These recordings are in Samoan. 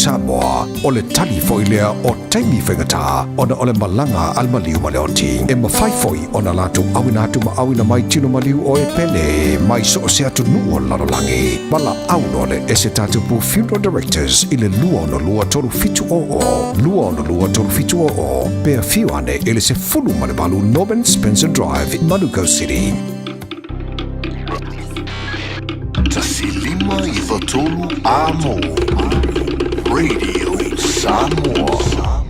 Samoa, o le tali foi lea o taimi faigata ona o le malaga a le maliu ma le oti. E mafai foi ona latou auina atu ma auina mai tino maliu o e pele mai so o se atunuu o le lalolagi. Valaau loa le Ese Tatupu Funeral Directors i le 262 3700, 262 3700, pe afio ane i le 18 Norman Spencer Drive, Manukau City. 153 Amo Radio Samoa.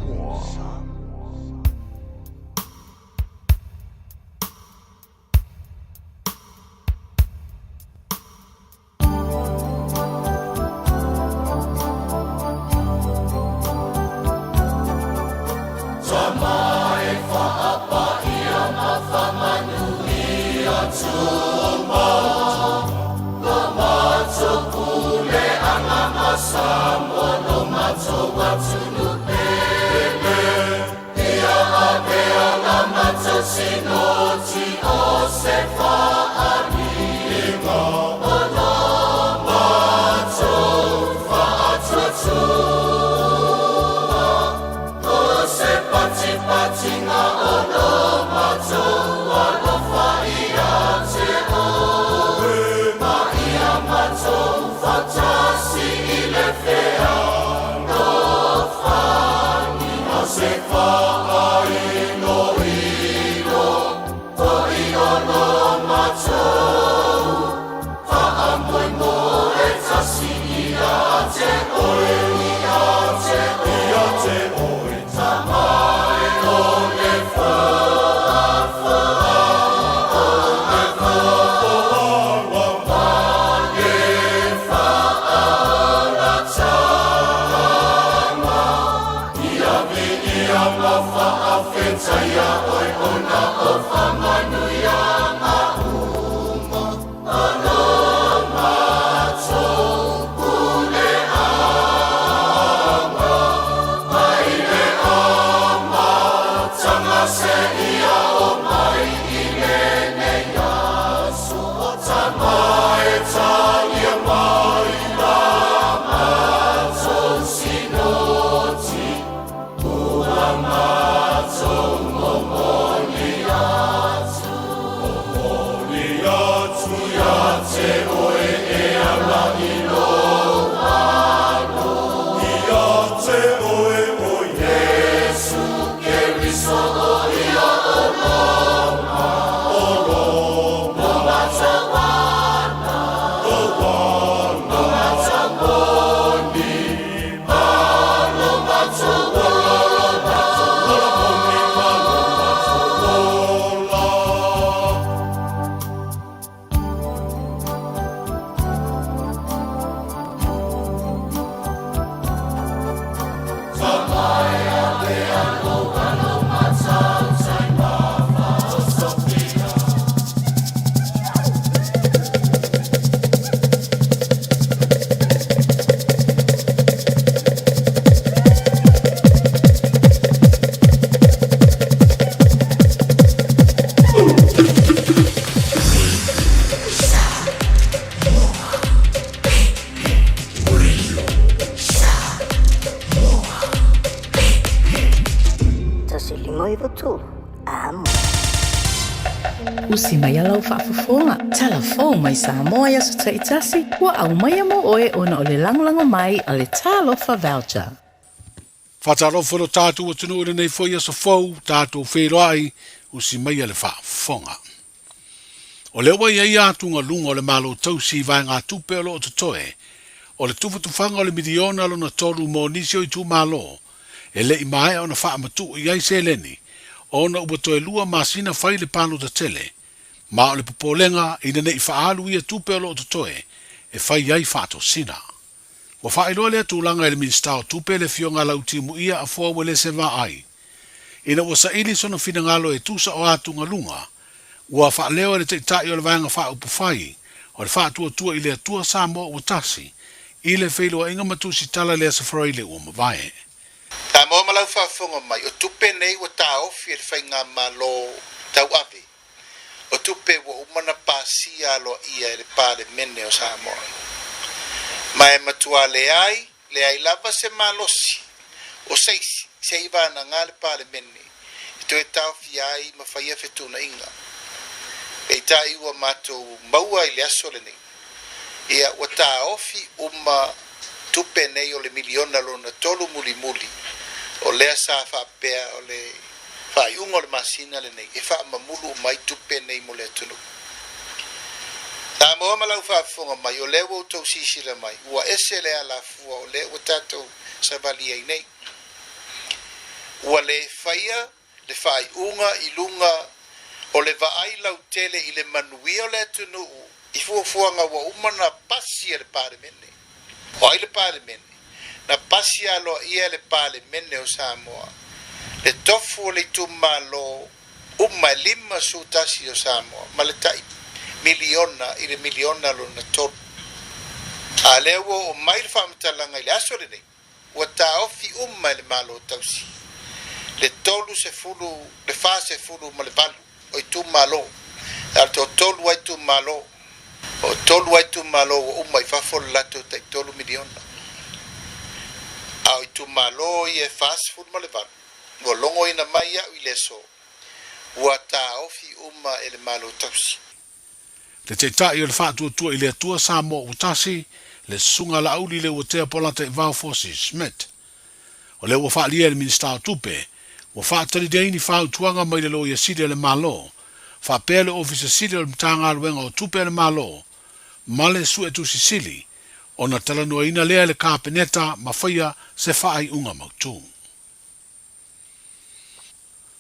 Usi mai a lau faafofoga, tala fou mai Samoa i aso taitasi, ua aumaia mo oe ona o le lagolago mai a le Talofa Voucher. Faatalofa i lo tatou atunuu i lenei foi aso fou, tatou feiloai, usi maia le faafofoga. O lea ua i ai atugaluga o le Malo Tausi i vaegatupe o lo o totoe, o le tufatufaga o le miliona lona tolu mo nisi o itumalo e le i maea ona faamatuu i ai seleni ona ua toe lua masina fai le palota tele, ma o le popolega ina ne i faaalu ia tupe o lo o totoe e fai ai faatosina. Ua faailoa lea tulaga e le Minisita o Tupe le Afioga Lauti Muia Afoa Uelese Vaai. Ina ua saili sona finagalo e tusa o atugaluga, ua faaleo e le Taitai o le Vaega Faaupufai o le Faatuatua i le Atua Samoa ua Tasi i le feiloaiga ma tusitala i le Aso Faraile ua mavae. Samoa ma lau faafofoga mai, o tupe nei ua taofi e le Faigamalo tauave, o tupe ua uma na pasia aloaia e le Palemene o Samoa. Ma e matua leai. leai lava se malosi o se isi seiavagana le Palemene e toe taofia ai ma faia fetuunaiga. Peitai ua matou maua i le aso lenei, ia ua taofi uma tupe nei o le miliona lona tolu mulimuli o lea sa faapea o le faaiuga o le masina lenei e faamamulu uma ai tupe nei mo le atunuu. Samoa ma lau faafofoga mai, o lea ua outou sisila mai, ua ese le alafua o lea ua tatou savali ai nei. Ua le faia le faaiuga i luga o le vaai lautele i le manuia o le atunuu i fuafuaga ua uma na pasi e le Palemene. O ai le Palemene? Na pasi aloaia e le Palemene o Samoa le tofu o le itumalo uma e 51 o Samoa ma le tai miliona i le miliona lona tolu. A lea ua oo mai le faamatalaga i le aso lenei, ua taofi uma e le Malo tausi le 30, le 48 o itumalo, a o le toatolu lava itumalo, o tolu lava itumalo ua uma i fafo le latou tai $3 miliona. A o itumalo ia e 48, ua logoina mai iaʻu i le aso, ua taofi uma e le Malo tausi. Le Taitai o le Faatuatua i le Atua Samoa ua tasi, le Susuga a Laauli Leuatea Polataivao Fosi Schmidt. O lea ua faaalia e le Minisita o Tupe, ua faatali ai ni fautuaga mai le Loia Sili a le Malo, faapea le Ofisa Sili o le Matagaluega o Tupe a le Malo ma le Suetusi Sili, ona talanoaina lea e le Kapeneta ma faia se faaiuga mautu.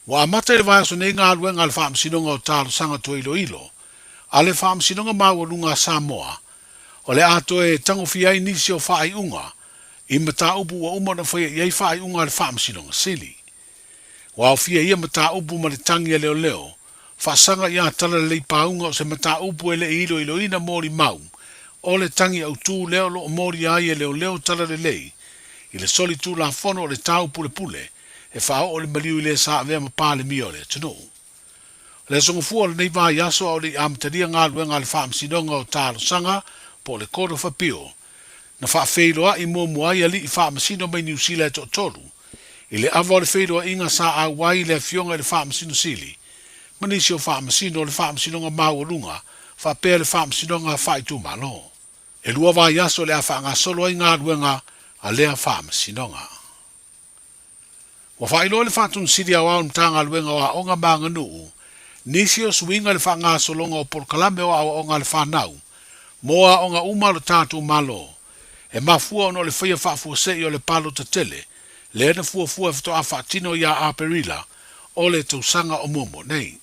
Ua amata i le vaiaso nei galuega a le Faamasinoga o Talosaga Toe Iloilo a le Faamasinoga Maualuga a Samoa, o le a toe tagofia ai nisi o faaiuga i mataupu ua uma ona faia i ai faaiuga a le Faamasinoga Sili. Ua aofia ia mataupu ma le tagi a leoleo, faasaga ia talalelei pauga o se mataupu e le i iloiloina molimau o le tagi autū lea o lo o molia ai e leoleo talalelei i le solitulafono o le tau pulepule e faaoo le maliu i le sa avea ma Palemia o le atunuu. O le aso Gafua o lenei vaiaso a o le i amatalia galuega a le Faamasinoga o Talosaga po o le Court of Appeal, na faafeiloai muamua ai alii faamasino mai Niu Sila e toatolu i le ava o le feiloaiga sa auai le Afioga i le Faamasino Sili ma nisi o faamasino o le Faamasinoga Maualuga faapea le Faamasinoga Faaitumalo. E lua vaiaso o le a faagasolo ai galuega a lea Faamasinoga. Ua faailoa e le Faatonu-sili Aoao o le Matagaluega o Aoga ma Aganuu nisi o suiga i le faagasologa o polokalame o aoaoga a le fanau mo aoga uma a lo tatou Malo, e mafua ona o le faia faafuasei o le palota tele lea na fuafua e faatoa faatino ia Aperila o le tausaga o muamua nei.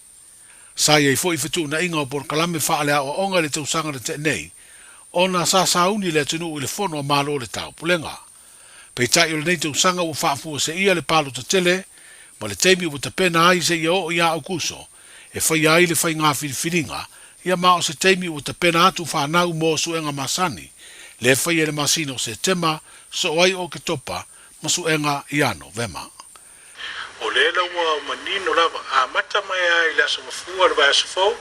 Sa i ai foi fetuunaiga o polokalame faaleaoaoga i le tausaga na tea nei, ona sa sauni le atunuu i le Fono a Malo o le Taupulega. Peitai o lenei tausaga ua faafuaseia le palota tele ma le taimi ua tapena ai seia oo ia Aukuso e faia ai le faiga filifiliga ia ma o se taimi ua tapena atu fanau mo suega masani le faia i le masina o Setema soo ai o Oketopa ma suega ia Novema. O lea la ua manino lava, amata mai lava i le Aso Gafua o le vaiaso fou,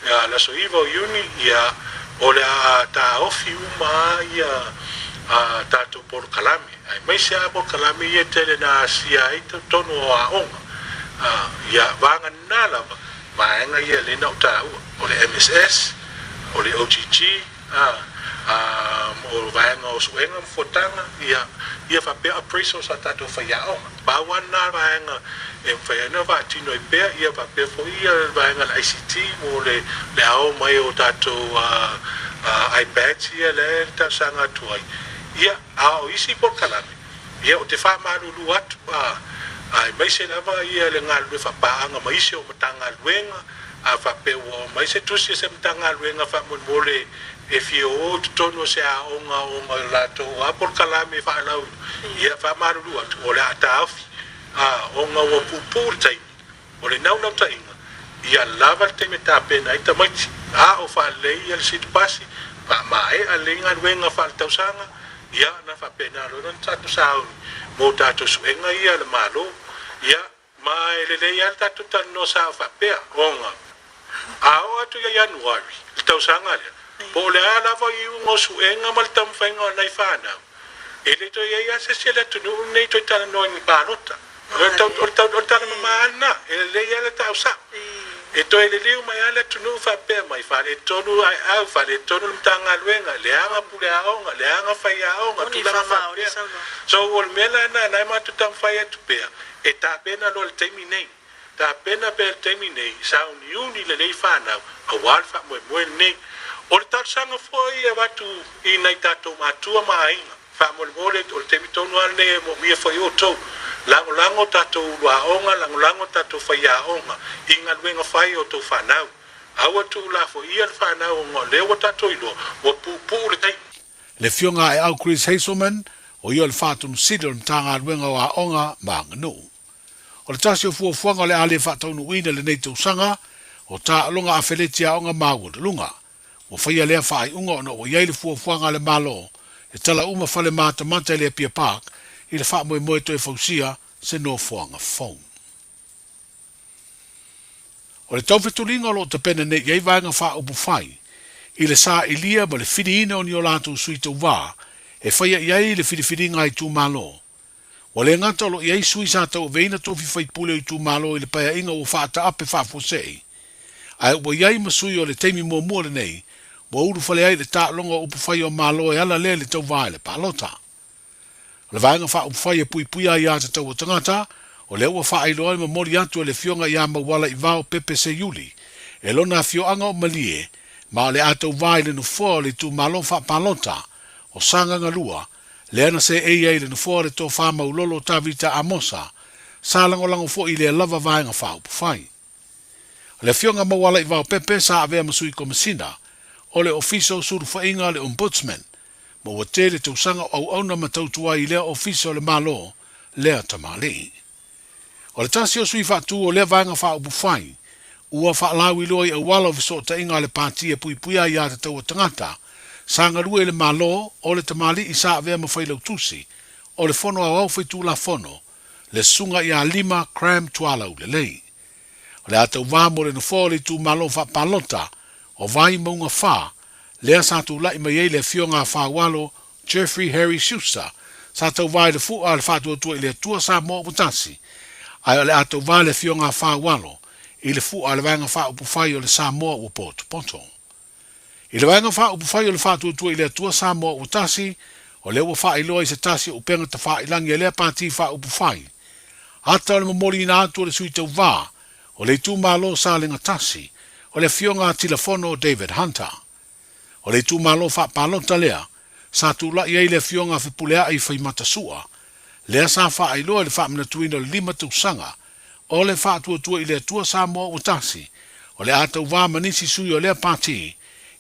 ia, le aso 9 o Iuni, ia, o le a taofi uma lava ia a tatou polokalame, aemaise lava polokalame ia e tele na asia ai totonu o aoga, a, ia, vagana lava vaega ia lea na ou taua, o le MSS, o le OGG, A, a, o vaega o suega ma fuataga, ia, ia faapea appraisals a tatou faiaoga. Pau lava lena vaega e mafai ai ona faatino ai pea, ia faapea foi ia le vaega a le ICT mo le, le ao mai o tatou a, a, iPads ia lea e talosaga atu ai. Ia, a o isi polokalame, ia ou te faamalulu atu, a, aemaise lava ia le galulue faapaaga ma isi o Matagaluega, A faapea ua omai se tusi a se Matagaluega faamolemole e fia o i totonu o se aoga ona o latou a polokalame faalauiloa, ia faamalulu atu, o le a taofi, a, ona ua puupuu le taimi. O le naunautai-ga, ia lava le taimi e tapena ai tamaiti, a o faalelei ia le silipasi, faamaea lelei galuega faaletausaga, ia ona faapena loa lea ona tatou sauni mo tatou suega ia a le Malo. Ia, Ma e lelei lava le tatou talanoa sao faapea, ona a oo atu ia Ianuari le tausaga lea, po o le a lava iuga o suega ma le taumafaiga o nai fanau, E le toe i ai lava se isi o le atunuu lenei e toe talanoa i ni palota. O le tau, o le tau, o le tala mama lava lena. E lelei lava le tau sao. E toe liliu mai lava le atunuu faapea mai, faaletonu aeau, faaletonu le Matagaluega, leaga puleaoga, leaga faiaoga, tulaga faapea. So, o le mea la lena, lena e matou taumafai atu pea, e tapena loa i le taimi nei. Tapena pea i le taimi nei, sauniuni lelei fanau, aua le faamoemoe lenei. O le talosaga foi e avatu i nai tatou matua ma aiga, faamolemole, o le taimi tonu lava lenei e moomia foi outou. Lagolago tatou ulu aoga, lagolago tatou faiaoga i galuega fai a outou fanau. Aua tuulafoia le fanau ona o lea ua tatou iloa, ua puupuu le taimi. Le Afioga a Eau Chris Hazelman, o ia o le Faatonu Sili o le Matagaluega o Aoga ma Aganuu. O le tasi o fuafuaga o le a le faataunuuina i lenei tausaga, o taaloga afeleti aoga maualuluga. Ua faia lea faaiuga ona ua i ai le fuafuaga a le Malo e tala uma fale matamata i le Apia Park i le faamoemoe toe fausia se nofoaga fou. O le taufetuliga o lo o tapena nei i ai vaega faaupufai i le sailia ma le filiina o ni o latou sui tauva e faia i ai le filifiliga a itumalo. Ua le gata o lo o i ai sui sa tauaveina tofi faipule o itumalo i le paeaiga ua faataape faafuasei, ae ua i ai ma sui o le taimi muamua lenei ua ulufale ai i le taaloga o upufai o Malo e ala lea i le tauva i le palota. O le Vaega Faaupufai e Puipuia Aiatatau a Tagata, o lea ua faailoa le momoli atu e le Afioga ia Mauala Ivao Pepe Seiuli e lona afioaga o Malie ma o le a tauva i le nofoa o le itumalo faapalota o Sagaga 2 lea na seei ai i le nofoa o le Tofa Maulolo Tavita Amosa, sa lagolago foi i lea lava Vaega Faaupufai. O le Afioga Mauala Ivao Pepe sa avea ma Sui Komesina o le Ofisa o Sulufaiga a le Ombudsman, ma ua tele tausaga o auauna ma tautua ai i lea Ofisa o le Malo lea tamalii. O le tasi o sui faatu o lea Vaega Faaupufai, ua faalauiloa i auala o fesootaiga a le Pati e puipuia aiatatau a tagata sa galue i le Malo, o le tamalii sa avea ma Failautusi o le Fono Aoao Faitulafono, le Susuga ia Lima Cram Tualaulelei. O le a tauva mo le nofoa o le itumalo faapalota o Vaimauga 4, lea sa tulai mai ai le Afioga a Faualo Jeffrey Harry Schuster, sa tauva i le fua a le Faatuatua i le Atua Samoa ua tasi, ae o le a tauva le Afioga a Faualo i le fua a le Vaega Faaupufai o le Samoa ua Potopoto. I le Vaega Faaupufai o le Faatuatua i le Atua Samoa ua tasi, o lea ua faailoa i se tasi o upega tafailagi a lea Pati Faaupufai, ata o le momoliina atu o le sui tauva o le itumalo Salega Tasi, o le Afioga a Tilafono David Hunter. O le itumalo faapalota lea sa tulai ai le Afioga a Fepuleai Faimatasua, lea sa faailoa i le faamanatuina o le 5 tausaga o le Faatuatua i le Atua Samoa ua tasi, o le a tauva ma nisi sui o lea pati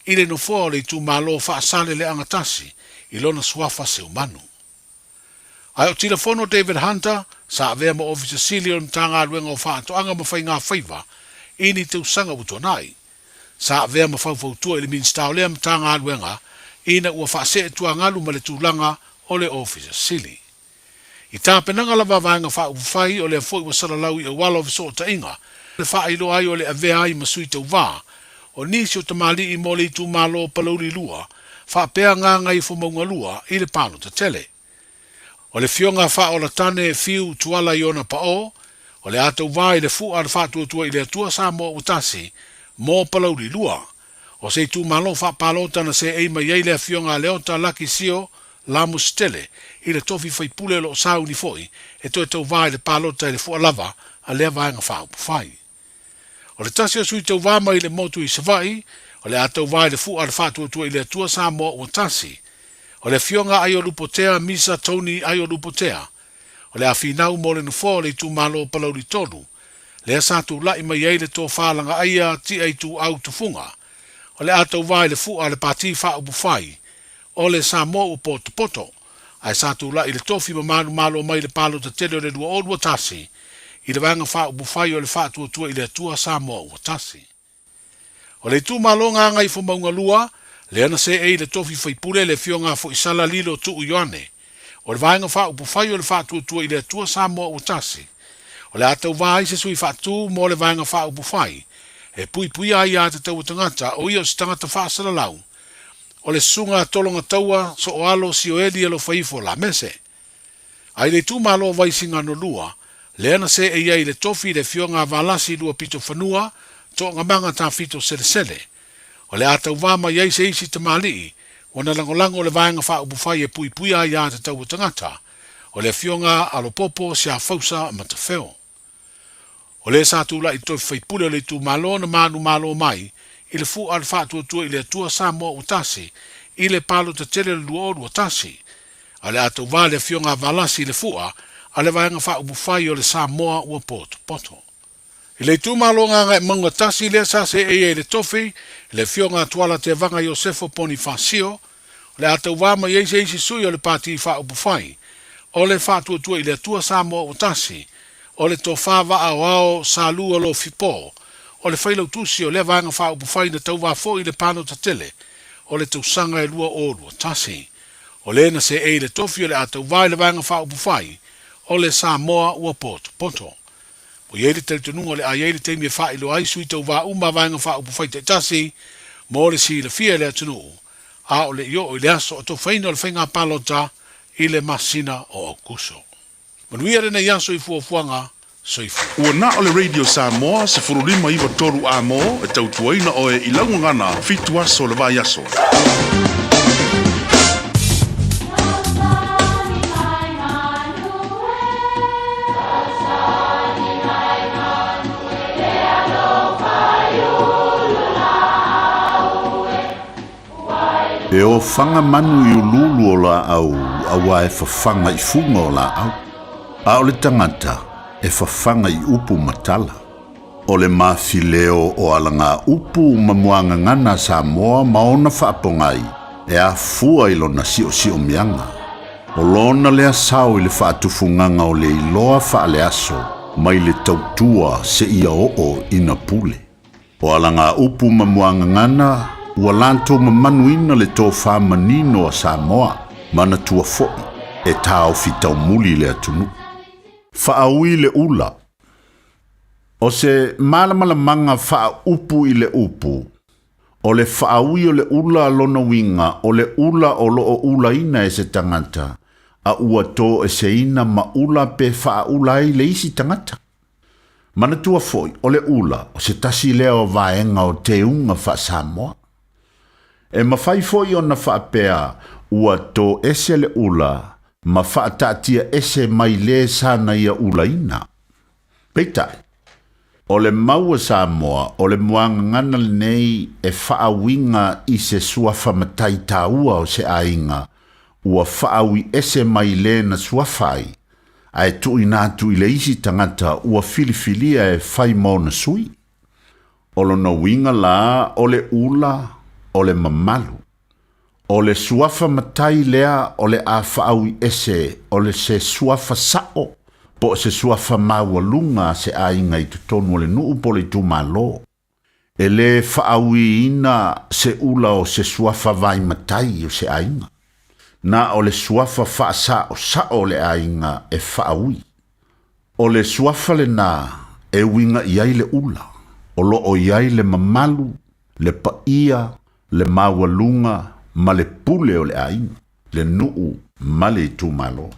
i le nofoa o le itumalo Faasaleleaga Tasi i lona suafa Seumanu. Ae o Tilafono David Hunter, sa avea ma Ofisa Sili o le Matagaluega o Faatoaga ma Faigafaiva i ni tausaga ua tuanai. Sa avea ma faufautua i le Minisita o lea Matagaluega ina ua faasee tuagalu ma le tulaga o le Ofisa Sili. I tapenaga lava a Vaega Faaupufai, o lea foi ua salalau i auala o fesootaiga, le faailoa ai o le avea ai ma sui tauva o nisi o tamalii mo le itumalo o Palauli 2 faapea Gagaifomauga 2 i le palota tele. O le Afioga Faaolatane Fiu Tuala Iona Paʻo, o le a tauva i le fua a le Faatuatua i le Atua Samoa ua tasi mo Palauli 2. O se itumalo faapalota na seei mai ai le Afioga a Leota Laki Sio Lamusitele i le tofi faipule o lo o sauni foi e toe tauva i le palota i le fua lava a lea vaega faaupufai. O le tasi o sui tauva mai le motu i Savaii, o le a tauva i le fua a le Faatuatua i le Atua Samoa ua tasi. O le Afioga Aiolupotea Misa Tony Aiolupotea, o le a finau mo le nofoa o le itumalo o Palauli 3, lea sa tulai mai ai le tofa Lagaaia Tia Ituau Tufuga, o le a tauva i le fua a le Pati Faaupufai o le Samoa ua potopoto, ae sa tulai i le tofi ma manumalo mai le palota tele o le 2021 i le Vaega Faaupufai o le Faatuatua i le Atua Samoa ua tasi. O le itumalo Gagaifomauga 2, lea na seei i le tofi faipule le Afioga a Foisala Lilo Tuu Ioane, o le Vaega Faaupufai o le Faatuatua i le Atua Samoa ua tasi, o le a tauva ai se sui faatu mo le Vaega Faaupufai e puipuia ai aiatatau a tagata o ia o se tagata faasalalau. O le susuga a Tologataua Sooalo Sioeli Alofaifo Lamese. A i le itumalo o Vaisigano 2, lea na seei ai i le tofi le afioga a Valasi Luapitofanua Toogamaga Tafito Selesele. O le a tauvā mai ai se isi tamalii ua na lagolago le Vaega Faaupufai e Puipuia Aiā Tatau a Tagata, o le afioga a Lopopo Siafausa Matafeo. O le sa tulai i tofi faipule o le itumalo na manumalo mai i le fua a le Faatuatua i le Atua Samoa ua tasi i le palota tele o le 2021, a o le a tauvā le afioga a Valasi i le fua a le Vaega Faaupufai o le Samoa ua potopoto. I le itumalo Gagaemauga 1 lea sa seei ai i le tofi le afioga a Tuala Tevaga Iosefo Ponifasio, o le a tauvā mai ai se isi sui o le Pati Faaupufai o le Faatuatua i le Atua Samoa ua tasi, o le Tofa Vaaoao Salua Lofipo, o le failautusi o lea Vaega Faaupufai na tauvā foi i le palota tele o le tausaga e 2021. O le na seei i le tofi o le a tauvā i le Vaega Faaupufai o le Samoa ua potopoto. Ua i ai le talitonuga o le a i ai le taimi e faailoa ai sui tauvā uma a Vaega Faaupufai taitasi mo le silafia e le atunuu, a o le i oo i le aso atofaina o le faiga palota i le masina o Aokuso. Manuia lenei aso i fuafuaga soifua. Ua na o le Radio Samoa 15 9 3 A mo e tautuaina oe i lau gagana fitu aso o le vaiaso. E ofaga manu i uluulu o laau auā e fafaga i fuga o laau, a o le tagata e fafaga i upu ma tala. O le mafileo o alagaupu ma muagagana a Samoa ma ona faapogai e afua i lona siosiomiaga. O lona lea sao i le faatufugaga o le iloa faaleaso mai le tautua seia oo ina pule. O alagaupu ma muagagana ua latou mamanuina le tofa manino a Samoa, manatua foi e taofi taumuli le atunuu. Faaui le ula. O se malamalamanga faaupu i le upu, o le faaui o le ula lona uiga o le ula o loo ulaina e se tagata, a ua toeseina ma ula pe faaula ai le isi tagata. Manatua foi, o le ula, o se tasi lea o vaega o teuga faa-Samoa. E mafai foi ona faapea ua toese le ula ma faataatia ese mai le sa na ia ulaina. Peitai, o le mau a Samoa o le muagagana lenei e faauiga i se suafa matai taua o se aiga ua faaui ese mai le na suafa ai, ae tuuina atu i le isi tagata ua filifilia e fai ma ona sui. O lona uiga la o le ula o le mamalu. O le suafa matai lea o le a faaui ese o le se suafa sao po o se suafa maualuga a se aiga i totonu o le nuu po o le itumalo. E le faauiina se ula o se suafa vai matai o se aiga. Na o le suafa faasaosao o le aiga e faaui. O le suafa lena e uiga i ai le ula, o loo i ai le mamalu, le paia, le maualuga ma le pule o le aiga, le nuu ma le itumalo.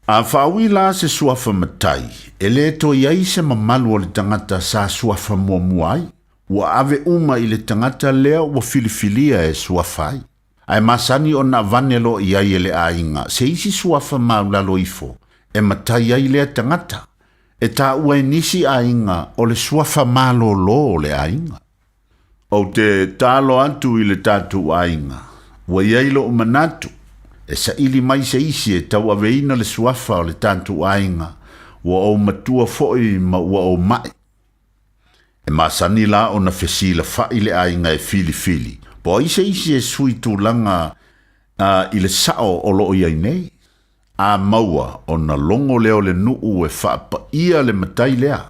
A faaui la se suafa matai, e le toe i ai se mamalu o le tagata sa suafa muamua ai, ua ave uma i le tagata lea ua filifilia e suafa ai. Ae masani ona avane loa i ai e le aiga se isi suafa maulalo ifo e matai ai lea tagata, e taua e nisi aiga o le suafa malōlō o le aiga. Ou te talo atu i le tatou aiga, ua i ai lou manatu, e saili mai se isi e tauaveina le suafa o le tatou aiga, ua ou matua foi ma ua ou mai. E masani la ona fesilafa'i le aiga e filifili, po o ai se isi e sui tulaga i le sa'o o lo o i ai nei. A maua ona logo lea o le nuu e faapaia le matai lea.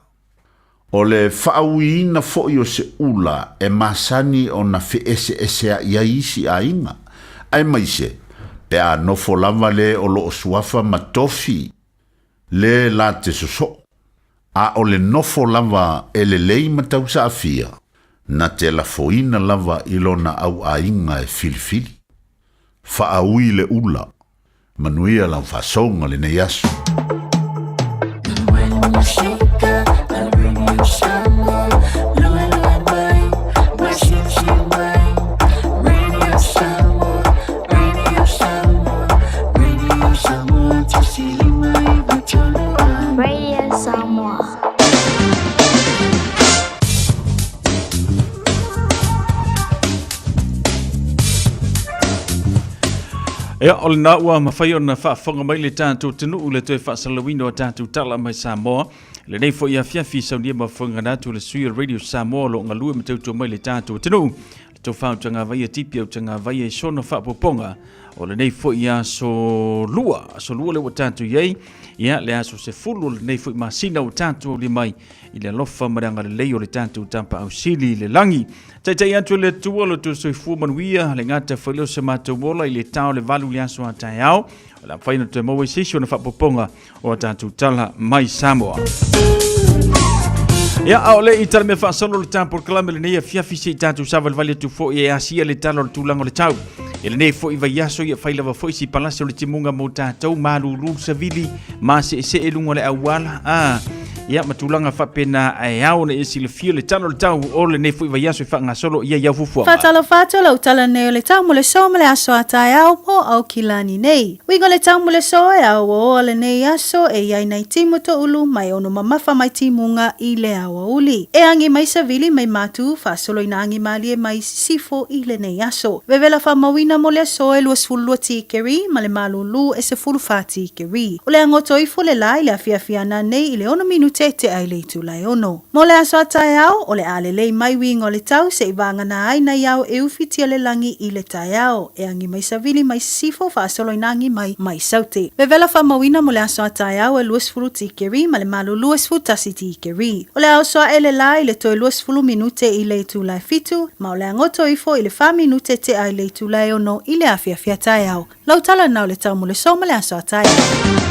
O le faauiina foi o se ula e masani ona feeseesea'i ai isi aiga, aemaise pe a nofo lava le o loo suafa ma tofi le la te sosoo. A o le nofo lava e lelei ma tausaafia, na te lafoina lava i lona auaiga e filifili. Faaui le ula. Manuia lau faasoga lenei aso. Radio Samoa. Ia, o lena ua mafai ona faafofoga mai le tatou atunuu i le toe faasalalauina o a tatou tala mai Samoa. I lenei foi afiafi, saunia ma fofoga atu le sui o le Radio Samoa o lo o galue ma tautua mai le tatou atunuu. Le tofa o Tagavaia Tipi au Tagavaia i sona faapopoga o lenei foi aso lua, aso lua lea ua tatou i ai, ia le aso 10 o lenei foi masina ua tatou aulia mai i le alofa ma le agalelei o le tatou Tapaau Sili i le lagi. Taitai atu e le Atua lo outou soifua manuia, le gata foi lea o se matou ola i le ta o le valu i le aso a taeao, o le a mafai ona toe maua i se isi ona faapopoga o a tatou tala mai Samoa. Ia, a o le i tala mea faasolo le tā polokalame lenei afiafi se i tatou savalivali atu foi e asia le tala o le tulaga o le tau. I lenei foi vaiaso ia fai lava foi si palasi o le timuga mo tatou malulu savili ma seesee luga o le auala. Ah, ia ma tulaga faapena ae ao ona e silafia le tala o le tau o lenei foi vaiaso e faagasolo ia i au fuafuaga. Faatalofa atu lau tala nei o le tau mo le so ma le aso a taeao mo Aukilani nei. Uiga o le tau mo le so e aoaoa lenei aso e i ai nai timu toulu mai ono mamafa mai timuga i le aoauli. E agi mai savili mai matu faasolo ina agi malie mai sisifo i lenei aso. Vevela faamauina mo le aso e 22 tikeri ma le malūlū e 14 tikeri. O le agoto ifo le la i le afiafi ana nei i le ono minute e tea i le itula e ono. Mo le aso a taeao, o le a lelei mai uiga o le tau se i vagana ai nai ao e ufitia le lagi i le taeao, e agi mai savili mai sisifo faasolo ina agi mai mai saute. Vevela faamauina mo le aso a taeao e 20 tikeri ma le malūlū e 11 tikeri. O le a oso aʻe le lā i le toe 20 minute i le itula e fitu, ma o le a goto ifo i le fa minute tea i le itula e ono i le afiafi a taeao. Lau tala na o le tau mo le so ma le aso a taeao.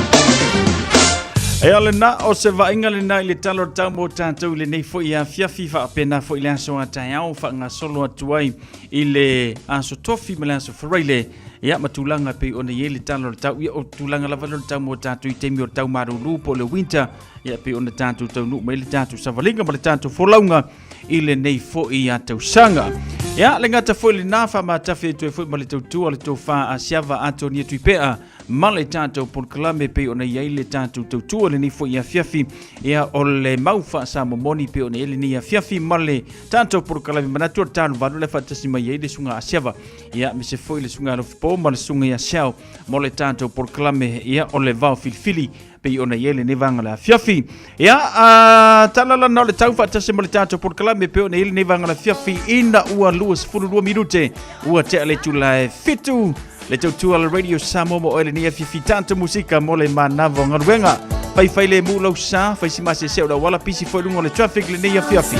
E o lena o se vaaiga lena i le tala o le tau mo tatou i lenei foi afiafi faapena foi le aso a taeao faagasolo atu ai i le aso tofi ma le aso faraile ia ma tulaga pei ona i ai le tala o le tau ia o tulaga lava lea o le tau mo tatou i taimi o le tau malūlū po o le winter ia pei ona tatou taunuu mai le tatou savaliga ma le tatou folauga i lenei foi a tausaga. Ia, le gata foi lena faamatafi atu ai foi ma le tautua le tofa a Siava Atonia Tuipea ma le tatou polokalame pei ona i ai le tatou tautua lenei foi afiafi. Ia, o le mau faasamomoni pei ona i ai lenei afiafi ma le tatou polokalame manatu o le taluvalu le faatasi mai ai le suga a Siava. Ia, aemaise foi le suga Alofipo ma le suga ia Siao mo le tatou polokalame. Ia, o le vao filifili pei ona i ai lenei vaega o le afiafi. Ia, tala lana o le tau faatasi ma le tatou polokalame pei ona i ai lenei vaega o le afiafi ina ua 22 minute ua tea le itula e fitu le tautua le Radio Samoa mo oe lenei afiafi tatou musika mo le manava o galuega. Faifai le mu lau sa, fai si masese o le auala pisi foi luga o le traffic lenei afiafi.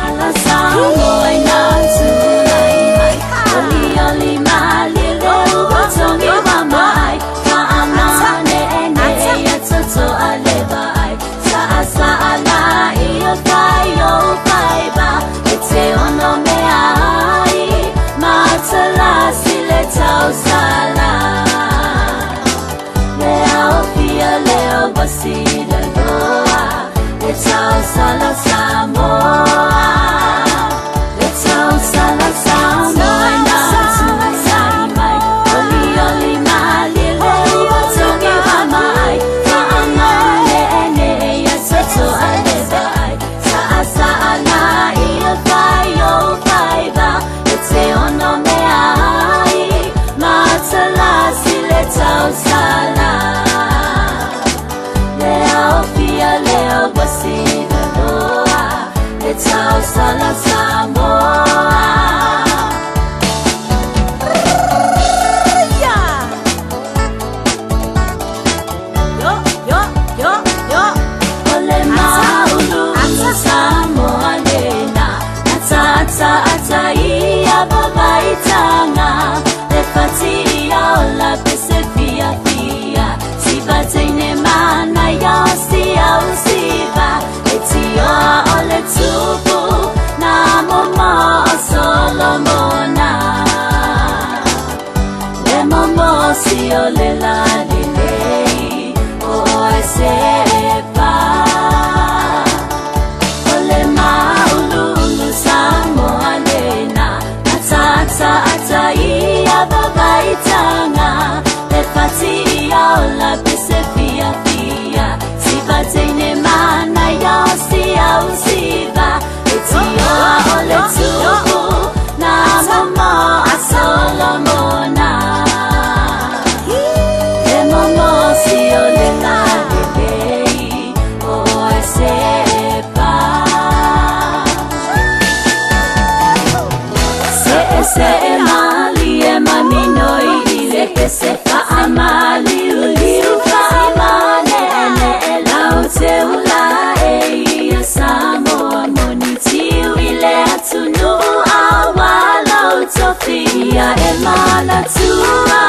manatua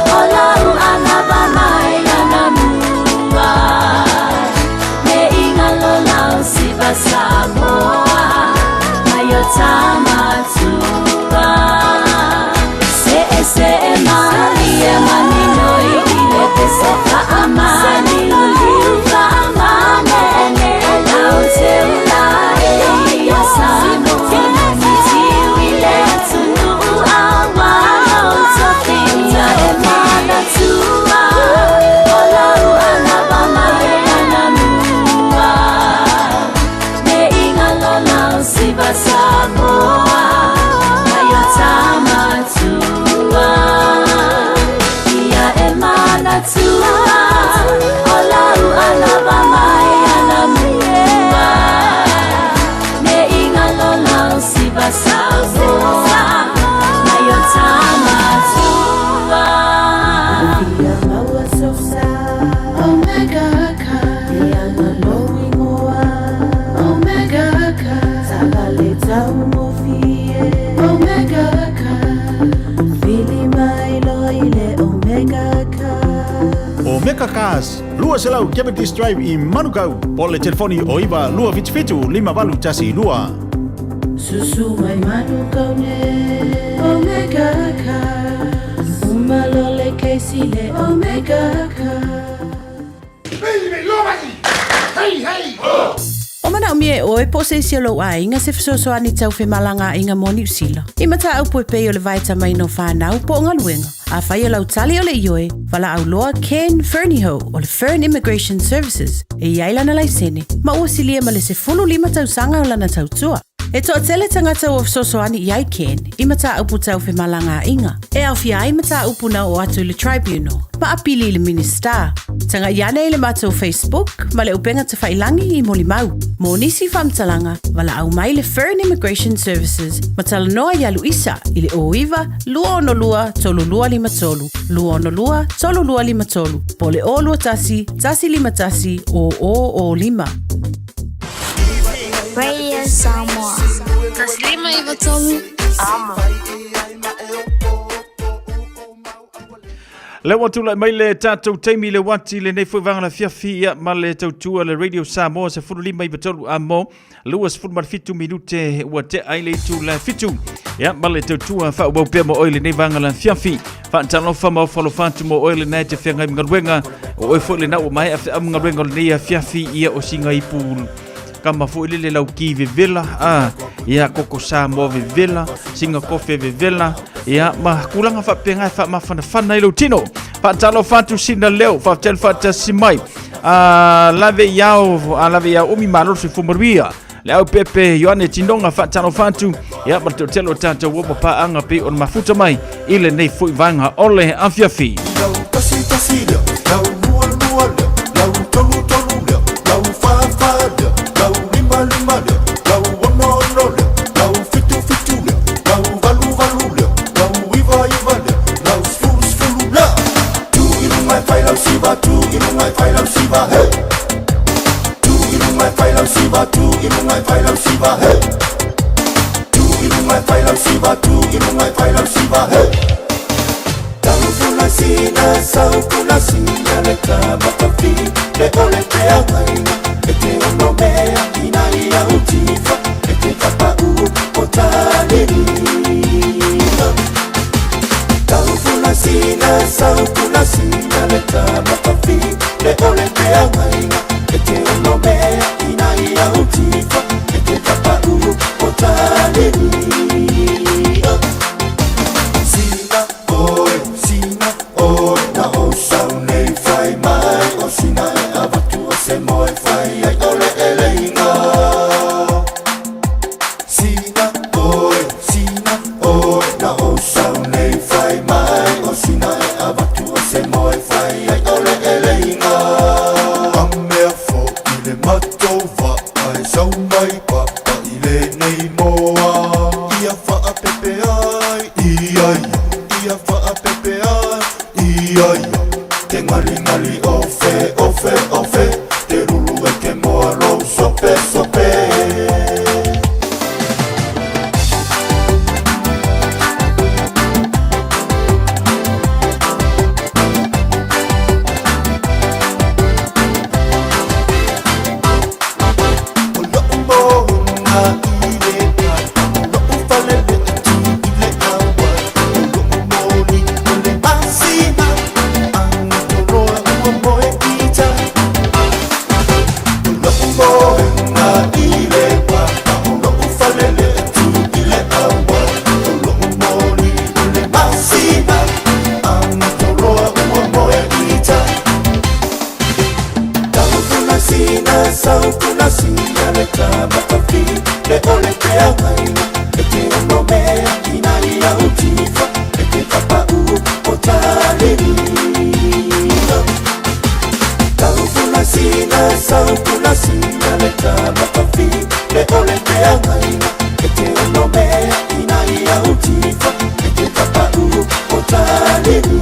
o lau anava mai ana mua Me ingalo lau siva Samoa Mai o tamatua Se e se e malie maninoi i le pese faamani O liu faamanene lau te ula e ia Samoa Tiu i le atunuu aua lau tofiga e manatua O lau anava mai ana mua Me ingalo lau siva Samoa Mai o tamatua Ia e manatua O lau anava mai ana mua Me ingalo lau siva Samoa Mai o tamatua Omega Cars, 200 Cavendish Drive i Manukau, po o le telefoni o 9 277 5812. Susu mai Manukau ne Omega Cars Uma lo le keisi le Omega Cars. O manaomia e oe po o se isi o lou aiga se fesoasoani tau femalagaaiga mo Niu Sila. I mataupu e pei o le vaetamaina o fanau po o galuega. Afai o lau tali o le ioe, valaau loa Ken Fernihough o le Fern Immigration Services e i ai lana laisene ma ua silia ma le 15 tausaga o lana tautua. E toatele tagata ua fesoasoani i ai Ken i mataupu tau femalagaaiga, e aofia ai mataupu na oo atu i le Tribunal ma apili i le Minisita. Tagai ane i le matou Facebook ma le upega tafailangi i molimau. Mo nisi faamatalaga, valaau mai le Fern Immigration Services ma talanoa ia Luisa i le 09 262 3253, 262 3253, po o le 021 151 0005. Radio Samoa. 153 Amo. Le ua tulai mai le tatou taimi le uati lenei foi vaega afiafi ia ma le tautua le Radio Samoa 15 i tolu amo 27 minute ua tea ai le itu la fitu ia ma le tautua faaauau pea mo oe lenei vaega afiafi faatalofa ma ofo atu mo oe lena e te feagai ma galuega o oe foi lena ua maea feau ma galuega o lenei afiafi ia o singa ipu kama foi lele lau ki vevela a ia koko Samoa vevela singa kofe vevela ia ma kulaga faapena e faamafanafana ai lou tino faatalofa atu sina leo faafetai le faatasi mai a lave iao a lave iao umi malo le soifua manuia le au pepe Ioane Tinoga faatalofa atu ia ma le toatele o tatou ua mapaaga pei ona mafuta mai i lenei foi vaega o le afiafi. Lau tasi tasi lea, lau lua lua lea, lau tolu tolu lea, lau fa fa lea, lau lima lima lea, lau ono ono lea, lau fitu fitu lea, lau valu valu lea, lau iva iva lea, lau sefulu sefulu lea. Tu i luga e fai lau siva, tu i luga e fai lau siva, hey! Tu i luga e fai lau siva, tu i luga e fai lau siva, hey! Tu i luga e fai lau siva, tu i luga e fai lau siva, hey! Tau fula sina, sau fula sina le tama le ole te angaina e te ono mea ina ia utifa e te tapa u o talirina. Tau fula sina, sau fula sina le tama le ole te angaina e te ono mea ina ia utifa e te tapa u o talirina. Sina oe, sina oe, na o sau nei fai mai o sina e avatu o se moe fai ai o le eleiga. Sina oe, sina oe, na o sau nei fai mai o sina e avatu o se moe fai ai o le eleiga. masina sau pula sina le tamatafi le ole te angaina e te ono mea ina ia utifa e te tapa'u o taliliga. Tau pula sina sau pula sina le tamatafi le ole te angaina e te ono mea ina ia utifa e te tapa'u o taliliga.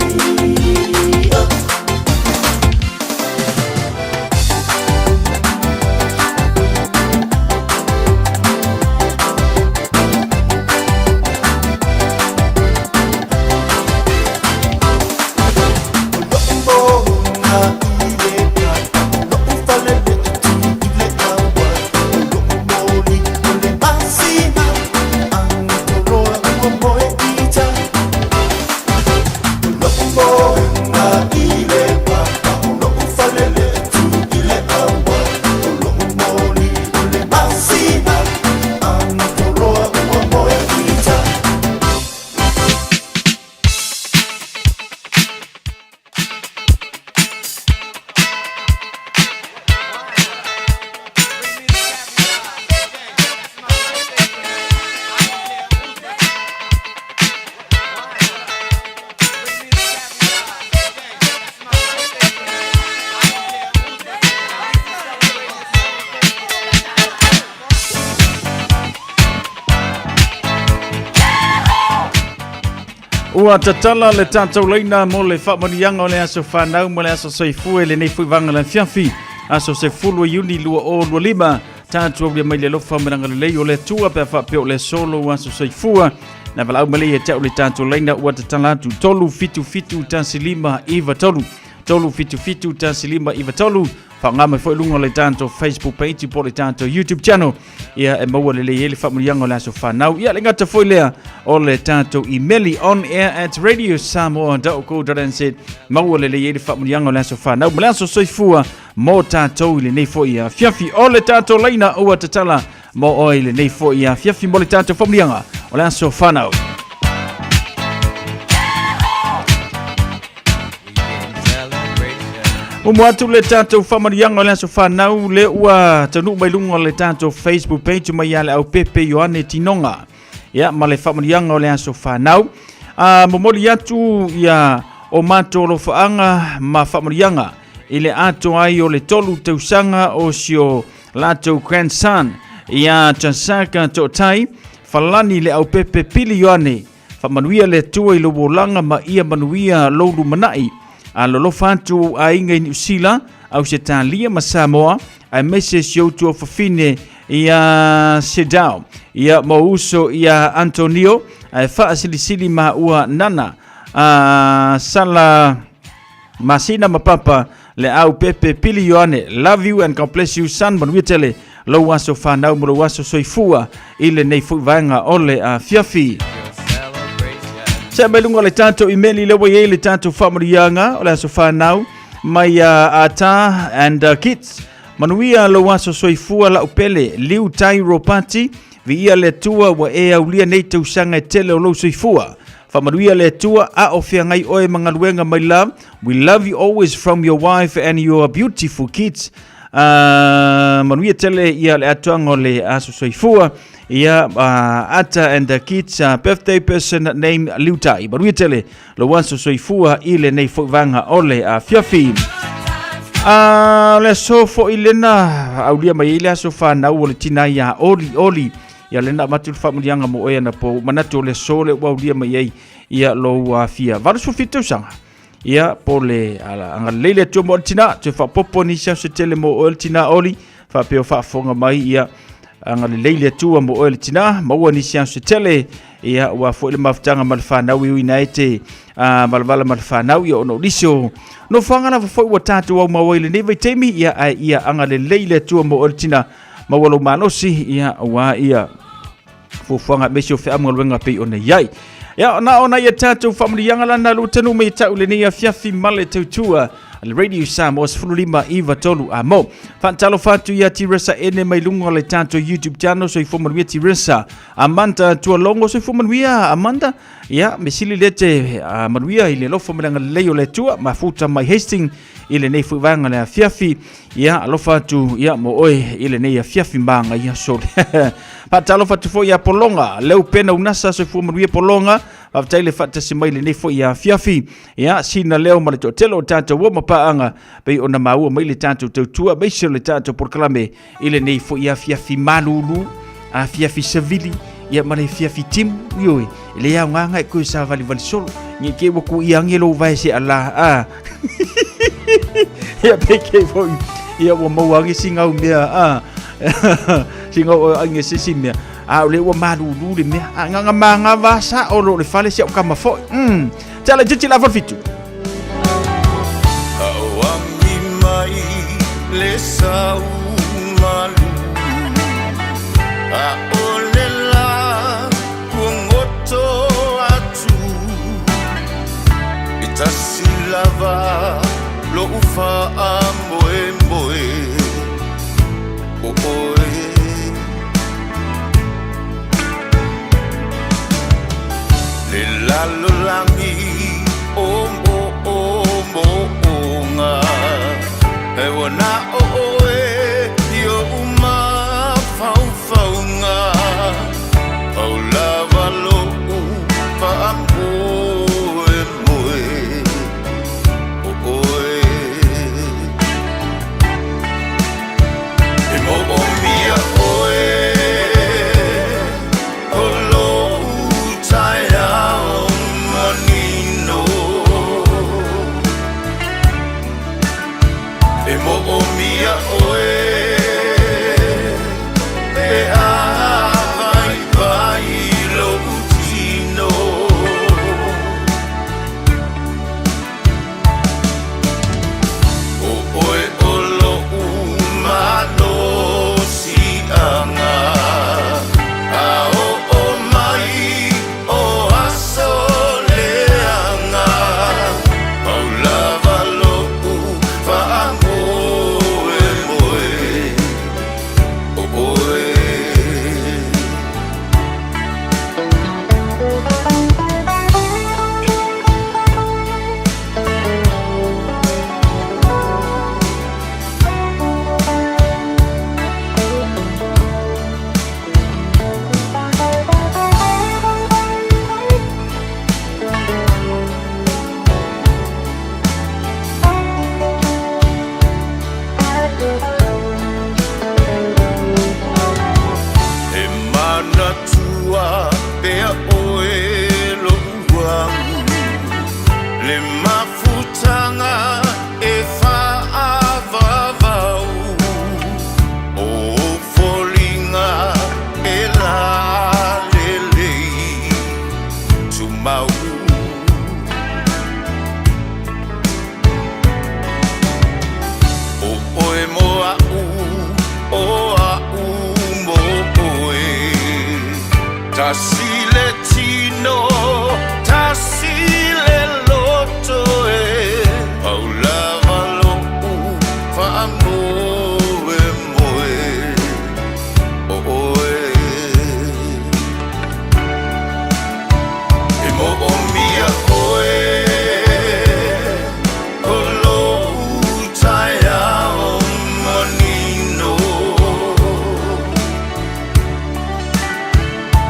Ua tatala le tatou laina mo le faamanuiaga o le aso fanau ma le aso soifua i lenei foi vaega o le afiafi, aso 10 o Iuni 2025. Tatou aulia mai le alofa ma le agalelei o le Atua pe a faapea o le aso lou aso soifua. Na valaau mai lea ia te au le tatou laina ua tatala atu 377 15 93 377 15 93 Faaaoga mai foi luga o le tatou Facebook page po o le tatou YouTube channel ia e maua lelei ai le faamanuiaga o le aso fanau. Ia le gata foi lea o le tatou email on air at radiosamoa.co.nz maua lelei ai le faamanuiaga o le aso fanau ma le aso soifua mo tatou i lenei foi afiafi. O le tatou laina ua tatala mo oe i lenei foi afiafi mo le tatou faamanuiaga o le aso fanau. Mumu atu le tatou faamanuiaga o le aso fanau le ua taunuu mai luga o le tatou Facebook page mai ia le au Pepe Ioane Tinoga. Ia ma le faamanuiaga o le aso fanau. A momoli atu ia o matou alofaaga ma faamanuiaga i le atoa ai o le tolu tausaga o si o latou grandson ia Jasaka Tootai Falani le au Pepe Pili Ioane. Faamanuia le Atua i lou olaga ma ia manuia lou lumanai. Alolofa atu ou aiga i Niu Sila, Ausetalia ma Samoa, aemaise si ou tuafafine ia Sedao, ia ma ou uso ia Antonio, ae faasilisili maua Nana, a Sala Masina ma Papa, le au Pepe Pili Ioane. Love you and God bless you son. Manuia tele lou aso fanau ma lou aso soifua i lenei foi vaega o le afiafi. Se mai luga o le tatou imeli le ua i ai le tatou faamanuiaga o le aso fanau mai Ata and Kids. Manuia lou aso soifua lau pele, Liu Tai Ropati, Viia le Atua ua e aulia nei tausaga e tele o lou soifua. Faamanuia le Atua a o feagai oe ma galuega my love. We love you always from your wife and your beautiful kids. Manuia tele ia le atoaga o le aso soifua. Ia Ata and the kids birthday person name Liutai. Manuia tele lou aso soifua i lenei foi vaega o le afiafi. A o le aso foi lena aulia mai ai le aso fanau o le tina ia Oli Oli. Ia lena avatu le faamanuiaga mo oe anapo manatu o le aso le ua aulia mai ai ia lou afia 87 tausaga. Ia po le agalelei le Atua mo le tina, toe faapopo nisi aso tele mo oe le tina Oli, faapea o faafofoga mai ia agalelei le Atua mo oe le tina, maua nisi aso tele. Ia ua foi le mafutaga ma le fanau i uina e te valavala ma le fanau ia ona o nisi o nofoaga lava foi ua tatou au mau ai lenei vaitaimi. Ia ae ia agalelei le Atua mo oe le tina, maua lou malosi ia aua ia fuafuaga aemaise o feamugaluega pei ona i ai. Ia, na ona ia tatou faamanuiaga lana lua tanu mai tau lenei afiafi ma le tautua. a le Radio Samoa 15 9 3 a mo. Faatalofa atu ia Tiresa Ene mai luga o le tatou YouTube channel, soifua manuia Tiresa. Amanda Tualogo, soifua manuia Amanda. Ia, me sili lea te manuia i le alofa ma le agalelei o le Atua, mafuta mai Hastings i lenei foi vaega le afiafi. Ia, alofa atu ia mo oe i lenei afiafi magaia sole. Faatalofa atu foi ia Pologa, Leu Pena Unasa, soifua manuia Pologa. Faafetai le faatasi mai lenei foi afiafi. Ia, sina leo ma le toatele o tatou uo ma paaga, pei ona maua mai le tatou tautua, aemaise o le tatou polokalame i lenei foi afiafi malulu, afiafi savili, ia ma le afiafi timu, ioe, e le aoga e toe savalivali solo. Nge ke ua ku ia ange lou vae se ala, a. Ia pe ke foi, ia ua maua ange si ngau mea, a. Si ngau ange se si mea. A o le ua malulu le mea. A nganga manga vasa o lo le fale se o kama foi. Tala titi la fitu. Auami mai le sau malu A o le la kuagoto atu I tasi lava lo'u faamoemoe O oe Le lalolagi o moomooga E ua na o oe i oʻu mafaufauga Pau lava loʻu faamoemoe O oe E moomia oe O lou taeao manino E moomia oe Pe a vaivai lou tino O oe o loʻu malosiaga A oo mai o aso leaga Pau lava loʻu faamoemoe O oe. E manatua pea oe loʻu au Le mafutaga e faaavavau O ou foliga e lalelei tumau. O oe mo aʻu, o aʻu mo oe. Tasi le tino, tasi le loto e. Pau lava loʻu faamoemoe o oe. E moomia oe O lou taeao manino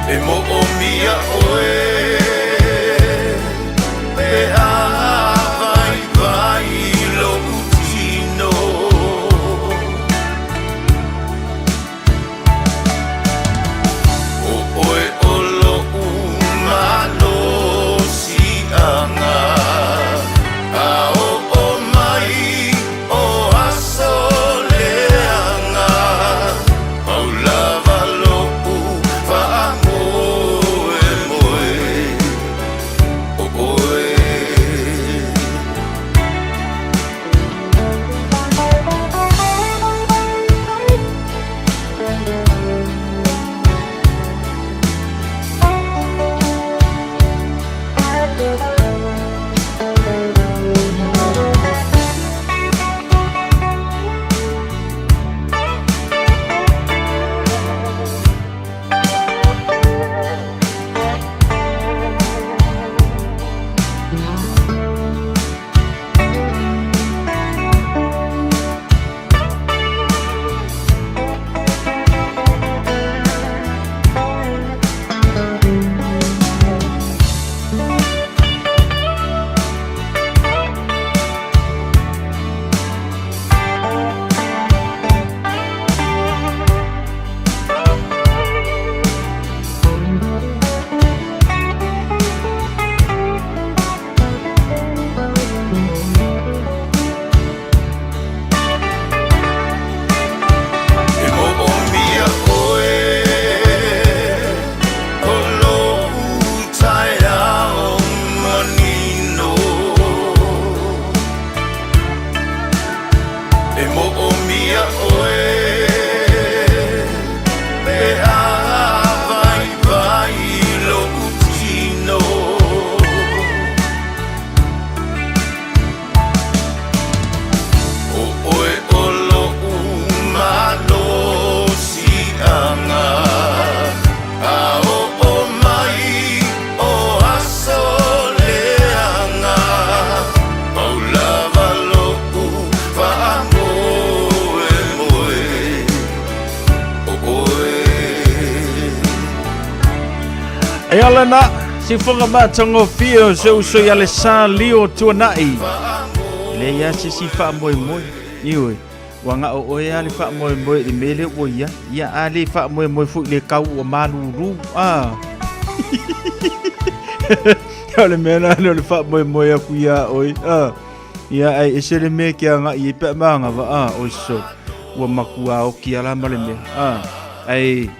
E moomia. ia oe pe a vaivai lo'u tino. O oe o lo'u malosi'aga, a oo mai o aso leaga, pau lava lo'u faamoemoe o oe. E ala na, sifoga matagofie o se uso ia le sa lio tuanai. E leai lava se isi faamoemoe. Ioe, ua ga'o oe lava le faamoemoe i le mea lea ua i ai. Ia, a le faamoemoe foi i le kau ua malulu, a. O le mea la lea o le faamoemoe aku iā oe, a. Ia, ae ese le mea e ke agaʻi ai pe a magava, a, oe so, ua makuā oki lava la ma le mea, a. Ae,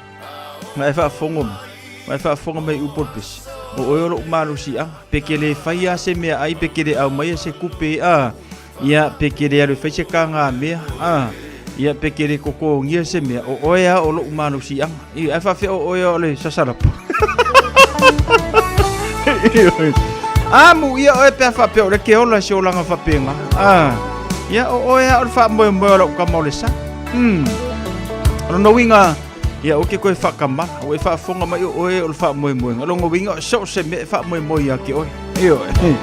ma e faafofoga mai, ma e faafofoga mai i upu o le pese, o oe o lo'u malosi'aga, pe ke le fai a se meaai, pe ke le aumaia se kupe, a, ia, pe ke le alu e fai se kagamea, a, ia, pe ke le totogia se mea, o oe a o lo'u malosi'aga. Ia, ae faafefea o oe o le sasalapu. Amu ia oe pe a faapea o le ke ola se olaga faapena. A, ia, o oe a o le faamoemoe o la'u tama o le sa. O lona uiga, ia aua ke toe faakamala, ua e faafofoga mai o oe o le faamoemoega. O lona uiga, so o se mea e faamoemoe ia te oe. Ioe.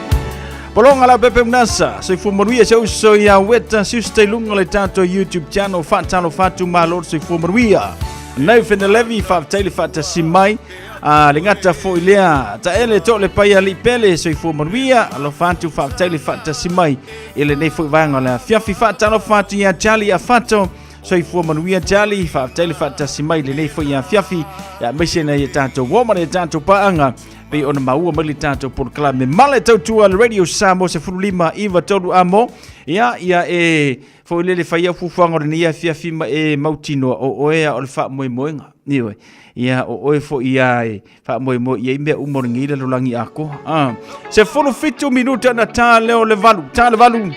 Pologa la pepe unasa, soifua manuia se uso ia Weta Siusta i luga o le tatou YouTube channel, faatalofa atu malo le soifua manuia. Nathan Levy, faafetai le faatasi mai. A le gata foi lea, taele to le paia alii pele, soifua manuia, alofa atu faafetai le faatasi mai i lenei foi vaega o le afiafi. Faatalofa atu ia Charlie Afato, soifua manuia Charlie, faafetai le faatasi mai i lenei foi afiafi, aemaise nai a tatou uo ma le tatou paaga pei ona maua mai le tatou polokalame Mala e Tautua le Radio Samoa 15 93 amo. Ia, ia e foi lele fai au fuafuaga o lenei afiafi ma e mautinoa o oe a o le faamoemoega. Ioe. Ia, o oe foi ia e faamoemoe i ai mea uma o lenei lalolagi atoa. Ah. 17 minuta na tā leo le valu. Tā le valu.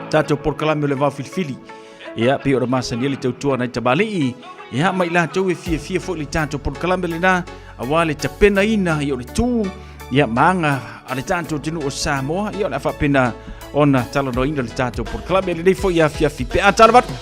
Tatou polokalame o le vao filifili. Ia, pei ona masani ai le tautua nai tamalii. Ia, ma i latou e fiafia foi le tatou polokalame lena, aua le tapenaina ia o le tū, ia ma aga a le tatou atunuu o Samoa. Ia, o le a faapena ona talanoaina le tatou polokalame lenei foi afiafi pe a tala vatu.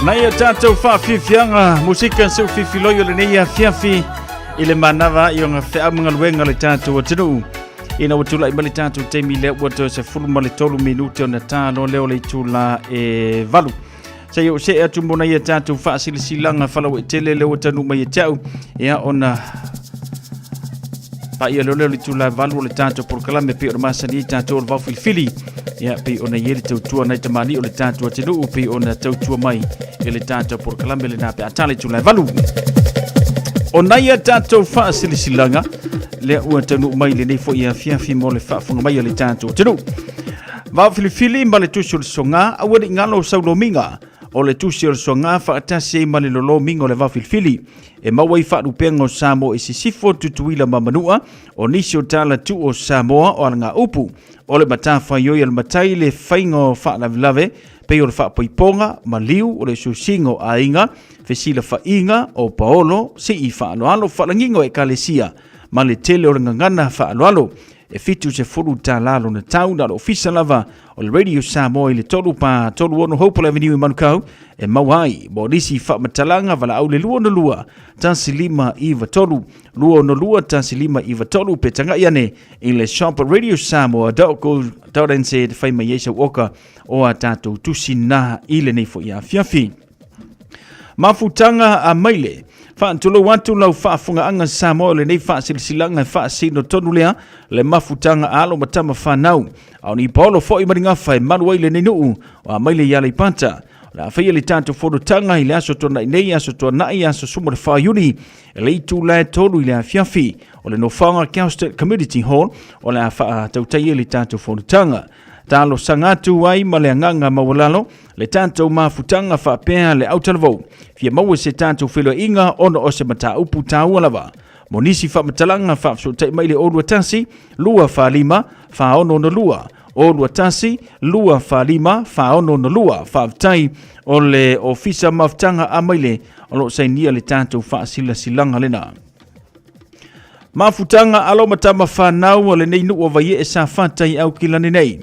Nai o tātou whaafiafiaga musika seu fifiloi o lenei afiafi i le manava i ona feau ma galuega le tātou atunuu. Ina ua tulai mai le tātou taimi lea ua toe 13 minute ona tā loa lea o le itula e 8. Se i ou see atu mo nai a tātou faasilasilaga faalauaitele lea ua taunuu mai ia te au, ia ona paia leo lea o le itula e 8 o le tātou polokalame pei ona masani ai tātou o le vaofilifili, ia pei ona i ai le tautua nai tamalii o le tātou atunuu pei ona tautua mai i le tātou polokalame lena pe a tā le itula e 8. O nai a tātou faasilasilaga lea ua taunuu mai lenei foi afiafi mo le faafofoga mai a le tātou atunuu. Vaofilifili ma le tusi o le soga, aua ne i galo sau lomiga o le tusi o le soga faatasi ai ma le lolomiga o le vaofilifili. E maua ai faalupega o Samoa i Sisifo, Tutuila ma Manua, o nisi o tala tuu o Samoa o alagaupu, o le matafaioi a le matai le faiga o faalavelave, pei o le faapoipoga, maliu, o le susiga o aiga, fesilafaiga, o paolo, sii faaaloalo, faalagiga o ekalesia, ma le tele o le gagana faaaloalo. E $70 lona tau, na o le ofisa lava o le Radio Samoa i le 3 pa 36 Hopewell Avenue i Manukau e maua ai. Mo nisi faamatalaga, valaau le 262 1593, 262 1593 pe tagai ane i le shop radiosamoa.co.nz fai mai ai sau oka o a tātou tusi nā i lenei foi afiafi. Mafutaga a Maile. Faatulou atu lau faafogaaga Samoa o lenei faasilasilaga e faasino tonu lea le mafutaga a alo ma tama fanau. A o ni paolo foi ma ni gafa e malu ai lenei nuu o Amaile i Aleipata. O le a faia le tatou fonotaga i le aso Tuanai nei, aso Tuanai, aso 14 Iuni, e le itula e 3 i le afiafi o le nofoaga Kelston Community Hall o le a faatautai ai le tatou fonotaga. Talosaga atu ai ma le agaga maualalo le tatou mafutaga faapea le autalavou. Fia maua se tatou feiloaiga ona o se mataupu taua lava. Mo nisi faamatalaga faafesootai mai le 021 245 4662, 021 245 4662. Faafetai o le Ofisa Mafutaga a Maile o lo o sainia le tatou faasilasilaga lena. Mafutaga alo ma tama fanau o lenei nuu o Vaiee Safata i Aukilani nei.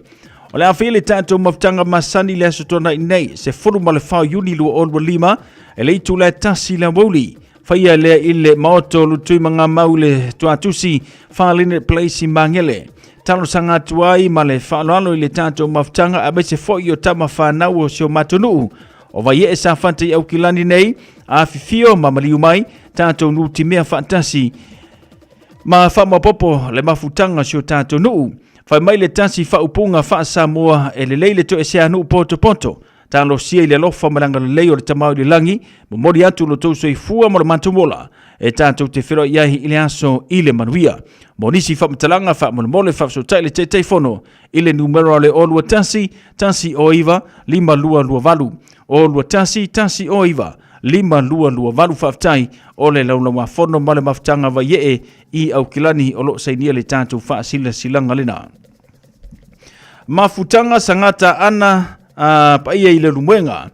O le a faia le tatou mafutaga masani le aso Tuanai nei, 14 Iuni 2025, e le itula e 1 le aoauli. Faia lea i le maota o Lutuimagamau i le Tuatusi, Farlinet Place i Magele. Talosaga atu ai ma le faaaloalo i le tatou mafutaga aemaise foi o tama fanau o si o matou nuu o Vaiee Safata i Aukilani nei, afifio ma maliu mai, tatou nutimea faatasi ma faamaopopo le mafutaga o si o tatou nuu. Fai mai le tasi faaupuga faa-Samoa e lelei le toesea nuu potopoto. Talosia i le alofa ma le agalelei o le Tama i le lagi, momoli atu lo tou soifua ma lo matou ola, e tatou te feiloai ai i le aso i le manuia. Mo nisi faamatalaga faamolemole faafesootai le Taitaifono i le numera o le 021 109 5228, 021 109 5228. Faafetai o le laulauafono ma le mafutaga Vaiee i Aukilani o lo o sainia le tatou faasilasilaga lena. Mafutaga sagata ana a paia i le lumuega.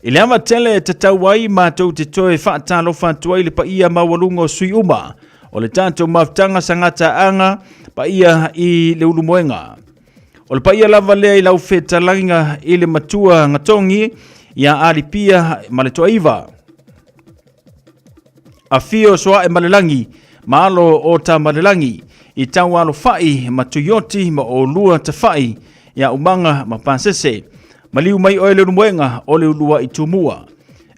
I le ava tele e tatau ai matou te toe faatalofa atu ai le paia maualuga o sui uma o le tatou mafutaga sagata aga paia i le ulumoega. O le paia lava lea i lau fetalaiga i le matua Gatongi ia Alipia ma le Toaiva. Afio Soae ma le Lagi, ma alo o Tamalelagi, i Taualofai ma Tuioti ma Olua Tafai, ia Umaga ma Pasese. Maliu mai oe le Ulumoega o le uluai Tumua.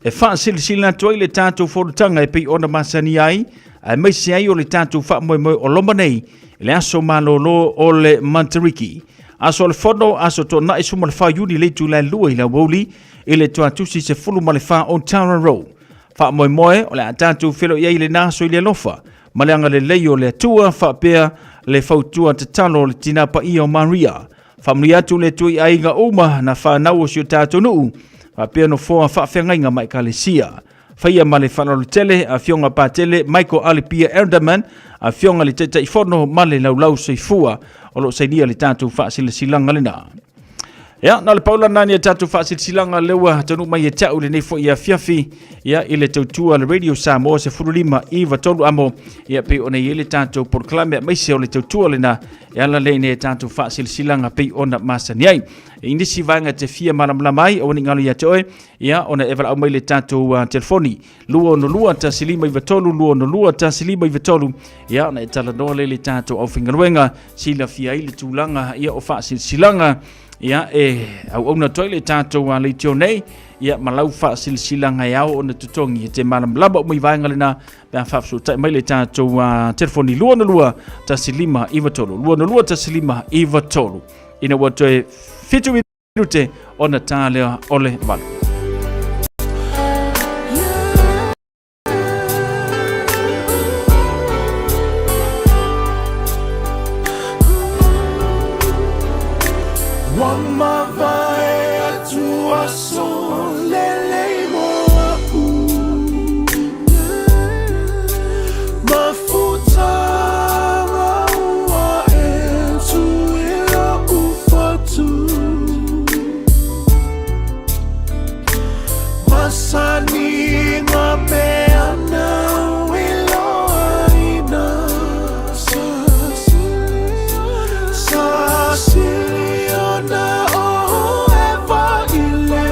E faasilasila atu ai le tatou fonotaga e pei ona masani ai, aemaise ai o le tatou faamoemoe o loma nei i le aso malolo o le Matariki. Aso o le Fono, aso Toonai 14 Iuni le itula e 2 i le aoauli i le Tuatusi 14 o Tara Row. Faamoemoe o le a tatou feiloai ai i lena aso i le alofa ma le agalelei o le Atua faapea le fautua tatalo o le Tina Paia o Maria. Faamanuia atu le Atua i aiga uma na fanau o si o tatou nuu faapea nofoa faafeagaiga ma ekalesia. Faia ma le faaaloalo tele Afioga Patele Michael Alipia Elderman, Afioga le Taitaifono ma le Laulau Soifua o lo o sainia le tatou faasilasilaga lena. Ia, na o le pau lana ni a tatou faasilasilaga lea ua taunuu mai ia te au i lenei foi afiafi, ia, i le tautua a le Radio Samoa 15 93 amo, ia, pei ona i ai le tatou polokalame aemaise o le tautua lena e ala lea i nai a tatou faasilasilaga pei ona masani ai. I nisi vaega e te fia malamalama ai, aua ne i galo ia te oe, ia, ona e valaau mai i le tatou telefoni 262 1593 262 1593, ia, ona e talanoa lea i le tatou aufaigaluega silafia ai le tulaga ia o faasilasilaga ia e auauna atu ai le tatou leitio nei ia ma lau faasilasilaga e ao ona totogi e te malamalama uma i vaega lena pe a faafesootai mai le tatou telefoni 262 1593 262 1593 ina ua toe 7 minute ona tā lea o le 8. Ua mavae atu aso lelei mo a'u Mafutaga ua e tu i lo'u fatu Masani ngā mea nāu i loaina Sa sili ona o Eva i le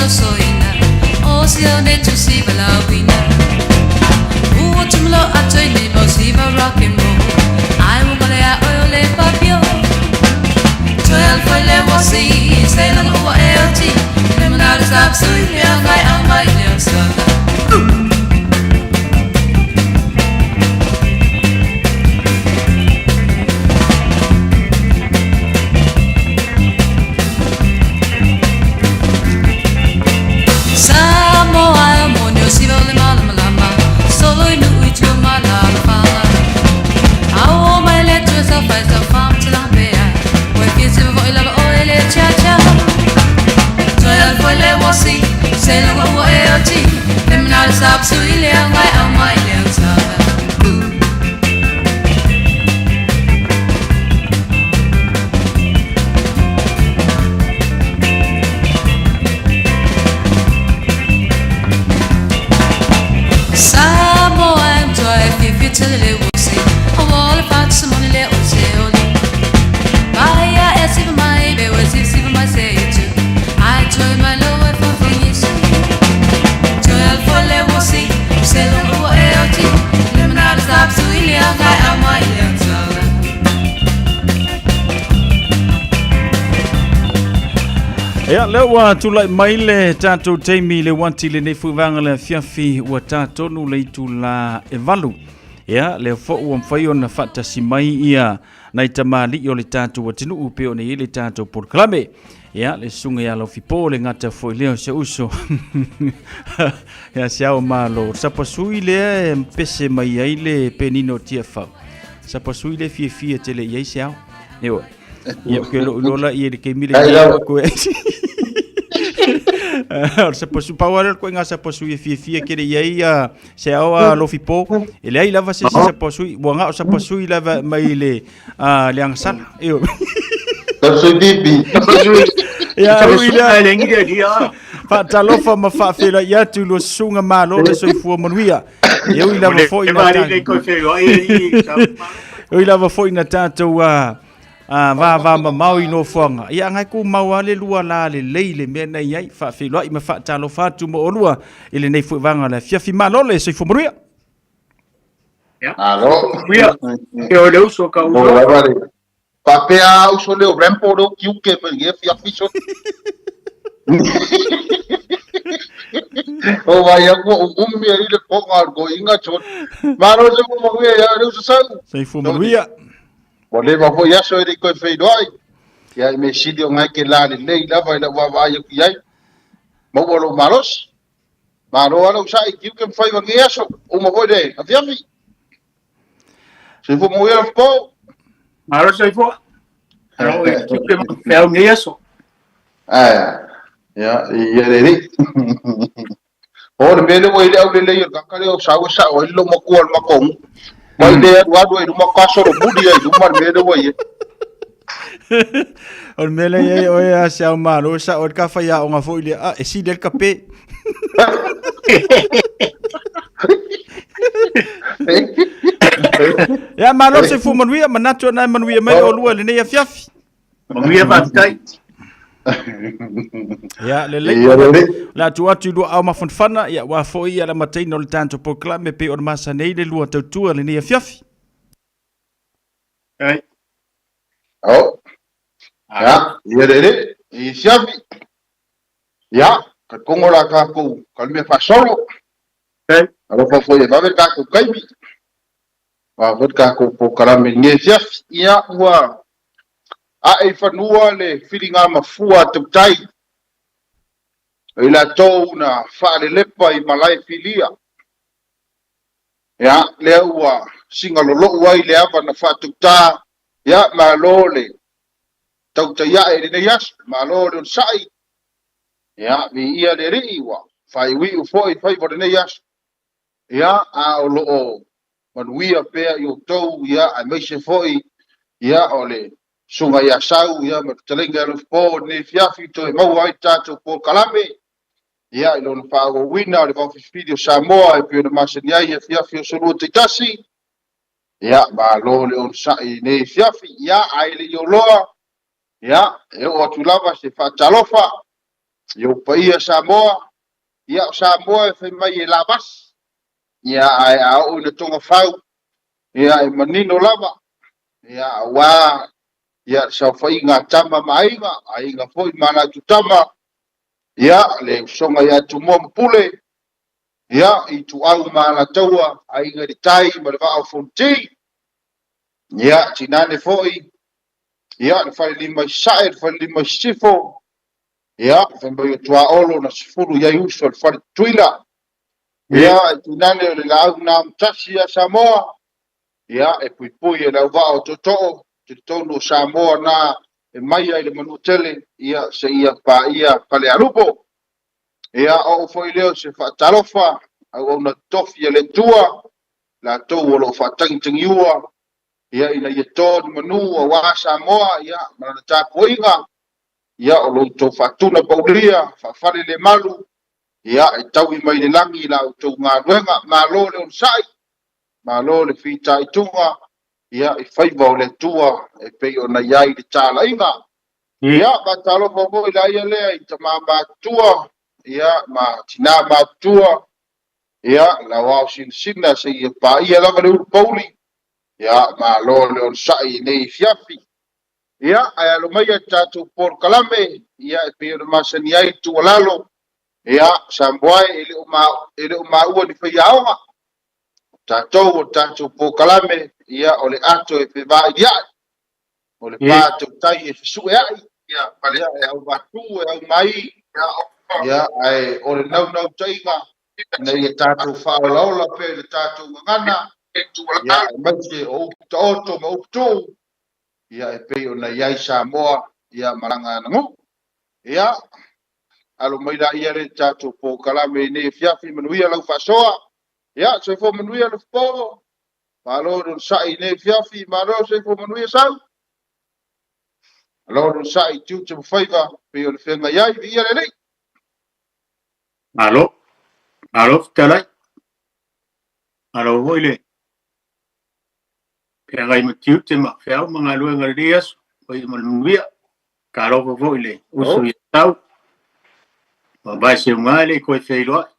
tosoina O se one tusi valauina Ua tumalo ato i le mau siva rock and roll Ai ua male a oi o le papio Toi al foi le wasi Se langa ua e o ti Le manara stop sui le ngai au mai le o sala Samoa e moni o siva o le malamalama Solo i nuu i tua ma la fala Ao mai le tua sa fai sa fam te la bea Oi fia siva voi lava o ele cha cha Toi al foi le wasi Se longa ua e o ti Le manara sa su i le ngai au mai le o sala Samoa e mtoa e fiafia tele le wasi O wala fatu sa moni le o se oli Vai a e siva mai be o siva siva mai se i tu Ai toi mai lo e fa isu Toi al fo le wasi Se longa ua e o ti Le manara stop su i le ngai au mai le o sala Ia, lea ua tulai mai le tatou taimi i le uati lenei foi vaega le afiafi ua ta tonu le itula e 8. Ia, lea foi ua mafai ona faatasi mai ia nai tamalii o le tatou atunuu pei ona i ai le tatou polokalame. Ia, le susuga ia Lofipo, le gata foi lea o se uso. Ia, se ao malo. Sapasui lea e pese mai ai le penina o Tiafau. Sapasui le fiafia tele i ai se ao. Ioe. Ia, ke lou iloa la ia i le taimi lenei Ai lava. koe. O le sapasu, pau lava lea o le ituaiga sapasui e fiafia tele i ai a se ao a Lofipo. E leai lava se isi sapasui, ua na o sapasui lava mai le a le agasala. Ioe. Sapasui pipi. Ia, ui lea. Faatalofa ma faafeiloai atu i lua susuga malo le soifua manuia. E ui lava foi na E ui lava foi na tatou a a vava mamao i nofoaga. Ia ngai ku mau a le lua la le lei le mea nei ai faafeiloai ma faatalofa atu mo olua i lenei foi vaega o le afiafi. Malo le soifua manuia. Malo. Ia, e o le uso ka O uso. lava le. Faapea uso leo Rambo leo kiuke pe ye fiafi so. O vai aku o umi ai le ponga ko inga chon. Malo se mo mo ya le uso sau. Soifua manuia. Ua leva foi aso e le i toe feiloai. Ia i mea sili o ngai ke la lelei lava i lau vaavaai aku i ai. Maua lou malosi. Malo lava lou sa'i kiuke ma faiva lenei aso. Uma foi le afiafi. Soifua manuia le po. Malo soifua. Alo e kiuke ma feau nei aso. Ae, ia, ia le lei. O le mea lea ua i le aulelei o le tagata lea o sau e sa'o ai le loomatua o le matou nuu. Mai le alu alu ai i luma faatoa solomuli ai i luma le mea lea ua i ai. O le mea lea i ai oe a se ao malo e sa'o ai le ka faiaoga foi lea, a e sili ai le kape. Ia malo le soifua manuia, manatu ana e manuia mai oulua i lenei afiafi. Manuia faafetai. Ia, lelei. Ia, lelei. Le atu atu i lua ao mafanafana, ia ua foi ia le amataina o le tatou polokalame pei ona masani ai le lua tautua lenei afiafi. Ai. Oh. Ia, ia lelei. I siafi. Ia, ka kongo la kākou ka le mea faasolo. Ai. Alofa foi e vave le kākou taimi. Ua foi le kākou polokalame i lenei afiafi. Ia, ua Ae i fanua le filiga mafua a tautai, o i latou na faalelepa i malae filia. Ia, lea ua siga lolou ai le ava na faatautā, ia, malo le tautai ae i lenei aso, malo le onosai, ia, viia le Alii, ua faaiuiu foi faiva o lenei aso. Ia, a o lo o manuia pea i outou, ia, aemaise foi, ia, o le Susuga ia Sau, ia, ma le Fetalaiga ia Alofipo i lenei afiafi toe maua ai le tatou polokalame, ia, i lona faaauauina o le vaofilifili o Samoa e pei ona masani ai i afiafi o aso Lua taitasi. Ia, malo le onosai i lenei afiafi, ia, ae le i oloa, ia, e oo atu lava se faatalofa. I ou paia Samoa, ia o Samoa e fai mai e lavasi, ia ae a oo ina togafau, ia e manino lava, ia aua ia le saofaiga a tama ma aiga, aiga foi ma latou tama, ia le usoga ia Tumua ma Pule, ia Ituau ma Alataua, Aiga i le Tai ma le Vaa o Fonoti, ia tinane foi, ia le Falelima i Sasae, le Falelima i Sisifo, ia fai mai o Tuaolo na sefulu i ai uso o le Fale Tutuila, ia e tinane o le laau na amotasi ia Samoa, ia e puipui e le auvaa o tootoo, talitonu o Samoa na e maia i le Manuatele, ia seia paia Falealupo. Ia oo foi lea o se faatalofa, auauna totofi a le Atua, latou o lo o faatagitagiua, ia ina ia to ni manu aua Samoa, ia ma lana tapuaiga, ia o lo outou faatuna paulia, faafale le malu, ia e taui mai le lagi la outou galuega. Malo le onosai, malo le fitaituga, ia i faiva o le Atua e pei ona i ai le talaiga. Ia, faatalofa foi la ia lea i tama matutua, ia ma tina matutua, ia lau ao sinasina seia paia lava le ulu pouli, ia malo le onosai i nei afiafi. Ia, ae alo maia le tatou polokalame, ia e pei ona masani ai le tuualalo, ia Samoa e, e le o maua ni faiaoga, o tatou o le tatou polokalame, ia o le ato e fevailia'i, o le pa tautai e fesuea'i, ia e auvatu e aumai, ia ae o le naunautaiga ina ia tatou faaolaola pea i le tatou gagana, ia aemaise o upu taoto ma upu tuu, ia e pei ona i ai Samoa ia ma lana aganuu. Ia, alo mai laia le tatou polokalame i nei afiafi, manuia lau faasoa. Ia, soifua manuia le fofo. Malo le onosai i nei afiafi, malo soifua manuia sau. Malo le onosai i tiute ma faiva, pei o le feagai ai, viia le Alii. Malo, malo fetalai. Malo foi le feagai ma tiute ma feau ma galuega i lenei aso, paia ma le manuia. Talofa foi i le uso ia Tau. Mavae seuga e le i toe feiloai.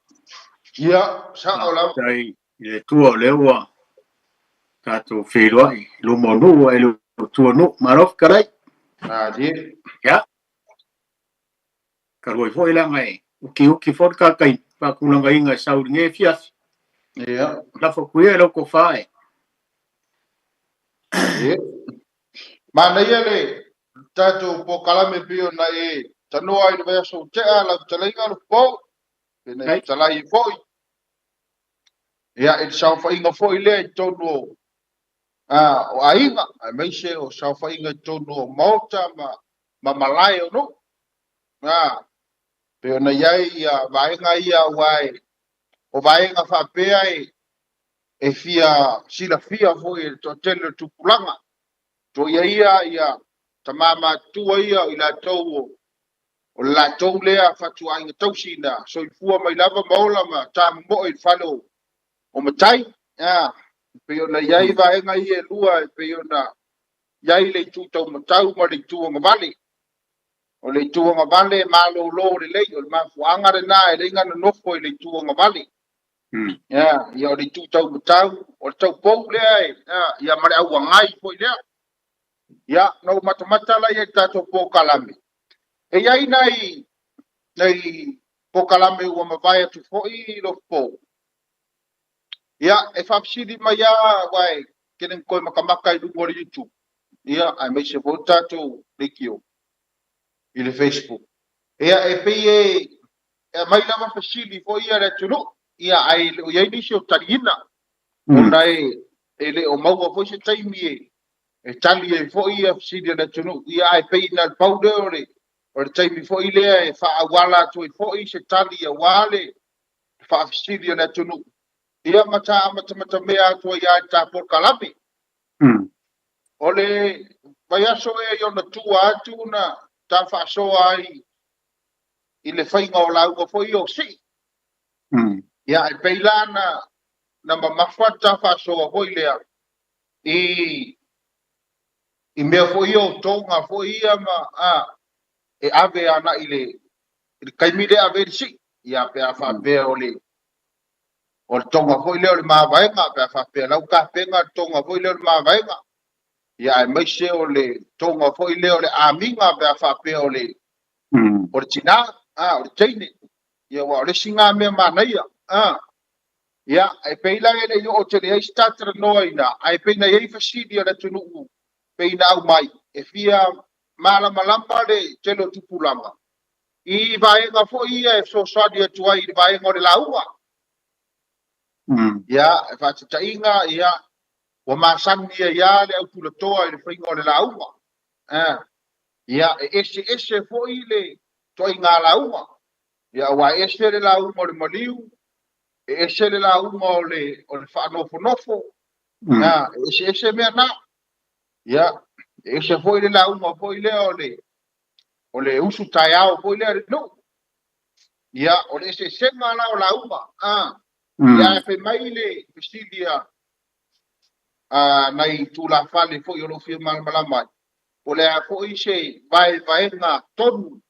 Ia, sao lava. Faafetai i le Atua o lea ua tatou feiloai i luma o nuu ae le o tua o nuu. Malo fetalai. Malie. Ia. Talu ai foi leaga e ukiuki foi le tatou faatulagaina e sau i lenei afiafi. Ia. Lafo atu ia i lau tofa e. Ia. Manaia le tatou polokalame pei ona e tanoa ai i le vaiaso ua tea lau fetalaiga Lofo, pei ona e fetalai ai foi. Ia, i le saofaiga foi lea i totonu o, o aiga, aemaise o saofaiga i totonu o maota ma, ma malae o nuu. A, pei ona i ai ia vaega ia aua e, o vaega faapea e, e fia silafia foi e le toatele o le tupulaga. Toia ia ia tama matutua ia o i latou o, o le latou lea fatuaiga tausi na soifua mai lava ma ola ma tamomoe i le fale o, o matai. A, e pei ona i ai vaega ia e lua e pei ona i ai le itu taumatau ma le itu agavale. O le itu agavale e malolo lelei, o le mafuaaga lena e leai na nofo i le itu agavale. Ia, ia o le itu taumatau, o le taupou lea e, ia ma le auagai foi lea. Ia, na ou matamata la i ai i le tatou polokalame. E i ai nai, nai polokalame ua mavae atu foi Lofo. Ia, e faafesili mai lava aua e tele na toe matamata i luga o le YouTube, ia, aemaise foi le tatou leitio i le Facebook. Ia, e pei e aumai lava fesili foi ia a le atunuu, ia, ae le o i ai nisi o taliina, ona e le o maua foi se taimi e tali ai foi ia fesili a le atunuu. Ia, ae pei na o le pau lea o le, o le taimi foi lea e faaauala atu ai foi se tali aua le faafesili a le atunuu. Ia ma ta amatamatamea atu ai lava i le ta polokalame. O le vaiaso ea i ona tua atu na ta faasoa ai i le faiga o lauga foi o sii. Ia, e pei la na, na mamafa le ta faasoa foi lea i, i mea foi ia o toga foi ia ma, a, e ave agai i le, I le taimi lea ave ai le sii, ia pe a faapea o le o le toga foi lea o le mavaega, pe a faapea la ua tapena le toga foi lea o le mavaega, ia aemaise o le toga foi lea o le amiga pe a faapea o le o le tinā, a, o le teine. Ia aua o le isi na mea manaia, a. Ia, e pei la e le i oo tele i ai se ta talanoa i ina, ae pei na i ai fesili a le atunuu pei na aumai, e fia malamalama le tele o tupulaga i vaega foi ia e fesoasoani atu ai i le vaega o le lauga. Ia, e faataitaiga, ia, ua masani ai lava le autulatoa i le faiga o le lauga. Ia, e eseese foi le ituaiga lauga. Ia, aua e ese le lauga o le maliu, e ese le lauga o le, o le faanofonofo, e eseese mea na. Ia, e ese foi le lauga foi lea o le, o le usu taeao foi lea le nuu. Ia, o le eseesega la o lauga. Ia, ae fai mai le fesili a, a nai tulafale foi o lo o fia malamalama ai, po o le a foi se vaevaega tonu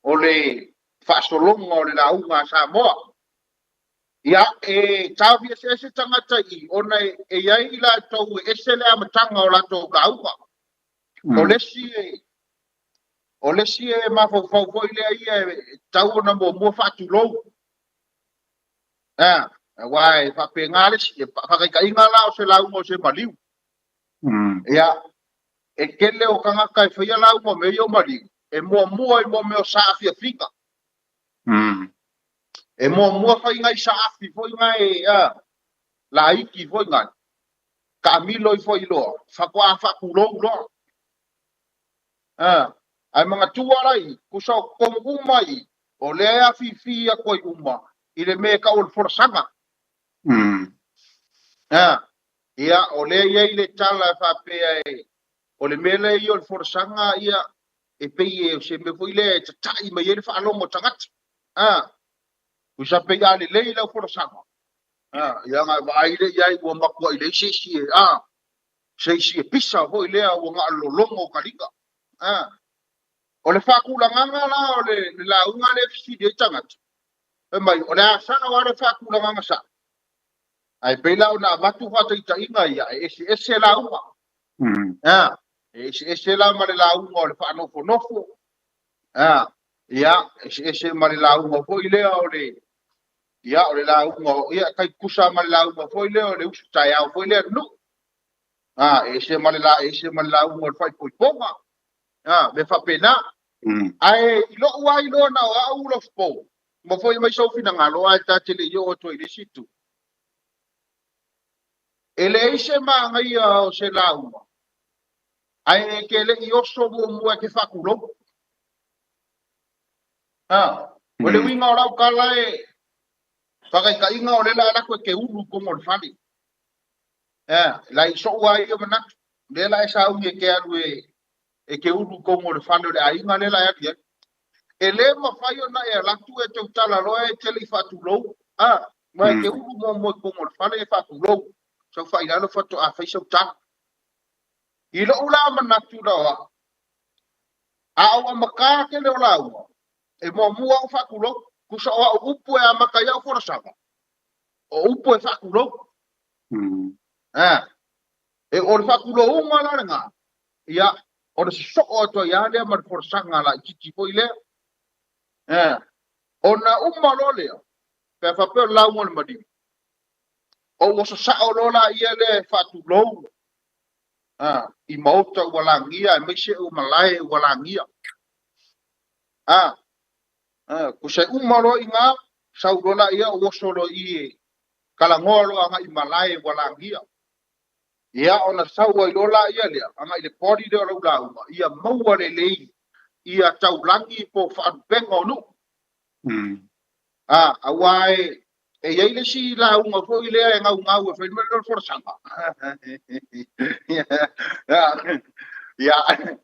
o le faasologa o le lauga a Samoa. Ia, e taofi eseese tagata i i, ona e i ai i latou e ese le amataga o latou lauga. O le isi e, o le isi e mafaufau foi lea ia e tatau ona muamua faatulou. A, aua e faapena le isi, e faataitaiga la o se lauga o se maliu. Ia, e tele o tagata e faia lauga o mea ia o maliu, e muamua i mo mea o saafiafiga. E muamua fai nai saafi foi nai, a, laiti foi nai, taamilo ifo ai loa, faatoa faatulou loa. A, ae manatua la i, tusa o totonu uma i, o lea e afifi atu ai uma i le mea e tau o le folasaga. A, ia, o lea e i ai le tala e faapea e, o le mea lea ia o le folasaga, ia, e pei e, o se mea foi lea e tatai mai ai le faalogo o tagata. A, tusa pei a lelei lau folasaga, a, ia ona e vaai lea i ai ua matuai leai se isi e, a, se isi e pisa foi lea ua na o le lologo o taliga. A, o le faatulagaga la o le, le lauga lea e fesili ai tagata, fai mai, o le a sao lava le faatulagaga sao? Ae pei la ona avatu faataitaiga ia, e eseese lauga. A, e eseese la ma le lauga o le faanofonofo, a, ia, eseese ma le lauga foi lea o le, ia, o le lauga, ia, tai tutusa ma le lauga foi lea o le usu taeao foi lea nuu. A, e ese ma le la, e ese ma le lauga o le faaipoipoga. A, mea faapena. Ae i lou lava iloa na o au Lofu ma foi mai sou finagalo ae ta te le i oo atu ai i le isi itu. E leai se manaia o se lauga, ae e te le i oso muamua e te faatulou. A, o le uiga o lau tala e faataitaiga o lea la alu atu e te ulu i totonu o le fale. A, la i sou lava ia manatu, lea la e sauni e te alu e e te ulu i totonu o le fale o le aiga lea la e alu i ai. E le mafai ona e alu atu e tautala loa e te le i faatulou, a, ma e te ulu muamua i totonu o le fale e faatulou, sau faailalo faatoa fai sau tala. I lou la manatu la o au, a ou amata tele o lauga, e muamua au faatulou, tusa o au upu e amata ai au folasaga, o upu e faatulou. A, e o le faatulouga la lena, ia, o le sosoo atu ai lava lea ma le folasaga laitiiti foi lea. Eh, ona uma loa lea, pe a faapea o le lauga o le maliu, o ua sasao loa laia lea e faatulou ah, i maota ua lagia aemaise o malae ua lagia. Ah, ah, tusa e uma loa i ina, sau loa laia ou oso loa i i e talanoa loa agai i malae ua lagia. Ia, ona sau ai loa laia lea, agai i le body lea o lau lauga, ia maua lelei ia taulagi po o faalupega o nuu. A, aua e, e i ai le isi lauga foi lea e gaugau e fai mai le folasaga. Ia,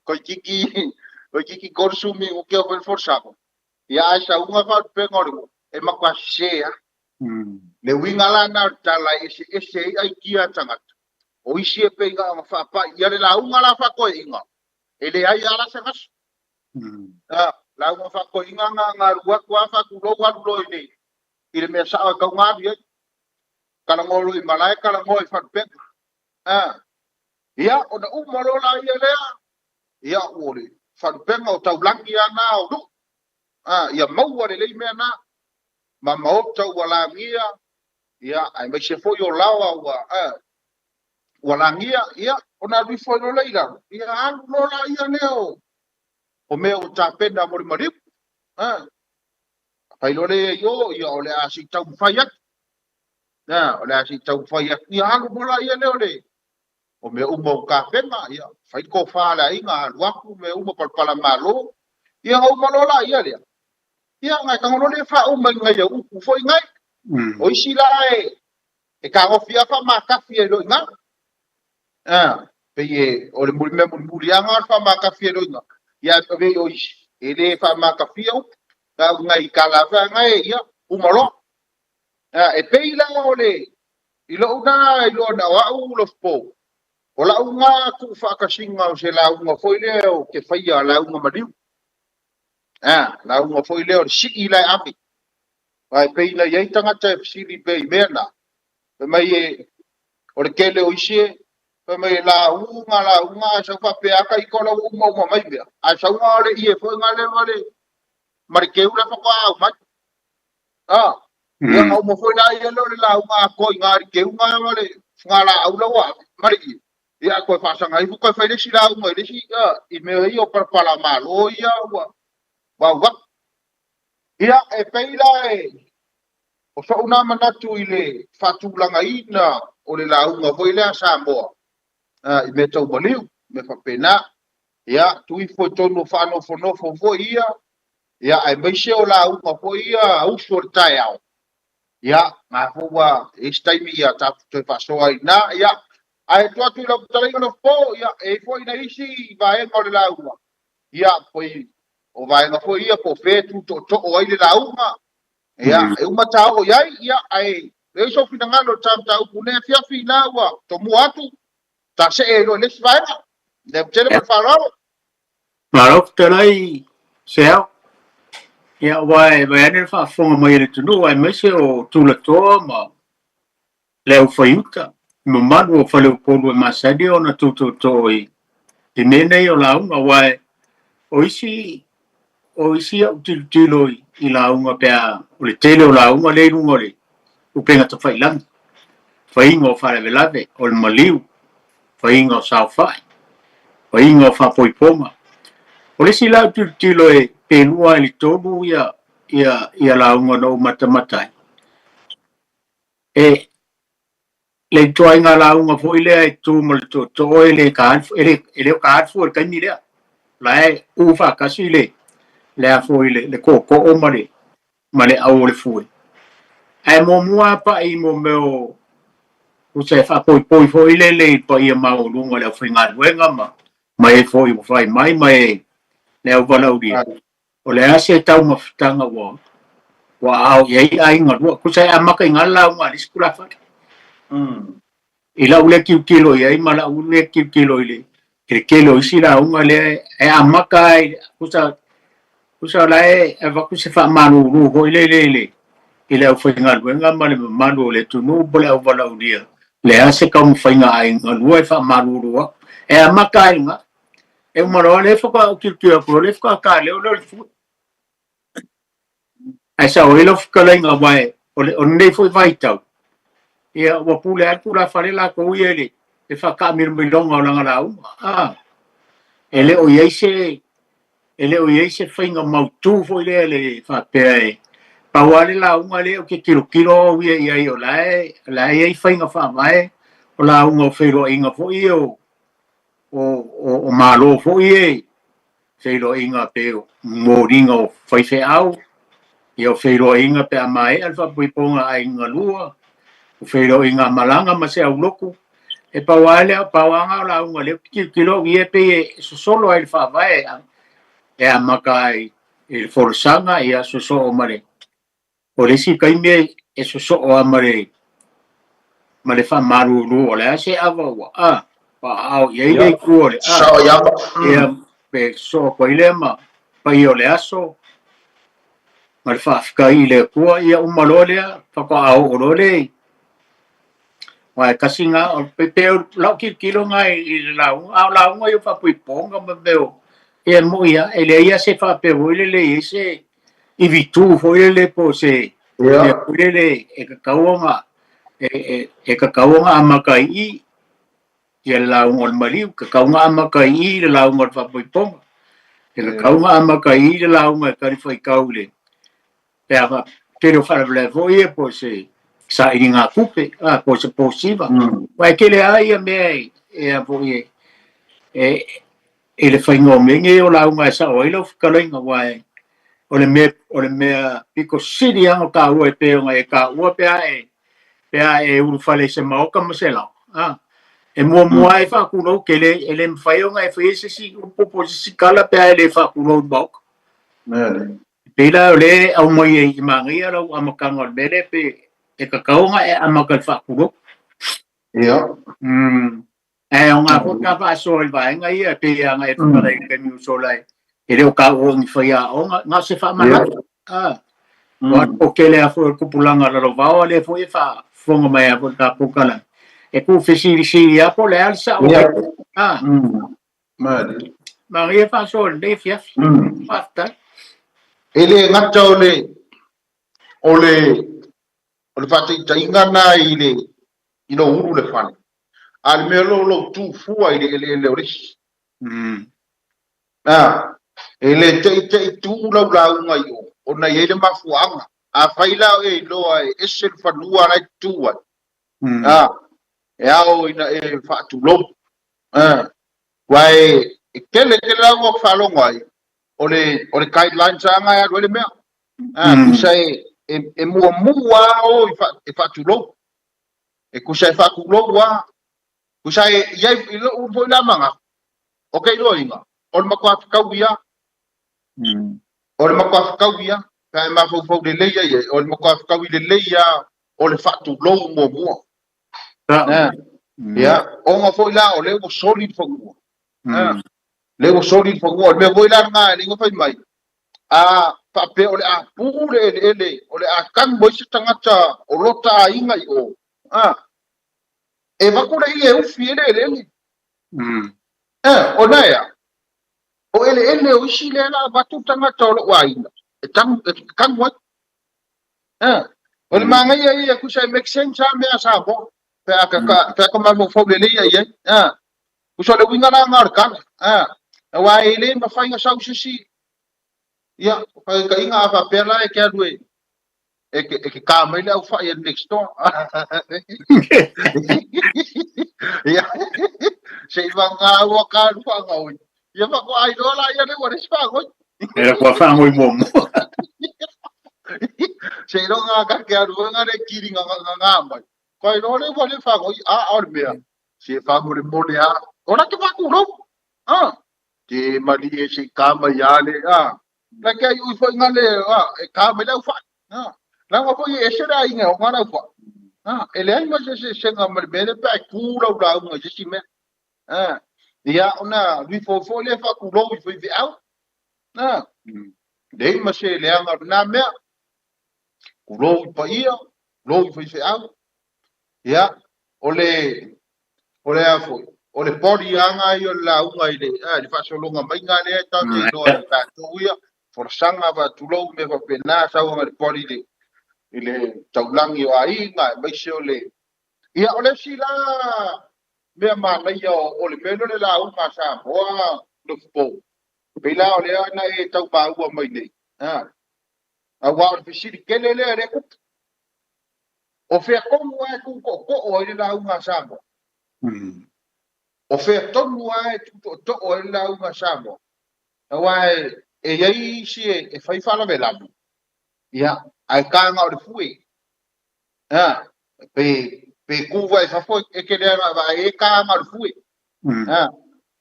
toeitiiti, toeitiiti 30 minute o fai le folasaga. Ia, ae sauga faalupega o le nuu, e matua sese lava. Le uiga la lena o le tala e eseese ai aikia a tagata, o isi e pei na ona faapai ia le lauga la faatoeaiina, e leai lava la se gasa. Lauga faatoeaina na na alu atu lava faatulou alu loa i le i le mea sao e tatau ona alu i ai. Talanoa loa i malae, talanoa i faleupega. A, ia, ona uma loa laia lea, ia, o le faleupega o taulagi lava na o Nuu. A, ia maua lelei mea na, ma maota ua lagia, ia, aemaise foi o laoa ua, a, ua lagia, ia, ona alu ifo ai loa lea i lalo, ia alu loa laia lea o, o mea ua tapena mo le maliu. A, fai loa lea i o, ia, o le a se i taumafai atu. A, o le a se i taumafai atu, ia alu loa laia lea o le, o mea uma ua tapena, ia, fai le tofa a le aiga, alu atu mea uma palapala malo, ia, ona uma loa laia lea, ia, ona e tago loa lea faauma i nai au upu foi nai. O isi la e, e tagofi lava faamatafia i loa i ina. A, pei e, o le mea mulimuli lava lena o le faamatafia i loa i ina. Ia, ae pei o isi, e le faamatafia upu, na o nai tala lava na e, ia, uma loa. A, e pei la o le, i lou na iloa na o au Lofipo, o lau na tuufaatasiga o se lauga foi lea ou te faia lauga maliu. A, lauga foi lea o le sii la e ave. Aua e pei na i ai tagata e fesili pea i mea na, fai mai e, o le tele o isi e, fai mai e lauga, lauga, ae sau faapea lava ita o la ua umauma mai mea, ae sau na o le ie foi na lea ma le, ma le keu la faatoa aumai. A, ia na uma foi la ia lea o le lauga atoa i na i le keu na ma le fugalaau la ua ave, ma le ie. Ia toe faasaga ifo toe fai le isi lauga i le isi, a, i mea ia o palapala malo ia ua, ua au atu. Ia, e pei la e, o so'u na manatu i le faatulagaina o le lauga foi lea a Samoa i mea tau maliu, mea faapena. Ia, tuu ifo i totonu o faanofonofo foi ia, ia, aemaise o lauga foi ia a uso o le taeao. Ia, na foi ua i ai se taimi ia tatou toe faasoa ai i ina. Ia, ae tuu atu i lau fetalaiga Lofipo, ia, e i ai foi nai isi vaega o le lauga, ia, pei o vaega foi ia po o fea e tutootoo ai le lauga, ia, e uma ta oo i ai, ia, ae e i ai sou finagalo i le ta mataupu i lenei afiafi, ina ua tomua atu, ta see ai loa i le isi vaega. Le ava tele ma le faaaloalo. Malo fetalai Seao. Ia, aua e vaai ane le faafofoga mai a le atunuu aemaise o tulatoa ma le aufaiuta, i mamalu o faleupolu e masani ona tutootoo i i mea nei o lauga, aua o isi o isi au tilotilo i, i lauga pe a o le tele o lauga lea i luga o le upega tafailagi, faiga o faalavelave, o le maliu, faiga o saofai, faiga o faapoipoga. O le isi la au tilotilo e pe lua i le tolu ia, ia, ia lauga na ou matamata ai, E le ituaiga lauga foi lea e tu ma le tootoo e le ka e le e le o ka fua i le taimi lea. La e u faatasi le le a foi le le tootoo ma le ma le au o le fue. Ae muamua lava pai mo mea o tusa e faapoipoi foi lele i le paia maualuga o le aufaigaluega ma ma e foi ua fai mai ma e le auvalaulia. O le a se taumafataga ua ua aao i ai aiga lua? Tusa e amata i ina le lauga a le isi tulafale. I lau lea tilotilo i ai ma lau lea tilotilo i le i le tele o isi lauga lea e amata ai tusa tusa o la e avatu se faamalulu foi lele i le i le aufaigaluega ma le mamalu o le atunuu po o le auvalaulia. O le a se taumafaiga a aiga lua e faamalulu atu. E amata ai i ina. E uma loa lea faatoa ou tilotilo atu loa lea faatoa ta leo lea o le fue. Ae sao ai lau fetalaiga aua e, o le, o lenei foi vaitau, ia ua pule atu tulafale latou ia i le, le faataamilomiloga o lana lauga. Ah, e le o i ai se, e le o i ai se faiga mautu foi lea le faapea e pau lava le lauga lea ou te tilotilo au ia i ai o la e, o la e i ai faiga faavae o lauga o feiloaiga foi ia o, o, o, o Malo foi e feiloaiga pe o moliga o faifeau, ia o feiloaiga pe a maea le faapoipoga a aiga lua, o feiloaiga a malaga ma se aulotu. E pau lava lea, pau lava na o lauga lea ou te tilotilo au i ai pei e sosolo ai le faavae e amata ai i le folasaga, ia sosoo ma le O le isi taimi e sosoo lava ma le ma le faamalulu o le a se ava ua a paao i ai le itu o le a Sao i ava. Ia pe sosoo atu ai lea ma paia o le aso ma le faafetai i le Atua, ia uma loa lea faatoa oo loa lea i aua e tasi lena, e pei o lau tilotilo lena i le lauga, a o lauga ia o faapuipoga ma mea o, ia e moni lava, e leai lava se faapea foi lele e i ai se ivitu foi lele po o se mea foi lele e tatau ona e tatau ona amata ai i i ia le lauga o le maliu, e tatau ona amata ai i i le lauga o le faapoipoga, e tatau ona amata ai i i le lauga e talifuaitau i le pe a faatele o faalavelave foi ia po o se sailiga tupe, a po o se posiva. Aua e tele lava ia mea e a foi e i le faiga o mea nei o lauga e sao ai lau fetalaiga, aua o le mea o le mea pito sili lava ona taua e pei ona e taua pe a e pe a e ulufale i se maota ma se lao, a e muamua lava e faatulou ke le e le mafai ona e faia se isi upu po o se isi tala pe a e le faatulou i le maota. E pei la o lea e aumai ai i manaia lau amataga o le mea lea pe e tatau ona e amata i le faatulou. Ae aoga foi ta faasoa i le vaega ia, e pei lava ona e fetalai i le taimi ua sola e le o taua o ni faiaoga, na o se faamanatu. Aua o tele lava foi o le tupulaga lalovaoa lea foi e faafofoga mai lava foi i le tatou tala, e tuufesilisili lava po o le a le sao o Manaia faasoa i lenei afiafi. Faafetai. E le gata o le o le o le faataitaiga lena i le i lou ulu le fale, a o le mea lea o lou tu fua i le eleele o le isi. A, e le te'i tu lau lauga i o, ona e i ai le mafuaaga. Afai la o e iloa e ese le fanua la e tu ai, a, e ao ina e faatulou. A, aua e tele tele lauga ou te faalogo ai, o le, o le guidelines lava lena e alu ai le mea. A, tusa e, e, e muamua lava o e faatulou. E tusa e faatulou lava. Tusa e i ai i lou foi la manatu, o ke iloaina, o le matua fetaui lava. O le matua fetaui lava. Pe a e mafaufau lelei ai ai, o le matua fetaui lelei lava o le faatulou muamua. Ia, ona foi la o lea ua soli le fanua. Lea ua soli le fanua. O le mea foi la lena e le fai mai, a faapea o le a pu le eleele, o le a tanu mai se tagata o lota aiga i o, a, e avatu le ie e ufi ai le eleele. O na ea, o eleele o isi lea la avatu tagata o lou aiga e tanu, e tanu ai. O le manaia ia, tusa e make sense lava mea a Samoa, pe a ka, pe a ka mafaufau lelei ai ai. Tusa o le uiga la lena o le tala. Aua e le mafai ona sau se isi, ia, faataitaiga a faapea la e te alu e, e te, e te ka mai le aufai a le next door. Ia, se i vagana ua ka alu faagaoi. Ia faatoa iloa la ia le ua leai se faagaoi. E la kua faagaoi muamua. Se iloga ka ke alu nga le kiri nga nga nga mai. Ko iloa le ua le faagaoi a a o le mea. Se faamole mole a. O la ke faatulou. Ah. Te malie se ka mai a le a. La ke ai ui foi nga le a e ka mai le aufai. Ah. La nga foi e ese le aiga o nga le aufai. Ah, e leai ma se se senga ma le mea le pe ai ku lau lauga i se isi mea. Ah. Ia ona lui foi foi le faatulou i faifeau. Ah. Leai ma se leaga o lena mea. Tulou i paia, tulou i faifeau. Ia, o le, o le a foi, o le body lava ia o le lauga i le, a, i le faasologa maiga lea e tatou te iloa ai tatou ia, folasaga faatulou mea faapena, sau aga i le body i le, i le taulagi o aiga, aemaise o le, ia, o le isi la mea manaia o le mea lea o le lauga a Samoa, Lofupo, pei la o lea na e tau maua mai nei, a, aua o le fesili tele lea e le tupu. O fea tonu lava e tutootoo ai le lauga a Samoa? O fea tonu lava e tutootoo ai le lauga a Samoa? Aua e i ai isi e fai faalavelave, ia, ae taga o le fue. A, pe, pe ku vai fafo e ke leaga vaai e taga o le fue. A,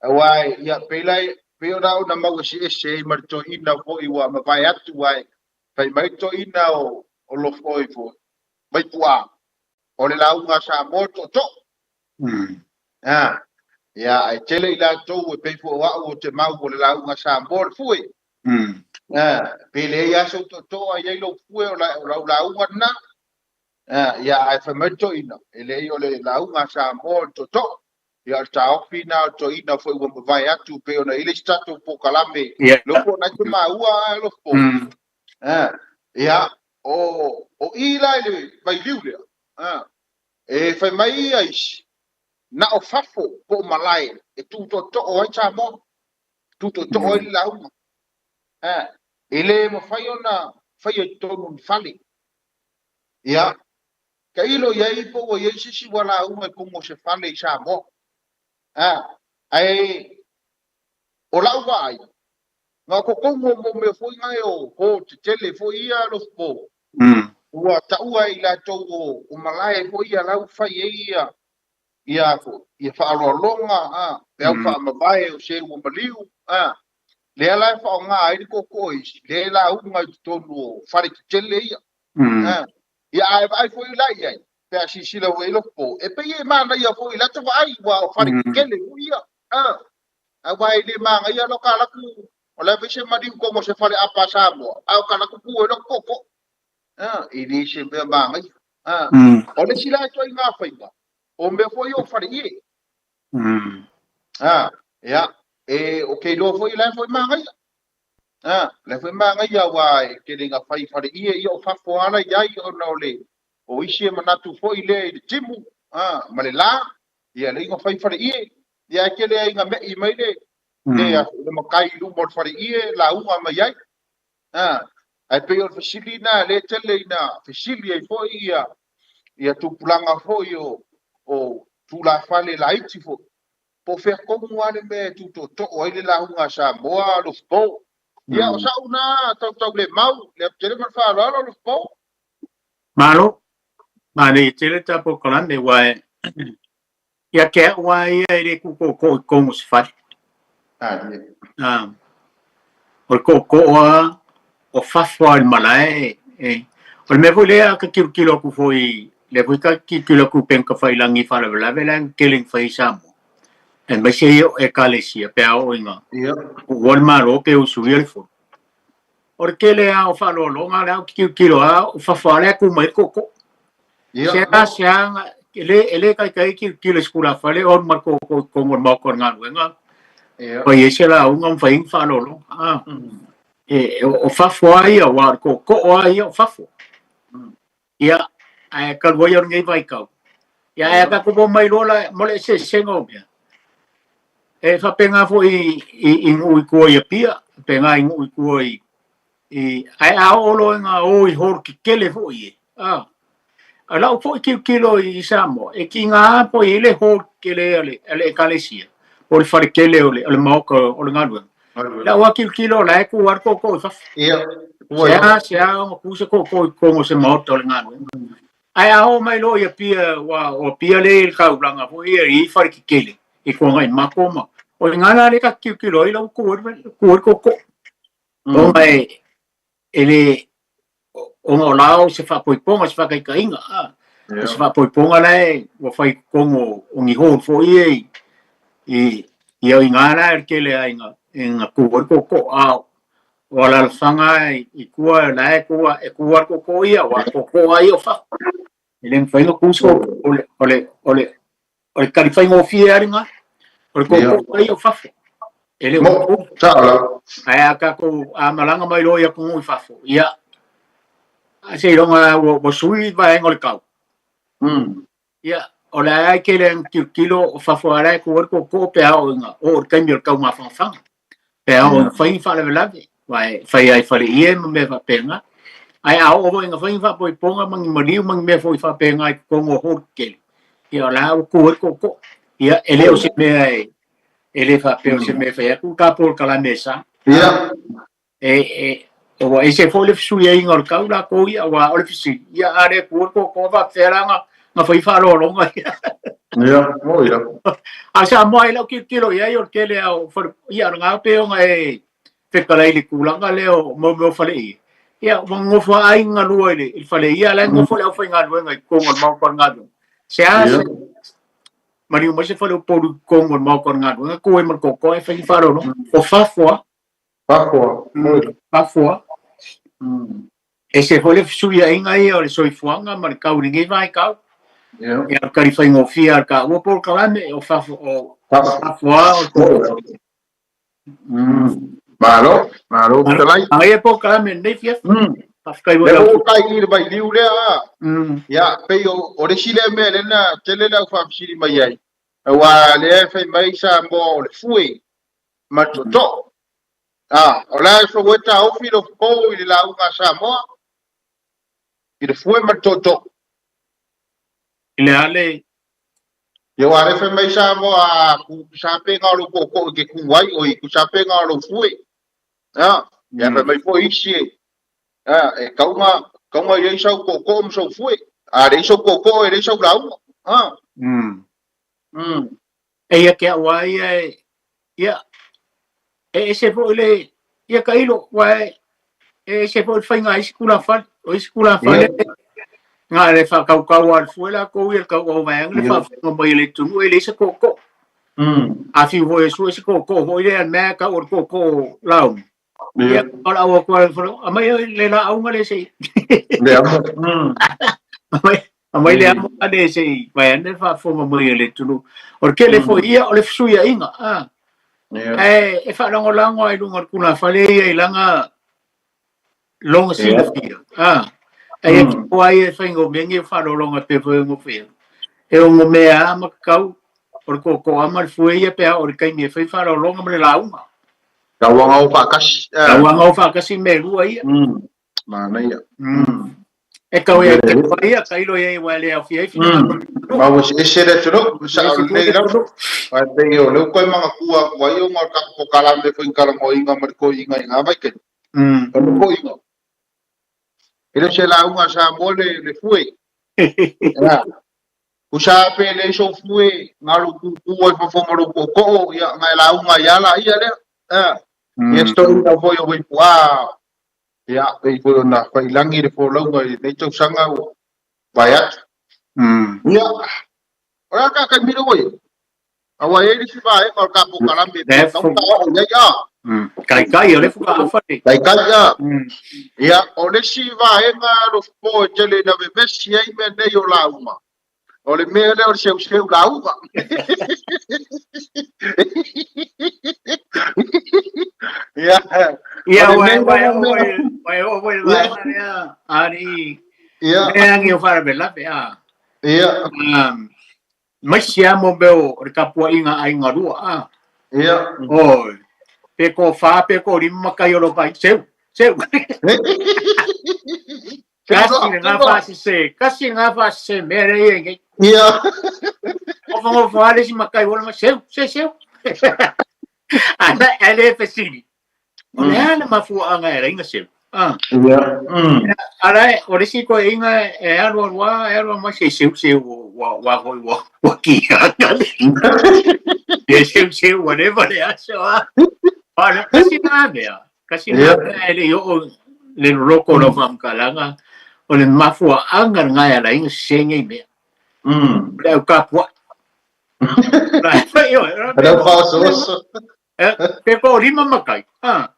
aua ia, pei la, pei ona ona mau eseese ai ma le toeaina foi ua mavae atu ae fai mai le toeaina o, o Lofoi foi, Vaipu'a, o le lauga a Samoa o le tootoo. A, ia, ae tele i latou e pei foi o au o te mau o le lauga a Samoa o le fue. Pe leai lava sou tootoo ae i ai lou fue o lau lauga lena. Ia, ae fai mai le toeaina, e leai o le lauga a Samoa o le tootoo. Ia, o le taofi lena o le toeaina foi ua mavae atu pei ona i ai le isi tatou polokalame, lea foi na e te maua Alofa. Ia, o i la i le vailiu lea, e fai mai ia isi, na o fafo po o malae e tu tootoo ai Samoa, tu tootoo ai le lauga. E le mafai ona faia i totonu o ni fale. Ia, tailo i ai po ua i ai se isi ua lauga i totonu o se fale i Samoa. Ae o lau vaai, na o totonu o mo mea foi na o hall tetele foi ia Alofa, ua taua e i latou o malae foi ia la ua fai ai ia ia foi ia faaaloaloga a peau faamavae o se ua maliu a lea la e faaaoga ai le tootoo isi le lauga i totonu o fale tetele ia a ia ae vaai foi la i ai pe a silasila ua i loko e pei e manaia foi i lata vaai ua o fale tetele foi ia a aua e le manaia lo ka laku o le foi se maliu komo se fale apa Samoa a o ka laku pu e lo koko a e le se mea manaia a o le isi la e toi ngā whainga o mea foi o fale ie a ia e o ke iloa foi la foi manaia a la foi manaia wa e tele ngā whai fale ie ia o fafo ala i ai ona o le o isi e manatu foi lea i le timu a ma le la ia le inga fai fale ie ia e tele ai ngā mei mai le le le makai i luma o le fale ie lauga mai ai a ae pei o le fesili na le tele ina fesili ai foi ia ia tupulaga foi o tulafale laiti foi po o fea tonu lava le mea e tutootoo ai le lauga a Samoa Alofa. Ia o sa'u na tautaulemau le atu tele ma le faaaloalo Alofa. Malo, manaia tele ta polokalame aua e ia te au lava ia e le tutootoo i totonu o se fale. O le tootoo lava o fafo lava i le malae e, o le mea foi lea a ta tilotilo atu foi, lea foi ta te tilotilo atu i upega tafailagi i faalavelave la e tele ina fai i Samoa, aemaise ia o Ekalesia pe a oo ina tuua le Malo pe usuia le fono. O le tele lava o faaaloaloga lea ou te tilotilo lava o fafo lava lea e tu mai ai le tootoo. Se a se a e le taitai tilotilo i se tulafale o alu ma le tootoo i totonu o le maota o le galuega, fai ai se lauga ma fai ai ni faaaloaloga. E, o fafo lava ia, aua o le tootoo lava ia o fafo. Ia, ae talu ai o lenei vaitau. Ia, ae a tatou o mai loa la mo le eseesega o mea, e faapena foi i nuu i tua i Apia, faapena i nuu i tua i, ae a oo loa ina o i hall tetele foi e, a, a lau foi tilotilo i Samoa, e tiga foi i ai le hall tetele a le Ekalesia, po o le fale tele o le maota o le galuega. Lau lava tilotilo o la e tu lava le tootoo i fafo. Ia, Se a, se a ona tu se tootoo i totonu o se maota o le galuega. Ae a oo mai loa i Apia, ua o Apia lea e i le taulaga foi ia e i ai fale tetele i Tuanaimato ma, o i ina la lea ta te tilotilo ai la ua tu ai le tootoo. Ona e le, ona o la o se faapoipoga, se faataitaiga, a, o se faapoipoga la e ua fai i totonu o ni hall foi ia i, ia o i ina la e tele ai ina tu ai le tootoo, a o alaalafaga i tua la e tu e tu lava le tootoo ia, aua o tootoo lava ia o fafo. E le mafai ona tu se tootoo, o le, o le, o le, o le tali faigofie lava lena. O le tootoo ia o fafo. E le o Sao lava. Ae a tatou a malaga mai loa i atunuu i fafo, ia, seiloga ua sui vaega o le tau. Ia, o le a e tele ina tilotilo o fafo lava la e tu ai le tootoo pe a oo ina oo i le taimi o le taumafangafaga. Pe a oo ina fai ni faalavelave, aua e fai lava i faleie ma mea faapena. Ae a oo foi ina fai ni faapoipoga ma ni maliu ma ni mea foi faapena i totonu o hall tetele, ia o la ua tu ai le tootoo. Ia, e le o se mea e le faapea o se mea e fai atu ta polokalame e sa. Ia. E, ua ese foi le fesuiaiga o le tau latou ia, aua o le fesili, ia a le tu ai le tootoo faapefea la na fai faaaloaloga ia. Ia, o ia. A Samoa i lau tilotilo i ai o le tele lava o fale, ia o lena pei ona e fetalai i le tulaga lea o mea o faleie, ia ua nonofo lava aiga galue i le faleie, a o la e nonofo le aufaigaluega i totonu o le maota o le galuega. Se a se maliu mai se fale o Upolu i totonu o le maota o le galuega, tu ai ma le tootoo ae fai ni faaaloaloga. O fafo lava. Faafoa. Faafoa. Ese foi le fesuiaiga ia o le soifuaga ma le tau i lenei vaitau. Ia. Ia, o le tali faigofie a le taua polokalame o fafo o faafoa o le Malo, malo fetalai. Manaia polokalame i lenei afiafi. Faafetai mo Lea lau. ua tai i le vailiu lea a. Ia, pei o le isi lea mea lea na tele le au faafesili mai ai. Aua lea e fai mai Samoa o le fue ma le tootoo. A, o le a sou e taofi lo fo i le lauga a Samoa i le fue ma le tootoo. I le a le. Ia aua lea fai mai Samoa a ku sapega o lou tootoo i te ku ai oi ku sapega o lou fue. A, ia fai mai foi isi e, a, e tau na, tau na i ai sau tootoo ma sou fue. A leai sou tootoo e leai sau lauga. A. Eia ke au a ia e, ia, e ese foi le, ia tailo, ua e, e ese foi le faiga a isi tulafale. O isi tulafale, na le faatautau a le fue latou ia le tau au vaega le faafofoga mai e le atunuu e leai se tootoo. A fiu foi e sue se tootoo foi lea, le mea e tau o le tootoo lauga. Ia, o le au atu a le fale, aumai le laauga le se i. Le amo. Aumai le amo le se i vaeane le faafofoga mai a le atunuu. O le tele foi ia o le fesuiaiga. Ae e faalagolago lava i luga o le tulafale ia i lana lona silafia. Ae e ai e faigomea e faalologa pe foi o fia. E ono mea a ma tatau o le tootoo lava ma le fue ia pe a oo i le taimi e fai faalologa ma le lauga. Tauaga o faatasi. Tauaga o faatasi mea e lua ia. Manaia. E tau ia te ia, tailo ia i aua e le aofia ai finagalo. Ma ua eseese le atunuu, sao lelei lava. Ae pei o lea ua toe manatua atu ai ona o le tatou polokalame foi i talanoaina ma le toeaina i na vaitaimi. O le toeaina, e le o se lauga a Samoa le fue. Tusa pe leai sou fue, na lou tūtū ai fafo ma lou tootoo, ia, na e lauga ai lava laia lea. Ia se toeaina foi o Vaipu'a, ia, pei foi ona faiilagi le folauga i lenei tausaga ua vae atu. Ia, o le a ta taimi lea ua i ai? Aua e i ai le isi vaega o le ta polokalame e tatau ona oo i ai, a. Taitai, o lea faatoa afa le. Taitai, a. Ia, o le isi vaega Alofipo e tele ina vevesi ai mea nei o lauga, o le mea lea o le seuseu lauga. Ia, Ia, ua e oo foi i le vaega lea, alii, mea agi o faalavelave, a. Ia. Maisi lava mo mea o le tapuaiga a aiga lua, a. Ia. Oi. Pe toafa, pe toalima matai o lo vai. Seu, seu. Tasi lena faasese, tasi lena faasese mea lea e i ai nei. Ia. Nofonofo lava le isi matai ua lama, seu, se seu. Ae le fesili. O le a le mafuaaga e ala ai ona seu? Ah. Ia. Ala o le isi toeaiina e alu alu lava, e alu alu mai se seu seu ua ua foi ua ua kia kale. E seu seu ua leva le aso a. Ala kasi na mea, kasi na mea e le i oo le loloko o lau faamatalaga o le mafuaaga lena e ala ai ona sese nei mea. Le au tapuai. Le au faaosooso. Pe toalima matai. Ah.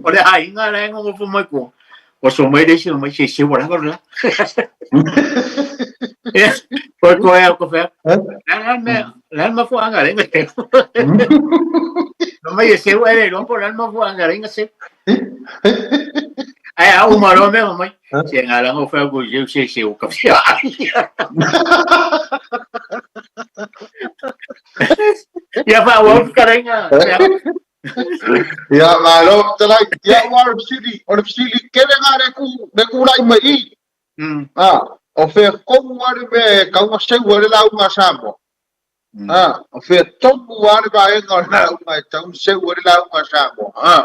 O le aiga la e nonofo mai tua. Oso mai le isi mai se se wala wala. Koe koe au ko fea. La me la ma fu anga lenga te. No mai se wa le lompo la ma fu anga lenga se. Ai au maro me mai. Se nga la ngo fea ko se se se o ka fia. Ia faaauau fetalaiga. Ia, malo fetalai. Ia, aua o le fesili, o le fesili tele lena lea e lea e tulai mai i i. A, o fea tonu lava le mea e tatau ona seu ai le lauga a Samoa? A, o fea tonu lava le vaega o le lauga e tatau ona seu ai le lauga a Samoa? A,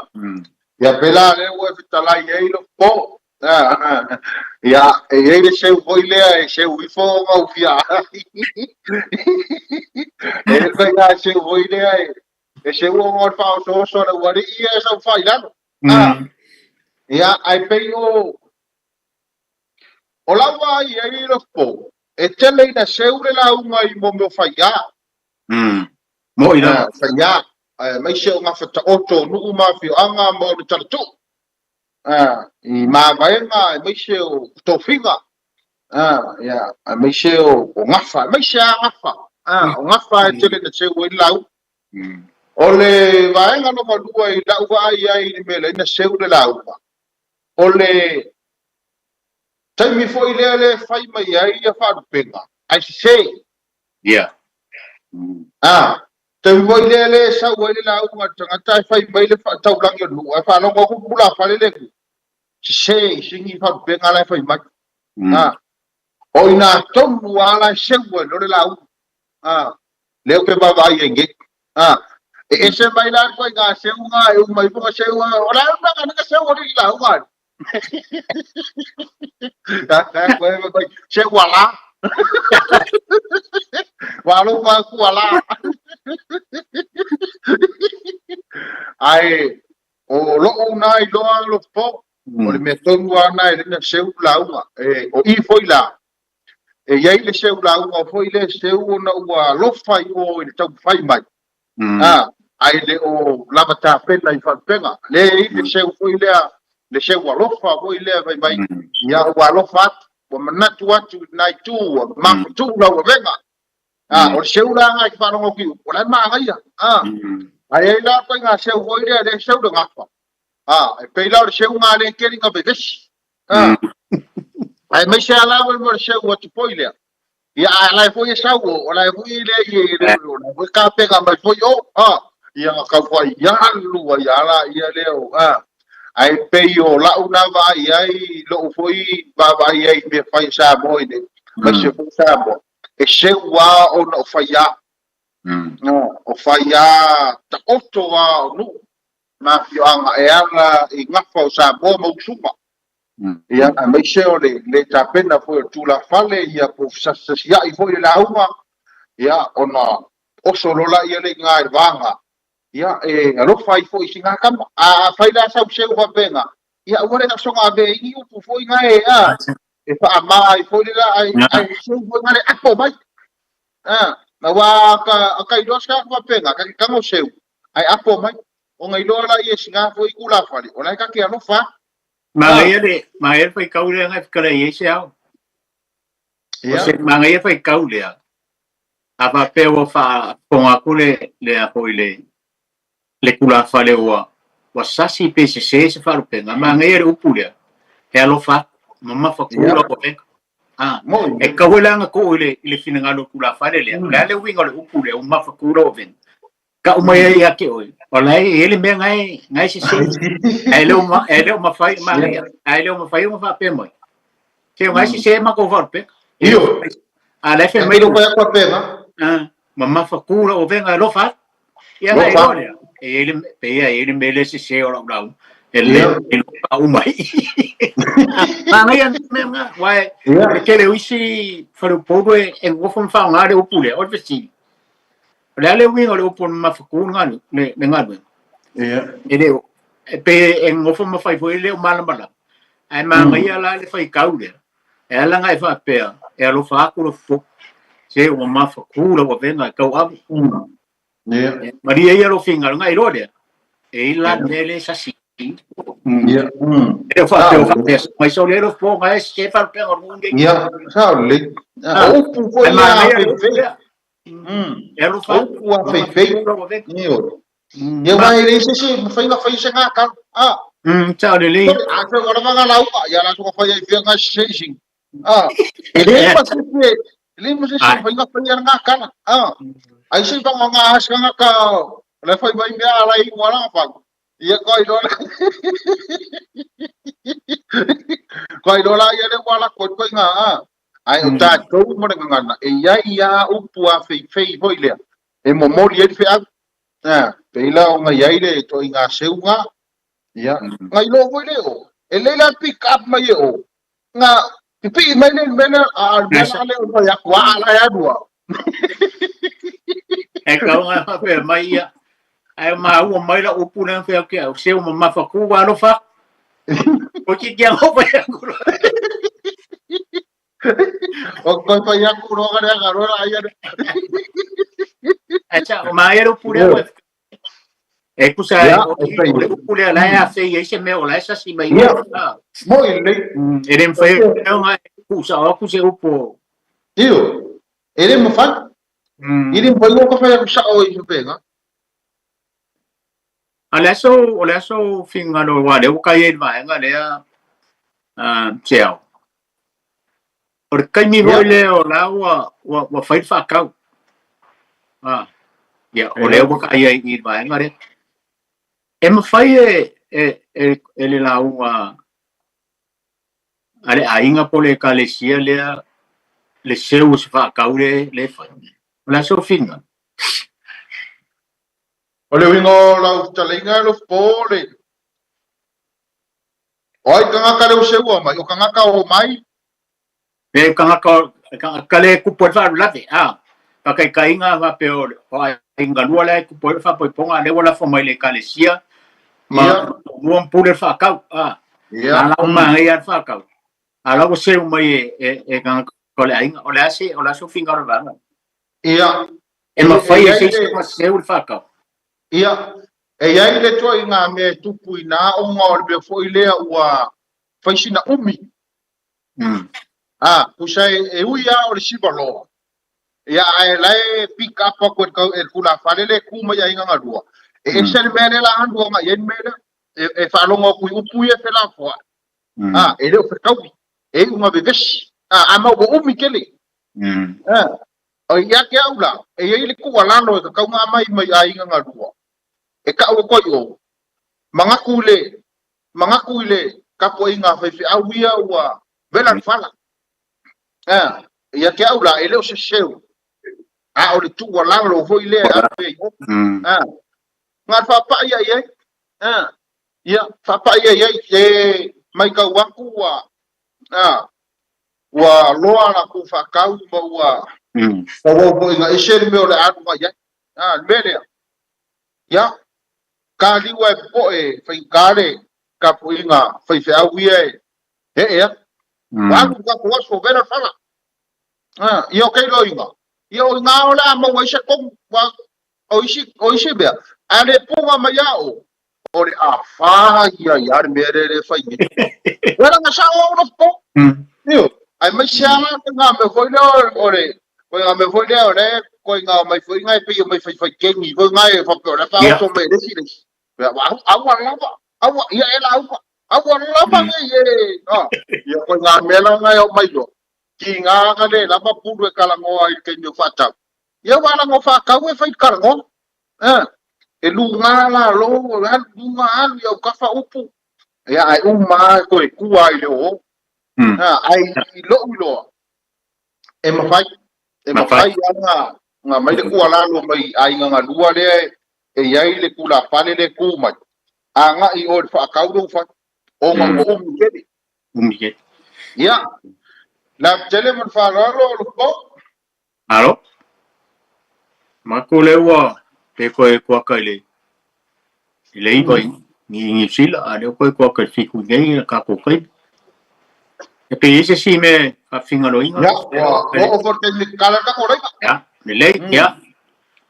ia pēlā lea ua e fetalai ai lou po. Ia, e i ai le seu foi lea e seu ifo ona ou fia ai. E i ai le faiga seu foi lea e seu ona o le faaosooso a le aualii ia e saofai i lalo. Ia, ae pei o, o lau vaai i ai Lofo, e tele ina seu le lauga i mo mea o faiā. Moi lava. Faiā. aemaise o gafataoto o nuu ma afioaga ma o le talatuu, i mavaega aemaise o tofiga, ia, aemaise o gafa, aemaise lava gafa, o gafa e tele ina seu ai le lauga. O le vaega lona lua i lau vaai ai i le mea lea ina seu le lauga, o le taimi foi lea lea e fai mai ai ia faalupega, ae sese. Ia. Taimi foi lea lea e sau ai le lauga a le tagata ae fai mai le taulagi o le nuu, ae faalogo atu le tulafale le nuu, sese i sini faalupega la e fai mai. O i ina tonu lava la e seu ai loa le lauga. Lea ou te vaavaai ai nei. E ese mai la le ituaiga seuga e uma ifo seu, o le a le mea na seu o le lauga. Seu ala. Malo pa ku ala. Ae o lou na iloa Alofa, o le mea tonu lava lena e le na seu lauga. E, o i foi la, e i ai le seu lauga foi lea e seu ona ua alofa i o i le taumafai mai. Ae le o lava tapena i faalupega. Lea e i ai le seu foi lea, le seu alofa foi lea fai mai, ia ua alofa atu, ua manatu atu i lena itu, ua mafatuu lau avega. O le seu la lena e te faalogo atu i upu, o la e manaia. Ae i ai la ituaiga seu foi lea, lea e seu le gafa. E pei la o le seu lena lea e tele ina vevesi. Aemaise lava la mo le seu atu foi lea. Ia, a la e foi e sau o, o la e foi e le i e o la e foi tapena mai foi o, a, ia na tau fai alu ai a la ia lea o, a, ae pei o lau na vaai ai, lou foi vaavaai ai i mea fai a Samoa i nei, aemaise foi Samoa, e seu lava ona o faiā. O faiā taoto lava o nuu ma afioaga e ala i gafa o Samoa ma Usuga. Ia, aemaise o le le tapena foi o le tulafale, ia po o fesasisasiai foi le lauga, ia, ona oso loa laia le iga i le vaga, ia, e alofa ai foi i sina tama. A afai la sau seu faapena, ia aua le lasoga ave ai ni upu foi na e, a, e faama ai foi le la, ae, ae seu foi na le apo mai. A, aua a ka iloa se faapena, ka te tago seu, ae apo mai. Ona iloa laia e sina foi tulafale, o la e ta te alofa atu. Manaia le, manaia le faitau lea na e fetalai ai se ao. O se manaia faitau lea, a faapea ua faafofoga atu le, le a foi le, le tulafale ua, ua sasi pe sese se faalupega, manaia le upu lea, e alofa atu, mamafa ku lau avega. Ah, e tatau foi la ona tuu i le, i le finagalo o le tulafale lea, o le a le uiga o le upu lea, ua mamafa ku lau avega. Kau mai ai ia te oe, o la e i ai le mea na e, na e sese. Ae le o ma, e le o mafai, manaia, ae le o mafai ona faapea mai. Se o na e sese matou faalupega. Io. A la e fai mai. Io pai atu pena. Ah, mamafa ku lau avega e alofa atu. Ia na iloa lea. E i ai le, pe ia e i ai le mea lea sese o lau lau. E le, e le pau mai. Manaia le mea na, aua e, o le tele o isi faleupolu e, e nofo ma faaaoga le upu lea, o le fesili. O le a le uiga o le upu o le mamafa-ku le galuega? E le o, e pei e nofo ma fai foi e le o malamalama. Ae manaia la le faitau lea, e ala ona e faapea, e alofa atu le fofo, se ua mamafa-ku lau avega e tauave. Malie ia lou finagalo, ona e iloa lea, e i ai la le mea lea e sasi. Ia. E le o faapea o faapea mai sau lea fo ga e se faalupega o le nuu nei. Ia, sao lelei. O upu foi Ae manaia le upu lea. E alofa atu. Upu a feifei. Ioe. Ia aua e leai se isi e mafai ona fai se gakalo. A. Sao lelei. A fai ua lava na lauga, ia la soka fai ai fea ga se isi. A. E leai ma se isi e leai ma se isi e mafai ona faia le gakala. A. Ai se i whanga ngā asanga ka le whai mai mea ala i ngā ranga whanga. Ia koi loa la. Koi loa la ia le wala koi koi ngā a. Ae o tatou ma le gagana, e i ai a upu a feifei foi lea, e momoli ai le feau. A, pei la ona i ai le ituaiga seuga, ia, na iloa foi lea e o, e lelei la le pick up mai e o, na pipii mai lea i le mea lea, a o le mea la lea o fai atu, a la e alu lava. E kau nga faapea mai ia, ae maua mai lau upu lea na fai atu ki au, seu mamafa ku alofa. O ki kia ngau fai aku loa. O koe fai aku loa ka lea ka loa la ia. Ae sa, o maia le upu lea koe. E tusa Ia, o e fai o le ai. upu lea la e afei ai se mea o la e sasi mai Ia, ai. Ah. moi lelei. E le mafai ona e tuusao atu se upu o Io, e le mafai. E le mafai ona fai atu sao i faapena. A o le aso, o le aso finagalo aua o lea ua kai ai i le vaega lea, Seao. O le taimi foi lea o la ua, ua, ua fai le faatau. Ah, ia, o lea ua kai ai i le vaega lea. E mafai e, e, e, e le lauga a le aiga po o le ekalesia lea le seu o se faatau le, le fai. O le aso finagalo. O le uiga o lau fetalaiga e alofa o le O ai tagata lea ua seua mai? O tagata o mai? E tagata, tagata le tupu ai le faalavelave, a. Faataitaiga faapea o o aiga lua la e tupu ai le faapoipoga, lea ua lafo mai i le ekalesia ma Ia. mua ma pule le faatau, a. Ia. A la ua manaia lava le faatau, a la ua seu mai e, e, e tagata o le aiga. O le a se, o le a sou finagalo i le vaega? Ia. E mafai E e i ai se isi le ona seu le faatau? Ia, e i ai le ituaiga mea e tupu i ina ona o le mea foi lea ua fai sina umi. A, tusa e, e ui lava o le siva loa, ia ae la e pick up atu e le, e le tulafale le tu mai aiga galua. E ese le mea lea la alu agai i ai le mea lea. E, e faalogo atu i upu ia e felafoai. A, e le o fetaui, e iu ina vevesi. A, a ma ua umi tele. A, O ia te au la, e i ai le tuualalo e tatau ona aumai mai aiga galua, e tau atu ai o, manatu i le, manatu i le tapuaiga a faifeau ia ua vela le fala. A, ia te au la, e le o se seu, a o le tuualalo foi lea e ave i o. A, na o le faapai ia i ai. A, ia, faapai ia i ai, e matau atu ua, a, ua loa latou faatau ma ua tauau foi ina ese le mea o le a alu mai ai. A, le mea lea, ia, taliu ae popoe e faigata le tapuaiga faifeau ia e ee atu. Ua alu le tatou aso, vela le fala. A, ia o keiloiga, ia o ina o le a maua ai se tonu, ua, o isi, o isi mea, a le puna mai a o, o le a fā ia ia le mea lea e fai nei. Ua laga sao au lofo po. Io, ai mai se ala ko ngā mea foi lea o le ko ngā mea foi lea o le ko ngā mai foi ngai pe mai fai fai kengi foi ngai e faapea o le whaoto me le si le si. Au aua lava, aua ia e la aua. Aua lava nei e ah, ia ko ngā mea la ngai o mai loa. Ki ngā nga le lava pulu e kalangoa i le taimi o whaatau. Ia wala ngo whaakau e whai kalangoa. Eh, e lugā lalo, alu luga, alu i au kafa upu. Ia, ae uma lava e toe kua i le oo. Ha, ae i lou iloa, e mafai, e mafai lava na, na mai le tuualalo mai aiga galua lea e i ai le tulafale lea e tu mai, agai i o i le faatau lou fale, ona ua umi tele. Umi tele. Ia, lava tele ma le faaaloalo o Lupou. Alo. Maku le ua pe koe kuaka i le i le iva i i Niu Sila, a lea koe kuaka i Fiku nei i ka kai. E pe ese si me ka fingaloinga. Ya, ua o o te me kala ka kolenga. Ya, le lei, ya.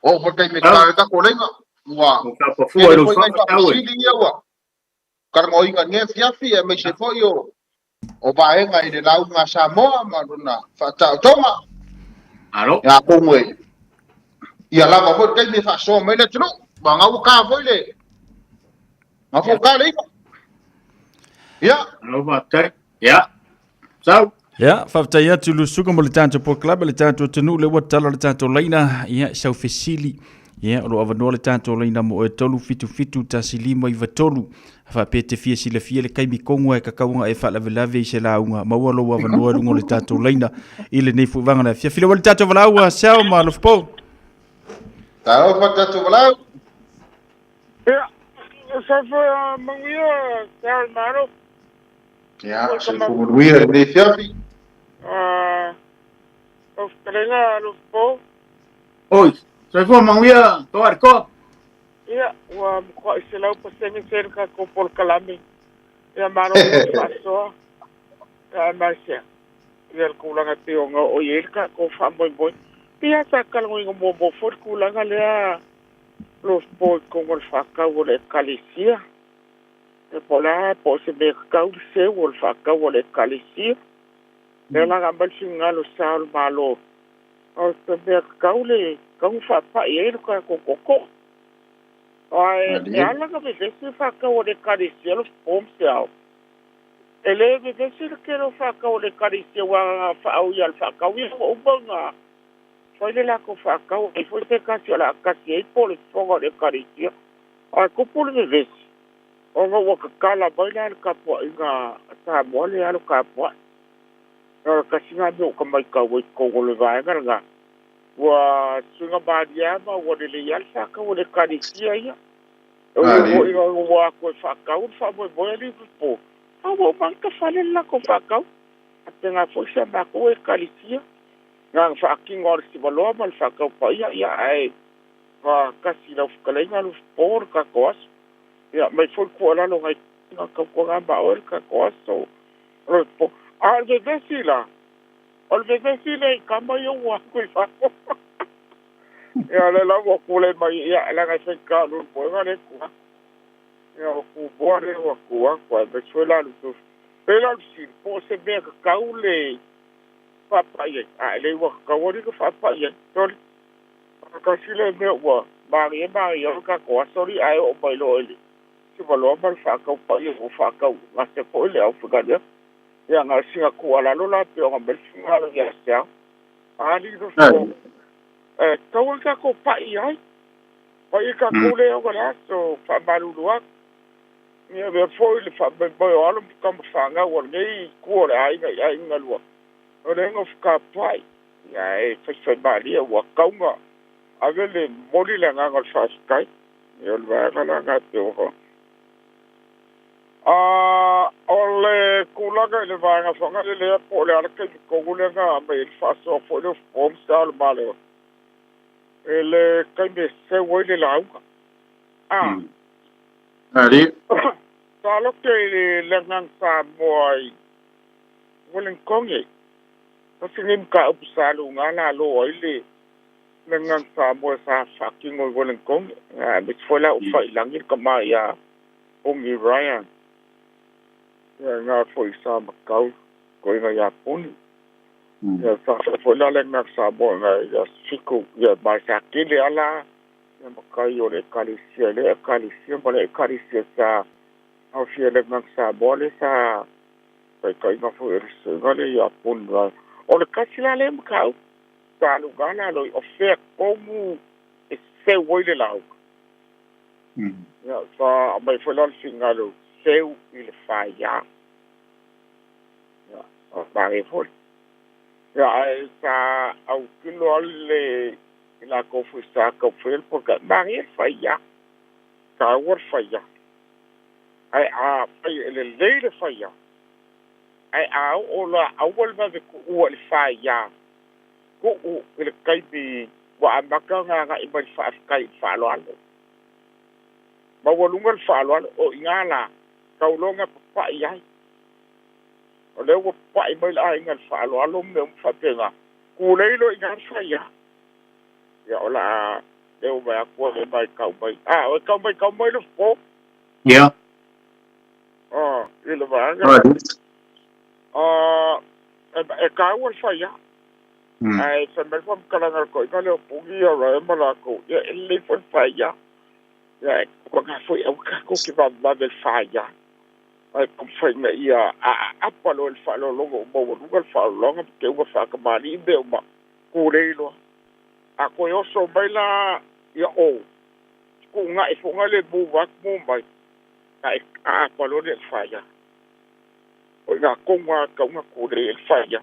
O o te me kala ka kolenga. Ua. O ka pa fua lo fa tau. Sili ia ua. Karangoinga nge fiafi e mai se foi o o vaega i le lauga a Samoa ma lona faataotoga. Alo. Ia atonu e ia lava foi le taimi e faasoa mai le atunuu, ua gauka foi le gauka le iva. Ia. Alo faafetai. Ia. Sau. Ia, faafetai atu Lusuka mo le tatou polokalame, le tatou atunuu, lea ua tala le tatou laina, ia, sau fesili, ia, o lo o avanoa le tatou laina mo oe 377 1593. Faapea e te fia silafia le taimi tonu e tatau ona e faalavelave i se lauga, maua lou avanoa i luga o le tatou laina i lenei foi vaega o le afiafi. Lea ua le tatou valaau a Sel ma Alofa. Talofa tatou valaau. Ia, soifua manuia te ao malo. Ia, soifua manuia i lenei afiafi. Ah, lau fetalaiga Alofa. Oi, soifua manuia Toarikoa. Ia, ua matuai 100% tele tatou polokalame. Ia, malo mo le faasoa. Ia, aemaise ia le tulaga e pei ona oo i ai le tatou faamoemoe. Pei lava sa talanoaina muamua foi le tulaga lea Lo fofo i totonu o le faatau o le Ekalesia. Ia po o le a po o se mea tatau le seu o le faatau a le Ekalesia. Lea la na aumai le finagalo sa o le Malo, o se mea tatau le tatau ona faapai ai lo tatou tootoo. Ae e ala ona vevesi le faatau a le Ekalesia lo fofo ma se ao. E le vevesi le tele o faatau a le Ekalesia aua na faaui lava i le faatau ia ua uma ona fai le latou faatau, e leai foi se tasi o le a tasi ai po o le fofoga o le Ekalesia. Ae tupu le vevesi ona ua tatala mai la le tapuaiga a Samoa le alo tapuai. O le tasi lena mea ua ta matau ai i totonu o le vaega lena, ua suiga malie lava ma ua lelei lava le faatau a le Ekalesia ia. E ui foi ina ua o atu e faatau le faamoemoe a Liverpool, a ua uma lava ona tafale le latou faatau. Faapena foi si a matou Ekalesia, na ona faatino lava o le sivaloa ma le faatau paia, ia ae na tasi i lau fetalaiga Lufipo le tatou aso. Ia aumai foi le tuualalo nai na tautuana ma oe le tatou aso Lufipo. A o le vevesi la, o le vevesi lea i tama ia ua atu i fafo. Ia o lea la ua tulai mai, ia leaga e faigata o Leulumoega lea e tu atu. Ia o Tumua lea ua tu atu aemaise foi la Lufilufi. Pei la o le fesili, po o se mea tatau le faapai ai, a e le ua tatau alii ona faapai ai. Soli, tasi lea mea ua malie malie ai le tatou aso alii ae oo mai loa i le sivaloa ma le faatau paia ua faatau gase foi le aufaigaluega. Ia na o sina tuualalo la pei ona aumai le finagalo ia Seao. Alii Lufilufi, e tatau ona tatou pai ai. Pai ai tatou lea e ona le aso faamalulu atu. Ia avea foi le faamoemoe o alo ma tama fanau a lenei itu o le aiga i aiga lua, o lea nofo tapuai. Ia e faifaimalie ua tatau ona ave le momoli le agaga o le faafetai. Ia o le vaega la lena e pei ona A o le tulaga i le vaega fagalele lea po o le a le taimi tonu lea na aumai ai le faasoa foi lea o forms a o le Malo i le taimi e seu ai le lauga. A. Ali. Sa lote i le agaga Samoa i Wellington. Tasi lenei mataupu sa luga lalo ai le agaga Samoa sa faatino i Wellington. Aemaise foi la ua faiilagi le tama ia Puni Ryan. Ia na foi sa matau koiga ia Puni. Ia sa foi la le agaga Samoa na ia siku ia mai sa tele ala ia matai o le Ekalesia le Ekalesia ma le Ekalesia sa aofia le agaga Samoa le sa taitaiga foi o le suiga le ia Puni Ryan. O le tasi la lea mataupu sa luga lalo i o fea tonu e seu ai le lauga. Ia sa aumai foi la le finagalo seu i le faia. Ia o manaia foi. Ia ae sa autilo lava le i latou foi sa taumafai le polokalame, manaia le faia, taua le faia. Ae afai e lelei le faia, ae a oo loa aua le vave tuua i le faia, tuu i le taimi ua amata ona agai mai le faafetai i le faaaloalo. Maualuga le faaaloalo, o i ina la tauloga papai ai. O lea ua papai mai le aiga i le faaaloalo ma mea uma faapena, tulei loa i ina le faia. Ia o le a leo mai atu ai mai tau mai. A, o e tau mai tau mai le fofo. Ia. Oh, i le vaega. Oh, e taua le faia. Ae fai mai le faamatalaga a le toeaina lea o Puni ia Ryan ma latou, ia e lelei foi le faia. Ia e tautuana foi aua tatou te vavevave i le faia. Ae taumafai ina ia aaapa loa i le faaaloaloga ua maualuga le faaaloaloga ma teuga faatamalii mea uma, tulei loa. A toe oso mai la ia o, fetuunai foi na le move atu move mai, ae aapa loa lea i le faia. O i ina tonu lava e tatau ona tulei ai le faia.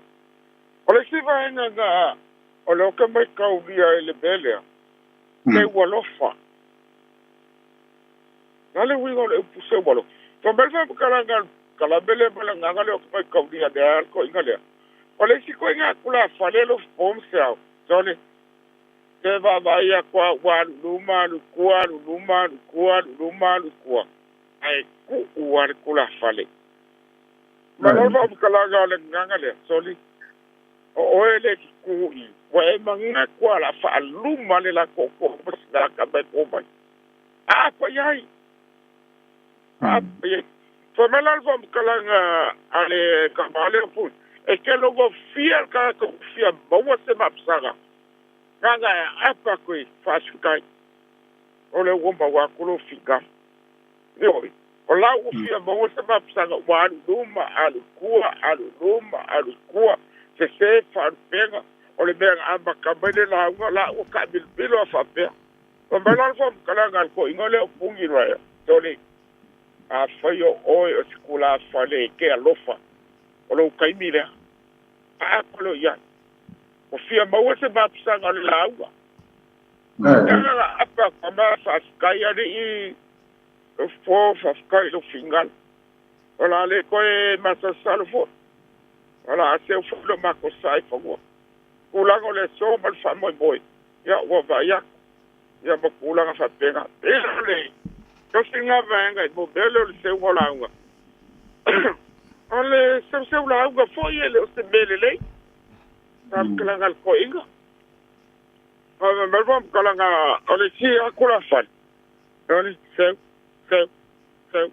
O le isi vaega na o lea ou te maitaulia i le mea lea, seu alofa. O le a le uiga o le upu seu alofa? Fai mai le faamatalaga a le kalame lea ma le agaga lea ou te maitaulia lea le toeaina lea. O le isi toeaina tulafale alofa po ma se ao. Sole, te vaavaai atu lava ua alu i luma alu i tua alu i luma alu i tua alu i luma alu i tua ae tuu lava le tulafale. Ma le faamatalaga o le agaga lea, soli, o oe le tutu i, ua e manatu lava o le a faaluma le latou tootoo ma sina tama e to mai. Aapa i ai. Aapa i ai. Fai mai la le faamatalaga a le tama lea o Pule, e te logofia le tagata ua fia maua se maapasaga, na ona e aapa atu i faafetai, o lea ua maua atu lou finagalo. Ioe, o la ua fia maua se maapasaga ua alu i luma, alu i tua, alu i luma, alu i tua, sese faalupega, o le mea na amata mai le lauga, la ua taamilomilo a faapea. Fai mai la le faamatalaga a le toeaina lea o Puni Ryan, Tony, afai o oe o se tulafale e te alofa, o lou taimi lea. Aapa loa i ai. Ua fia maua se mapusaga o le lauga. Leaga la apa atu ama faafetai alii po faafetai i lou finagalo. O le a le toe masalosalo foi. O le a seu foi lo matou sa i fanua. Tulaga o le aso ma le faamoemoe, ia ua vaai atu. Ia ma tulaga faapena. Pei o le tasi lena vaega i mo mea lea o le seuga o lauga. O le seuseu lauga foi e le o se mea lelei. Faamatalaga a le toeaina. Fai mai le faamatalaga o le isi atu la fale. O le seu, seu, seu.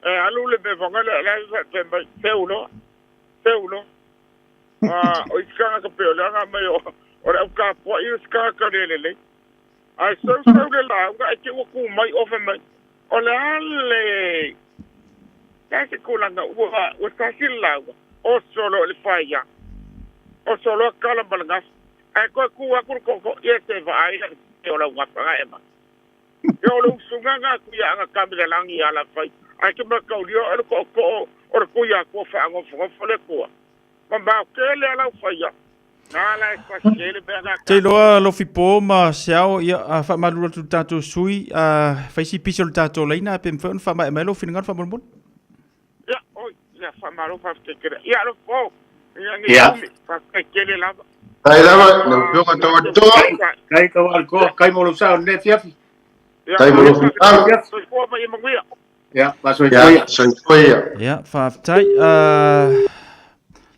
E alu le mea faga lea la e faapea mai, seu loa, seu loa. A o isi tagata pei o le aga mai o o le au tapuai o isi tagata le lelei. Ae seu seu le lauga ae te i ua tu mai ofe mai. O le a le le a se tulaga ua ua tasi le lauga, oso loa i le faia. Oso loa tala ma le gafa. Ae toe tu atu le tootoo, ia se vaai la le o lau gafa na e aumai. Ia o le usuga na atu ia Agatamilelagi ia Lafai. Ae te mataulia o le tootoo o le Tuiatua faanofonofo le Atua. Mamao tele a lau faia. Na la e tasi le mea na Te iloa Lofi Po ma Seao, ia, a faamalulu atu i le tatou sui, a fai si pisi o le tatou laina, pe mafai ona faamaea mai lou finagalo faamolemole. Ia, oi, ia faamalo faafetai tele. Ia Lofi Po, ia ni umi, faafetai tele lava. Tai lava, lau Afioga Taualitoa. Kai Taualitoa, kai mo lou sao i lenei afiafi. Tai mo lou finagalo. Soifua ma ia manuia. Ia, faasoifua ia. Soifua ia. Ia, faafetai.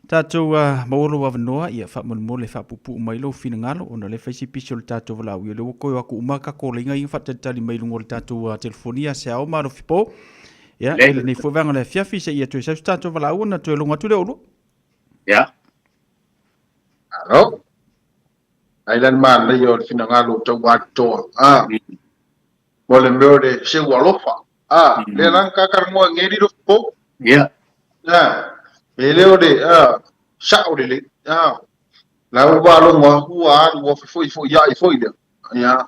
Tatou maua lou avanoa, ia faamolemole faapuupuu mai lou finagalo, ona o lea e fai si pisi o le tatou valaau. Ia, o lea ua toe o atu uma tatou laina ia na faatalitali mai i luga o le tatou telefoni ia Seao ma Alofipo. Ia, i lenei foi vaega o le afiafi, seia toe sau se tatou valaau ona toe logo atu lea o oulua. Ia. Alo. Ai la le manaia o le finagalo o Taualitoa. Ah. Mo le mea o le seu alofa. A, lea la na tatalanoa i nei lilo po. Ia. A, e le o le, a, sa'o lelei. A, la ua faalogo atu ua alu ua fefoifoia'i foi lea. Ia.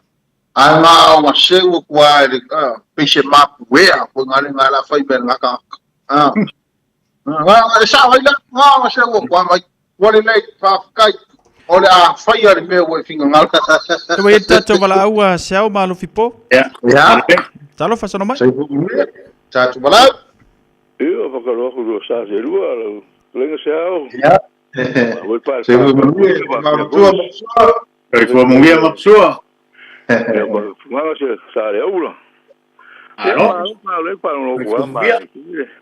Ae na o na seu atu lava i le, a, pei se mapuea foi na le na la fai mai e lena tagata. A, na, e sa'o ai la, na o na seu atu lava mai. Ua lelei, faafetai. O le a faia le mea ua e finagalo. Te wai e tātou valaau a Seao ma Alofi Po. Ia. Ia. Talofa sono mai. Soifua manuia. Tātou valaau. Ia, whakaro aku rua sa se rua, lau lenga se ao. Ia. Soifua manuia, te matua ma sua. Soifua manuia ma sua. Ia, ma funganga se sa le aula. Alo. Ma le pa no ku ma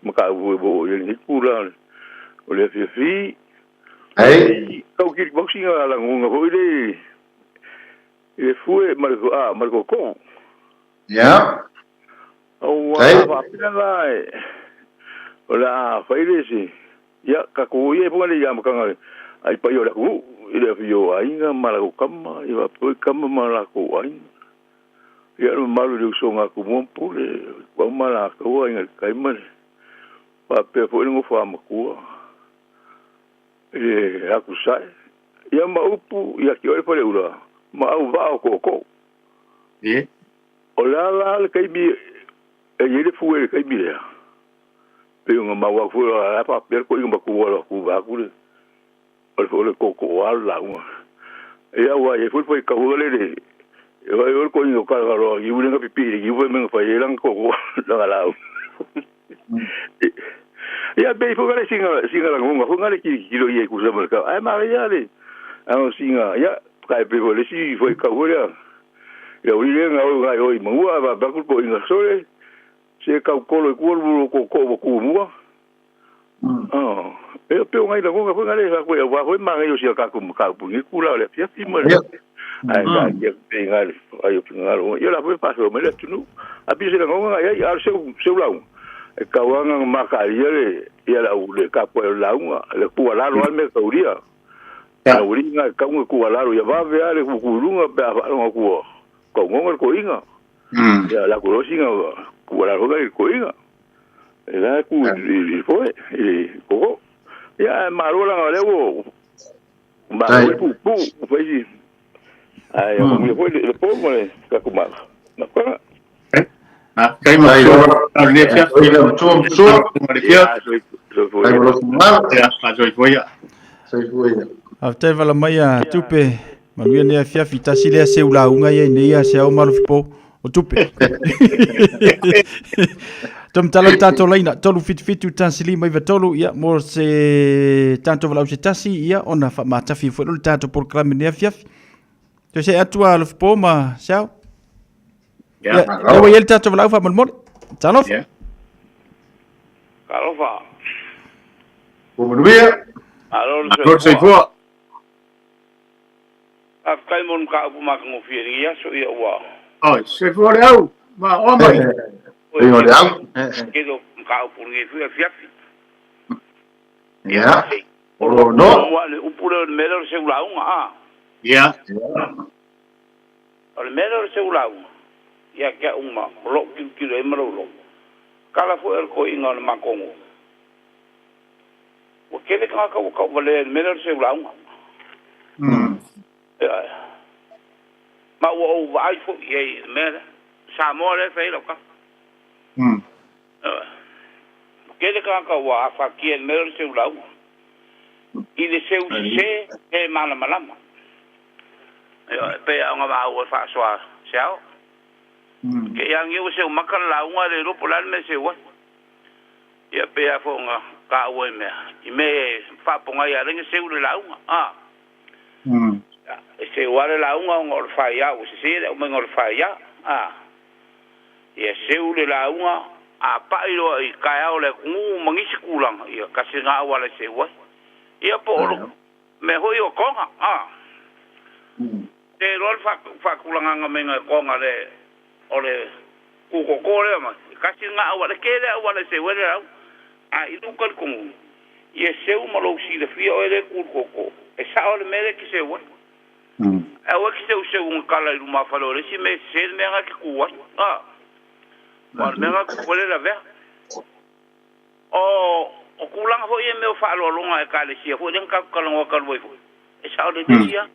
ma ka u bo ye ni ku la o le fi fi. Ai. Kau ki boxing ala la ngunga foi le le fue ma le a ma le ko. Ya. Au a pa pina la e. O la fai le si. Ya ka ku ye po le ya ma kanga ai pa yo la ku i le fi yo ainga ma la ko kama i va po kama ma la ko ainga. Ia le mamalu i le usoga a Tumua ma Pule, pau ma latou aiga i le tai ma le faapea foi le nofo a matua i le atu sae. Ia ma upu ia te oe le faleula ma au vaa o tootoo. O le a la le taimi e i ai le fue i le taimi lea? Pei ona maua atu foi o la e faapea le toeaina matua o le atu vaeatu le O le tootoo lava le lauga. Ia aua e i ai foi le faitauga lele, e vaai o le toeaina o Kalakaloa niu lea na pipii i le niu fai mai na fai ai lana tootoo lana lauga. Ia pei foi le sina sina lagona foi le tilotilo i ai tusa ma le tau. Ae manaia le ano sina ia kai pei foi le isi faitau foi lea. Ia uli lea na oi nai oi manua faapea atu le toeaina sole se tautolo i tua le tootoo ua tumua. E pei o nai lagona foi na le fai atu ai aua foi manaia o si a tatou mataupu i lenei tulaga o le afiafi ma le. Ae taatia pea i ina i le fai o finagalo. Ia o le a foi e faasoa mai le atunuu. Ae pei o se lagona na i ai, a o le seu, seu lauga, e tatau lava ona mataalia le, ia le au, le tapuai o le lauga, le tuualalo lava le mea e taulia. Le aualii lena e tatau ona tuualalo ia vave lava le tutu i luga pe a faalogo atu ua taunoga le toeaina. Ia o le atu loa sina tuualalo foi lea i le toeaina. E la e tu i le foe, i le koko. Ia ae malo leaga o lea ua malo le puupuu, ua fai si ae manuia foi le po ma le tatou mafutaga. Faafetai ma Faafetai vala mai a Tupe. Manuia nei afiafi. Tasi lea seu lauga ia i nei a se ao malofipo o Tupe. Tamatala le tatou laina, 377 1 5 93, ia, mo se tatou valaau se tasi, ia, ona faamatafi foi le tatou polokalame nei afiafi. Toe se atu a Alofipo ma Seao. Ia, lea ua i ai le tatou valaau faamolemole. Talofa. Yeah. Talofa. Ua manuia. Malo le Malo le soifua. Faafetai mo le mataupu matagofie i lenei aso, ia ua. Oi, soifua le au, ma oa mai. Oi, o le au. Tele o mataupu i lenei foi afiafi. Ia. O lo no. Mua le upu lea o le mea lea o le seulauga, a. Ia. O le mea lea o le seulauga, ia te au ma o lou tilotilo ai ma lou loto, tala foi a le toeaina o le matou nuu, ua tele tagata ua tauvalea i le mea lea o le seulauga. Ioe. Ma ua ou vaai foi i ai i le mea lea. Samoa lea e fai ai lau tala. Ioe. Ua tele tagata ua afatia i le mea lea o le seulauga. I le seu sese, le malamalama. Ioe, pei lava ona maua e faasoa se ao. Te i agia ua seu maka le lauga e le iloa po o le a le mea e seu ai. Ia pei lava foi ona taua i mea, i mea e faapogai ala ai ona seu le lauga, a. E seu lava le lauga ona o le faia ua sese le aumaiga o le faia, a. Ia seu le lauga a pai loa i taeao o le atunuu ma nisi tulaga, ia tasi lena auala e seu ai. Ia po o le mea foi o Toga, a. Te iloa le faatulagaga maiga e Toga le, o le kukoko lea mai, e tasi lena auala, e tele auala e seu ai le lauga. A i lou talitonuga, ia seu ma lou silafia oe lea e tu i le koko, e sao le mea lea e te seu ai. Ae aua e te seuseu ona tala i lumafale o le isi mea e sese le mea lena e te tu ai, a. Aua o le mea lena e tupu ai le lavea. O, o tulaga foi ia i mea o faaaloaloga a Ekalesia foi lea na tatou talanoa talu ai foi, e sao lelei lava.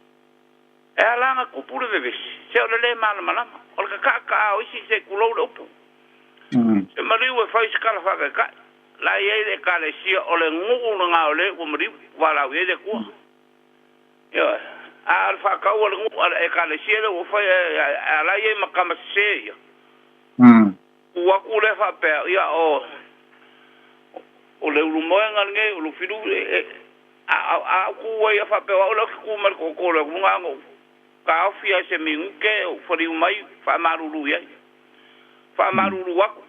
E ala ona tupu le vevesi, se o le lē malamalama, o le kakaʻakaʻa o isi se i tulou le upu. Se maliu e fai se tala faataitai, la e i ai le Ekalesia o le nuu lena o le ua maliu, ua valaau i ai le Atua. Ioe. A o le faatau a le nuu a le Ekalesia lea ua fai, a la e i ai ma tama sese ia. Tu atu lea faapea, ia o o Leulumoega lenei, o Lufilufi, e, a, a, a ou tu ai a faapea, o au lea ou te tu mai le tootoo o le atunuu, na ona ou taofi lava i se minute, ou faliu mai, faamalulu i ai. Faamalulu atu.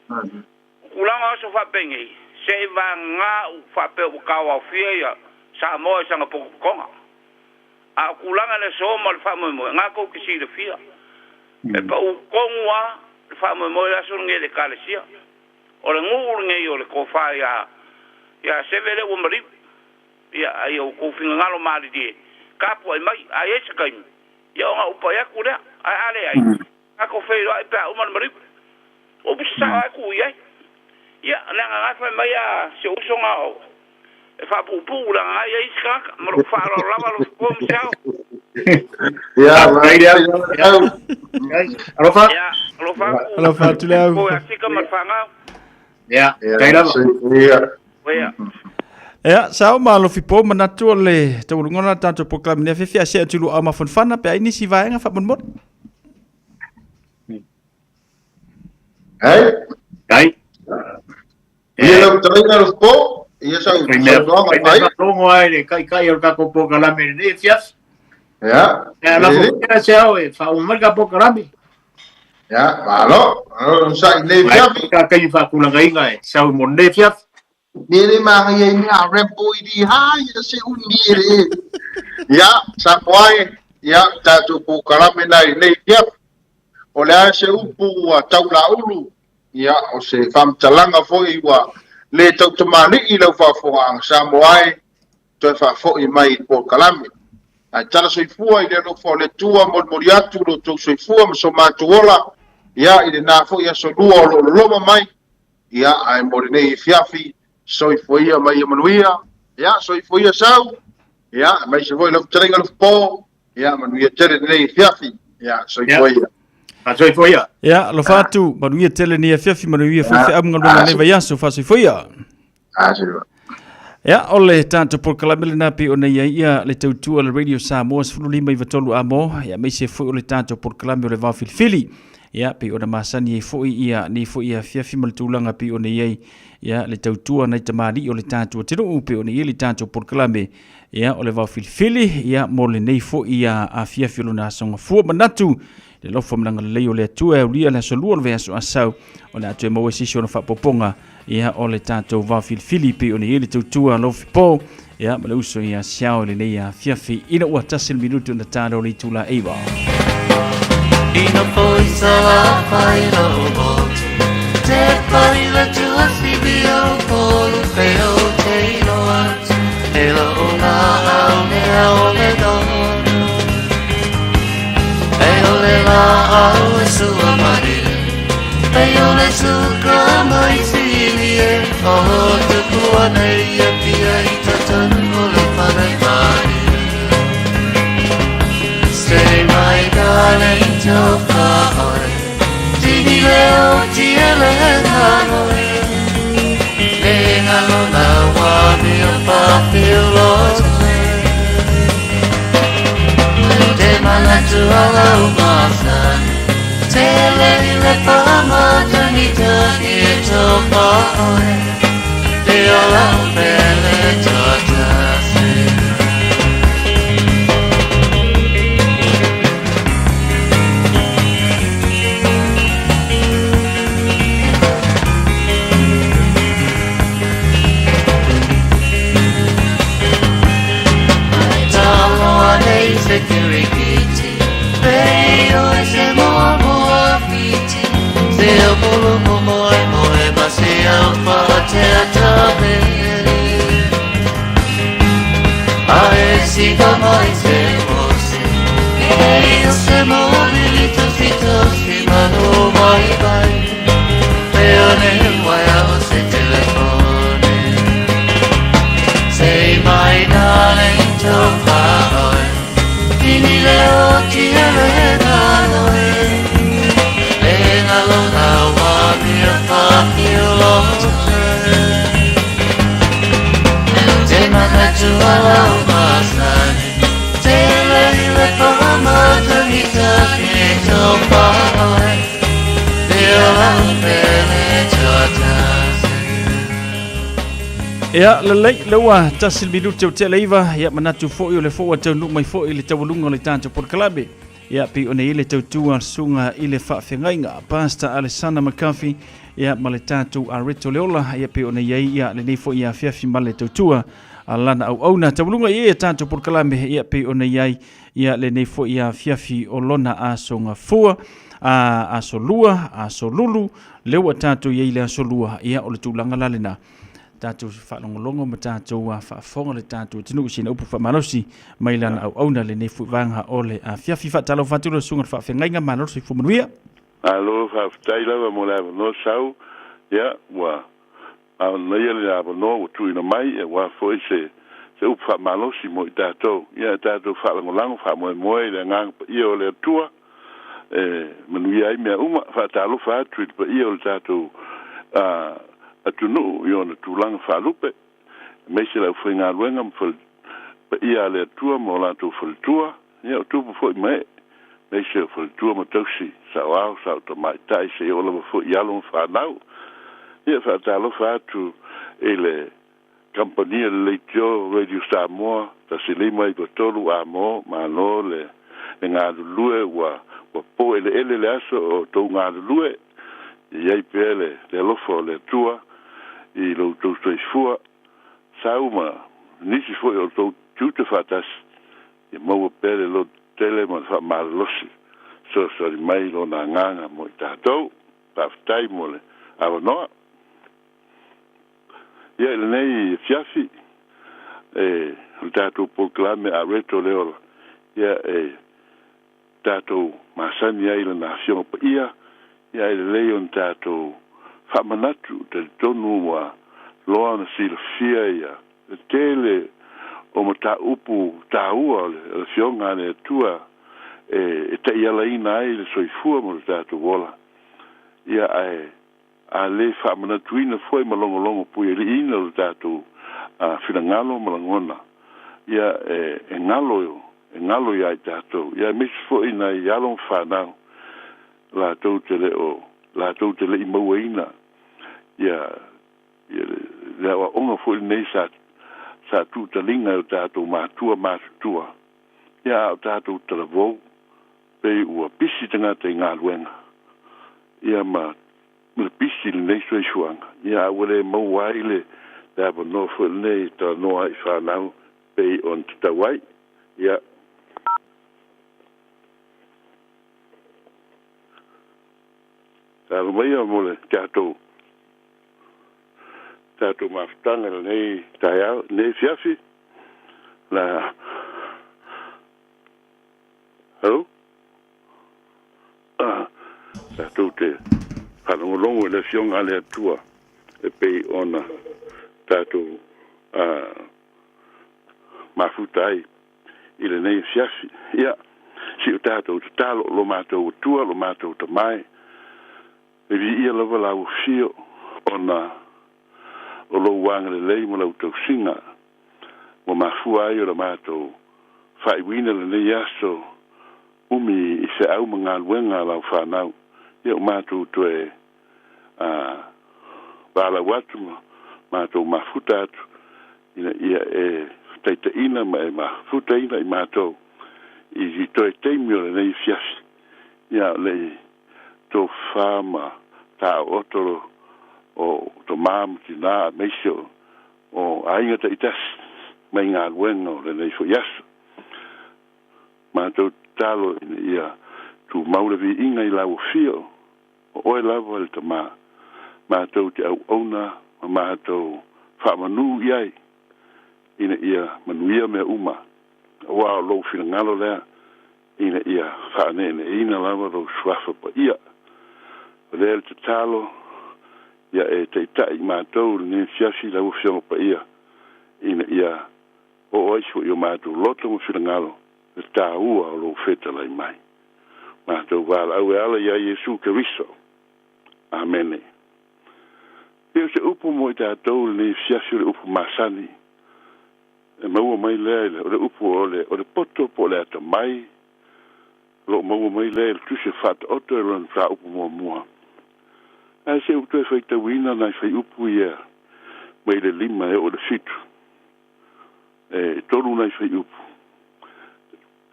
O tulaga o aso faapenei, se i vagana ou faapea ua taoaofia ia Samoa i sana potopotoga. A o tulaga i le aso ma le faamoemoe, na tou te silafia. E pau tonu lava le faamoemoe i le aso lenei i le Ekalesia. O le nuu lenei o le tofa ia ia Seve lea ua maliu. Ia, a ia outou finagalo malilie, tapuai mai, a i ai se taimi, ia ona ou pai atu lea. Ae a leai, tatou feiloai pe a uma le maliu. Upu sasao lava e tuu i ai. Ia, leaga na fai mai a si ou uso na o e faapuupuu leaga na i ai isi tagata. Ma lou faaaloalo lava alofa po ma se ao. Ia, mai le au. Alofa. Ia, alofa atu. Alofa atu le au. Po ia sika ma le whangau. Ia, tai lava. Ia. Ia. Ia, sao ma alofi po manatu o le taualuga o la tatou polokalame nei afiafi, a se atu i luau mafanafana pe ai nisi vaega faamolemole. Hei? Ai. Ia lau fetalaiga Lofo, ia sau saunoaga mai. Faalogo ai le kaikai o le tatou polokalame i lenei afiafi. Ia. Ia, lafo pea se ao e faauma mai le tatou polokalame. Ia, malo. Malo sai i lenei afiafi. Ka taimi faatulagaina e sau mo lenei afiafi. Ni le magia i mea Rambo i di ha ia se uni e le. Ia, sa moai. Ia, tatou polokalame na i lenei afiafi. O le a se upu ua taulaulu, ia, o se faamatalaga foi ua le tautamalii i lau faafofogaaga Samoa e, toe faafoi mai i le polokalame. Ae tala soifua i le alofa o le Atua, molimoli atu lo outou soifua ma so matou ola, ia, i lena foi aso lua o lo o loloma mai, ia, ae mo lenei afiafi, soifua ia ma ia manuia, ia, soifua ia sau, ia, aemaise foi lau fetalaiga Lufipo, ia, manuia tele lenei afiafi, ia, soifua ia. Soifua ia. Ia, alofa atu, manuia tele lenei afiafi, manuia foi feau ma galuega lenei vaiaso, faasoifua ia. Ia, o le tatou polokalame lena pei ona i ai ia le tautua le Radio Samoa 15 i 3 amo, ia aemaise foi o le tatou polokalame o le Vao Filifili. Ia, pei ona masani ai foi ia nei foi afiafi ma le tulaga pei ona i ai ia le tautua nai tamalii o le tatou atunuu pei ona i ai le tatou polokalame ia o le Vao Filifili ia mo lenei foi ia afiafi o lona aso gafua manatu le alofa ma le agalelei o le Atua e aulia le aso lua o le vaiaso asau o le a toe maua se isi ona faaopoopoga ia o le tatou vao filifili pei ona i ai le tautua Alofipo ia ma le uso ia Siao i lenei afiafi ina ua tasi le minutu na talo le itula 9. Ina foi sa fai lo motu Te pai le tua whiwi o polu pe o te iloa E lo o la au mea o le dono E o le la au e sua maria E o le suka mai sili e O te pua nei e pia i tatanu o le whare maria Say my darling tō whaoe Tini leo tia le nganoe Le ngalo na wā mea pāpio lote Te manatu ala o masani Te le le whamatani tani e tō whaoe Te ola o pele tō tasi Taloa nei se kirikiti Pei o se moa moa whiti Se o polo mo moe moe ma se au whatea tāpere A e sika mai se mose E o se mōriri tosi tosi manu mai mai Pe o ne waia o se telefone Say my darling tō whaoe Tini leo tia le nganoe Le ngalo na wā mea whāpio lote Te manatu ala o masani Te lei le whamatani tāne tō whaoe Te ola o pele tō tasi Ia, lelei, lea ua tasi le minute o tea le iva, ia manatu foi o le fou a taunuu mai foi i le taualuga o le tatou polokalame. Ia, pei ona i ai le tautua a le susuga i le faafeagaiga, Pastor Alessana McCarthy, ia ma le tatou Areto Leola, ia pei ona i ai ia lenei foi afiafi ma le tautua a lana auauna. Taualuga i ai a tatou polokalame, ia pei ona i ai ia lenei foi afiafi o lona aso gafua, a aso lua, aso lulu, lea ua tatou i ai i le aso lua, ia o le tulaga la lena. Tatou faalogologo ma tatou faafofoga le tatou atunuu i sina upu faamalosi mai lana auauna lenei foi vaega o le afiafi. Faatalofa atu lau susuga i le faafeagaiga, malo le soifua manuia. Malo faafetai lava mo le avanoa Sau, ia ua manaia le avanoa ua tuuina mai aua foi se se upu faamalosi mo i tatou. Ia e tatou faalagolago faamoemoe i le agaga paia o le Atua e manuia ai mea uma. Faatalofa atu i le paia o le tatou atunuu i ona tulaga faalupe, aemaise le aufaigaluega ma fale paia a le Atua ma o latou faletua, ia o tupu foi ma ee, aemaise o faletua ma tausi, saoao, sao tamaitai, seia oo lava foi i alo ma fanau. Ia faatalofa atu i le Kamupani a le Leitio Radio Samoa 1593 Amo malo le le galulue ua ua po eleele le aso o tou galulue ia iai pea le le alofa o le Atua i lo outou soifua sau ma nisi foi o tou tiute faatasi ia maua pea le loto tele ma le faamalolosi fesoasoani mai Lona Agaga mo i tatou. Faafetai mo le avanoa. Ia, i lenei afiafi, e, o le tatou polokalame a Reto le Ola, ia, e tatou masani ai i Lana Afioga Paia, ia, e lelei ona tatou faamanatu, talitonu ua loa ona silafia ia le tele o mataupu taua o le Afioga a le Atua e taialaina ai le soifua ma lo tatou ola, ia, ae a lē faamanatuina foi ma logologo puialiiina lo tatou finagalo ma lagona, ia, e galo, e galo iā i tatou, ia, aemaise foi nai alo ma fanau latou te le o latou te le i mauaina ia ia le aoaoga foi lenei sa tuutaliga e o tatou matua matutua, ia, a o tatou talavou pei ua pisi tagata i galuega, ia, ma le pisi i lenei soifuaga, ia, a ua le maua ai le avanoa foi lenei e talanoa ai i fanau pei ona tatau ai. Ia, talo maia mo le tatou mafutaga i lenei taeao, lenei afiafi. La Hello? Tatou te faalogologo i le Afioga a le Atua e pei ona tatou mafuta ai i lenei afiafi. Ia, si o tatou tatalo, lo matou Atua, lo matou Tamae, e viia lava lau afio ona o lou agalelei ma lau tausiga ua mafua ai o le matou faaiuina lenei aso umi i feau ma galuega a lau fanau. Ia, o matou toe valaau atu ma matou mafuta atu ina ia e taitaiina ma e mafutaina i matou i toe taimi o lenei afiafi, ia, o le tofa ma taoto o tomā ma tinā aemaise o aiga taitasi mai galuega o lenei foi aso. Matou tatalo ina ia tumau le viiga i lau afio, o oe lava le Tamā matou te auauna ma matou faamanū i ai ina ia manuia mea uma, auā o lou finagalo lea ina ia faaneeneeina lava lou suafa paia. O lea le tatalo, ia e taita'i i matou i lenei afiafi lau Afioga Paia, ina ia oo ai foi i o matou loto ma finagalo le taua o lou fetalai mai. Matou valaau e ala iā Iesu Keriso. Amene. Ia, o se upu mo i tatou i lenei afiafi o le upu masani e maua mai lea i le, o le upu o le poto po o le atamai, o lo o maua mai lea i le Tusi o Faataoto i lona mataupu muamua. Ae se i ou toe faitauina nai fuaiupu ia mai le 5 e oo i le 7. E 3 nai fuaiupu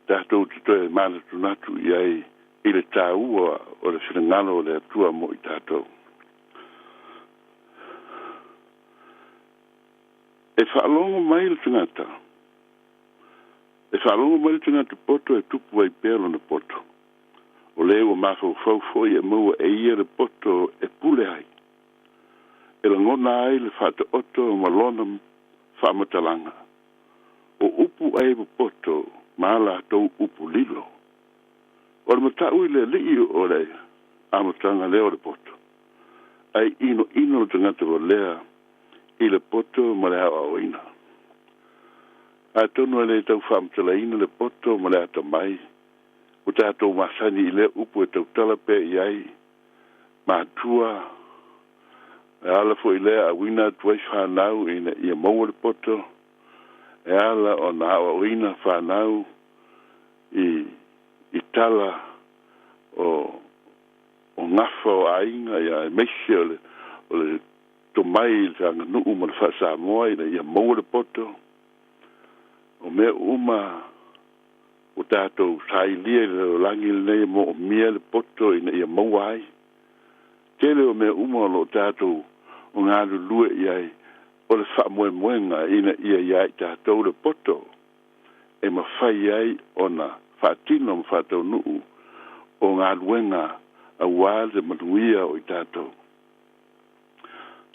tatou te toe manatunatu i ai i le taua o le finagalo o le Atua mo i tatou. E faalogo mai le tagata, e faalogo mai le tagata poto e tupu ai pea lona poto. O le ua mafaufau foi e maua e ia le poto e pule ai, e lagona ai le faataoto ma lona faamatalaga. O upu ai popoto ma latou upu lilo. O le matau i le alii o le amataga lea o le poto, ai inoino le tagata valea i le poto ma le aoaoina. Atonu e le tau faamatalaina le poto ma le atamai, ua tatou masani i lea upu e tautala pea i ai matua, e ala foi lea auina atu ai fanau ina ia maua le poto, e ala ona aoaoina fanau i tala o gafa o aiga, ia, aemaise o le tomai i le aganuu ma le faasamoa ina ia maua le poto. O mea uma ua tatou sailia i le lalolagi lenei e moomia le poto ina ia maua ai. Tele o mea uma o loo tatou o galulue i ai o le faamoemoega ina ia iā i tatou le poto e mafai ai ona faatino ma faataunuu o galuega auā le manuia o i tatou.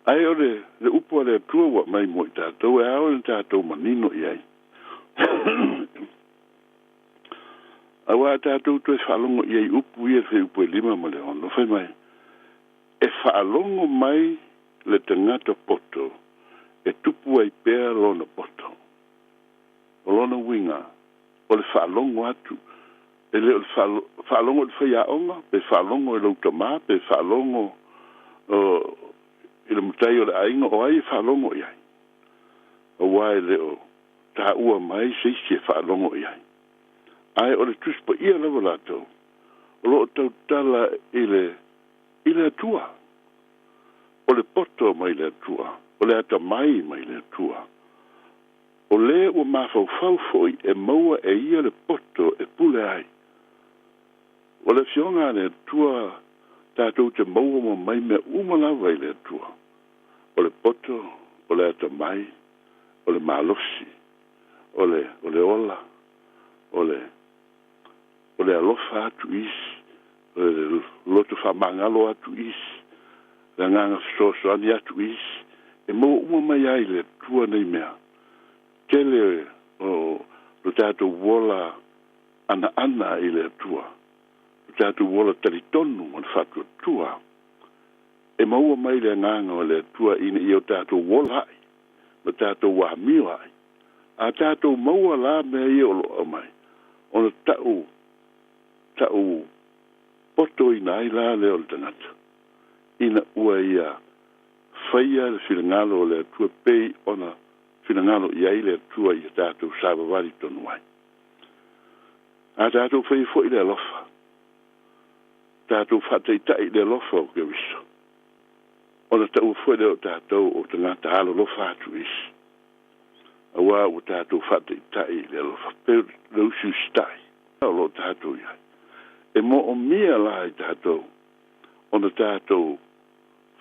Ae o le le upu a le Atua ua aumai mo i tatou e ao ona tatou manino i ai. Auā a tatou toe faalogo i ai i upu ia i le fuaiupu e 5 ma le 6, fai mai, E faalogo mai le tagata poto e tupu ai pea lona poto. O lona uiga, o le faalogo atu, e le o le faalogo i le faiaoga, pe faalogo i lou tama, pe faalogo i le matai o le aiga, o ai e faalogo i ai? Aua e le o taua mai se isi e faalogo i ai. Ae o le Tusi Paia lava latou o lo o tautala i le i le Atua. O le poto mai le Atua, o le atamai mai le Atua. O le ua mafaufau foi e maua e ia le poto e pule ai. O le Afioga a le Atua tatou te maua ma mai mea uma lava i le Atua. O le poto, o le atamai, o le malosi, o le, o le ola, o le, o le alofa atu i isi, o le loto faamagalo atu i isi, le agaga fesoasoani atu i isi, e maua uma mai ai i le Atua nei mea. Tele o lo tatou ola anaana i le Atua, lo tatou ola talitonu ma le faatuatua, e maua mai le agaga o le Atua ina ia o tatou ola ai ma tatou amio ai. A tatou maua la mea ia o lo o aumai, ona ta'u, ta'u potoina ai la lea o le tagata, ina ua ia faia le finagalo o le Atua pei ona finagalo i ai le Atua ia tatou savavali tonu ai. A tatou faia foi le alofa, tatou faataitai i le alofa o Keriso, ona taua foi lea o tatou o tagata alolofa atu i isi. Auā ua tatou faataitai i le alofa pei o le usiusitai o lo o tatou i ai. E moomia la i tatou ona tatou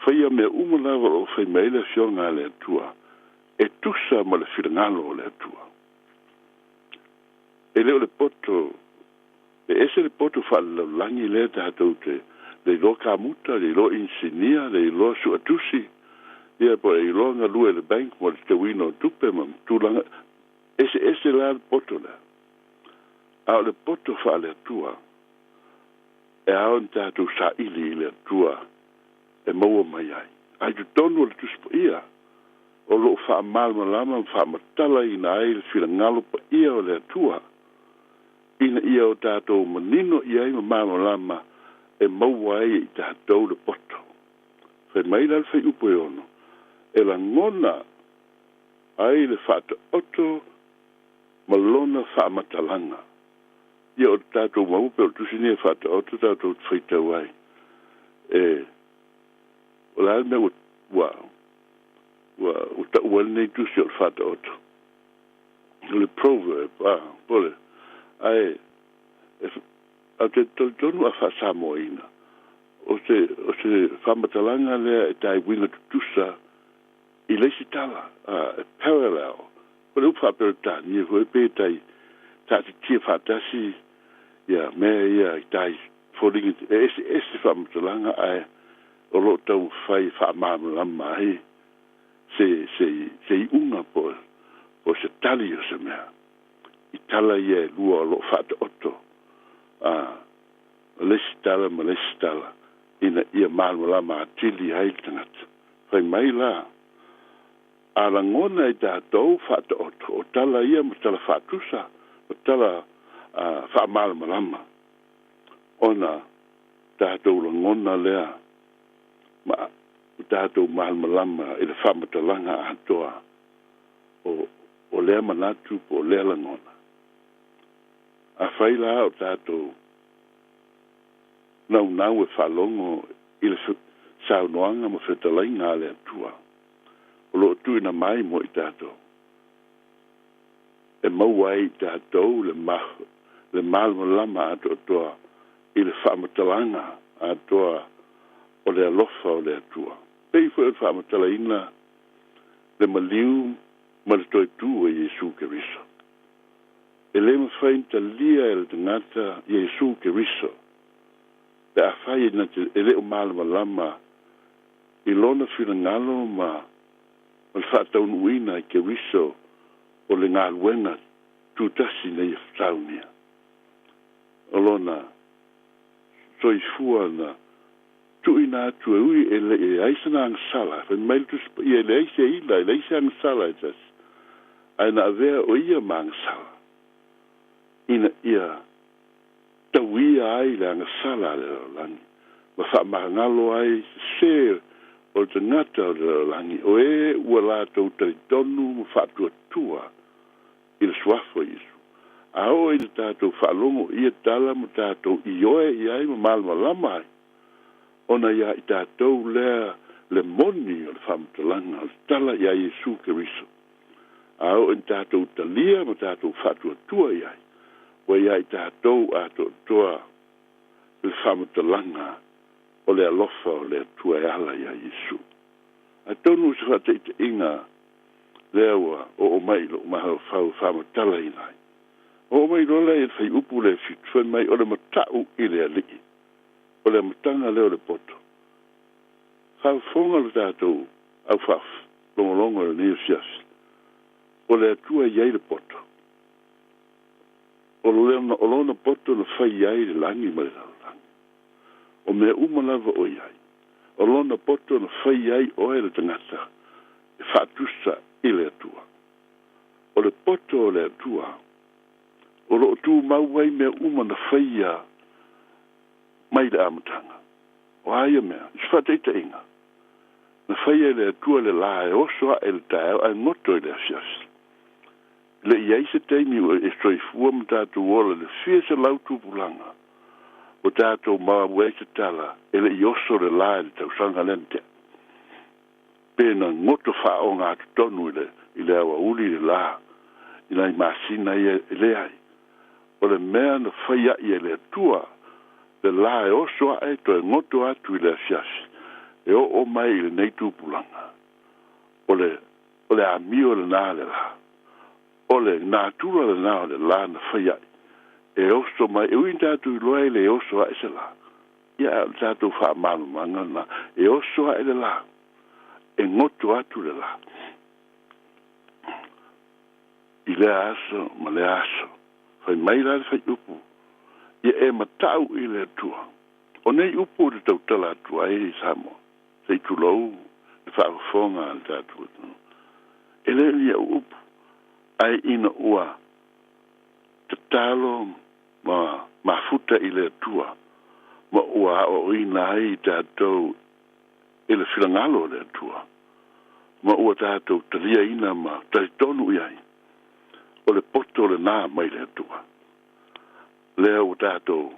faia mea uma lava o lo o fai mai ai le Afioga a le Atua e tusa ma le finagalo o le Atua. E le o le poto, e ese le poto faalelaulalagi lea tatou te le iloa kamuta, le iloa inisinia, le iloa suatusi, ia po o le iloa galue i le bank mo le teuina o tupe ma tulaga eseese la le poto lea. A o le poto faale-Atua, e ao ona tatou saili i le Atua e maua mai ai. A i totonu o le Tusi Paia, o lo o faamalamalama ma faamatalaina ai le finagalo paia o le Atua, ina ia o tatou manino i ai ma malamalama e maua ai e i tatou le poto. Fai mai la le fuaiupu e 6, e lagona ai le faataoto ma lona faamatalaga. Ia o le tatou maua pei o le tusi nei e faataoto tatou te faitau ai. E, o le a le mea ua, ua, ua, ua taua ai lenei tusi o le faataoto? O le proverb, a, po o le, ae, e, ou te talitonu a faa-Samoaina, o se, o se faamatalaga lea e tai uiga tutusa i le isi tala, a, e parallel. O le upu faa-Peretania foi pei e tai taatitia faatasi ia mea ia i tai foliga e eseese faamatalaga ae o lo o taumafai e faamalamalama ai se, se, se iuga po o se tali o se mea i tala ia e lua o lo o faataoto, a, o le isi tala ma le isi tala ina ia malamalama atili ai le tagata. Fai mai la, a lagona e tatou faataoto o tala ia ma tala faatusa ma tala faamalamalama, ona tatou lagona lea ma tatou malamalama i le faamatalaga atoa o lea manatu po o lea lagona. Afai la o tatou naunau e faalogo i le saunoaga ma fetalaiga a le Atua o lo o tuuina mai mo i tatou, e maua ai i tatou le le malamalama atoatoa i le faamatalaga atoa o le alofa o le Atua. Pei foi o le faamatalaina le maliu ma le toe tu o Iesu Keriso. E lē mafai ona talia e le tagata Iesu Keriso pe afai e na te e le o malamalama i lona finagalo ma ma le faataunuuina i Keriso o le galuega tutasi ina ia saunia. O lona soifua na tuuina atu e ui e leai sana agasala, fai mai le Tusi Paia e leai se ila, e leai se agasala e tasi, ae na avea o ia ma agasala, ina ia tauia ai le agasala a le lalolagi, ma faamagalo ai sesē o le tagata o le lalolagi, o e ua latou talitonu ma faatuatua i le Suafa o Iesu. A oo ina tatou faalogo i ia tala ma tatou ioe i ai ma malamalama ai, ona iā i tatou lea le moni o le faamatalaga o le tala iā Iesu Keriso. A oo ina tatou talia ma tatou faatuatua i ai, ua iā i tatou atoatoa le faamatalaga o le alofa o le Atua e ala iā Iesu. Atonu o se faataitaiga lea ua oo mai i lou mafaufau e faamatalaina ai. Oo mai loa lea i le fuaiupu lea e fitu, fai mai, O le matau i le Alii, o le amataga lea o le poto. Faafofoga lo tatou au faalogologo i lenei afiafi, o le Atua e i ai le poto. O Lona poto na fai ai le lagi ma le lalolagi. O mea uma lava o i ai, o Lona poto na fai ai oe le tagata e faatusa i le Atua. O le poto o le Atua, o lo o tumau ai mea uma na faia mai le amataga. O a ia mea? I se faataitaiga, na faia e le Atua le lā e oso aʻe i le taeao ae goto i le afiafi. E le i ai se taimi ua e soifua ma tatou ola i le fia selau tupulaga ua tatou maua ai se tala e le i oso le lā i le tausaga lea na tea. Pe na goto faaogatotonu i le i le aoauli le lā i nai masina ia e leai. O le mea na fai aʻi e le Atua le lā e oso aʻe toe goto atu i le afiafi e oo mai i lenei tupulaga. O le O le amio lenā le lā. O le natura lenā o le lā na fai aʻi e oso mai, e ui ina tatou iloa e le oso aʻe se lā, ia ae o le tatou faamalamalamaga lenā, e oso aʻe le lā, e goto atu le lā i lea aso ma lea aso. Fai mai la le fuaiupu, Ia e matau i le Atua. O nei upu ou te tautala atu ai i Samoa. Se i tulou le faafofoga a le tatou atunuu. E le o ni au upu, ae ina ua tatalo ma mafuta i le Atua, ma ua aoaoina ai i tatou i le filagalo o le Atua, ma ua tatou taliaina ma talitonu i ai, o le poto lenā mai le Atua. Lea ua tatou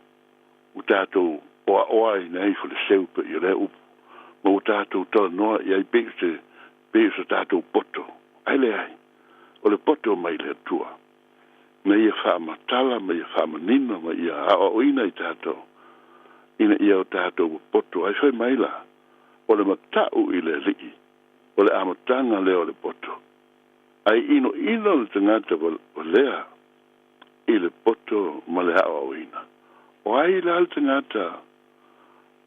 ua tatou oaoa ai nei faleseu pei o lea upu, ma ua tatou talanoa i ai pei o se, pei o se tatou poto. Ae leai, o le poto mai le Atua, na ia faamatala ma ia faamanino ma ia aoaoina i tatou, ina ia o tatou popoto ai. Fai mai la, o le matau i le Alii, o le amataga lea o le poto. Ae inoino le tagata valea i le poto ma le aoaoina. O ai la le tagata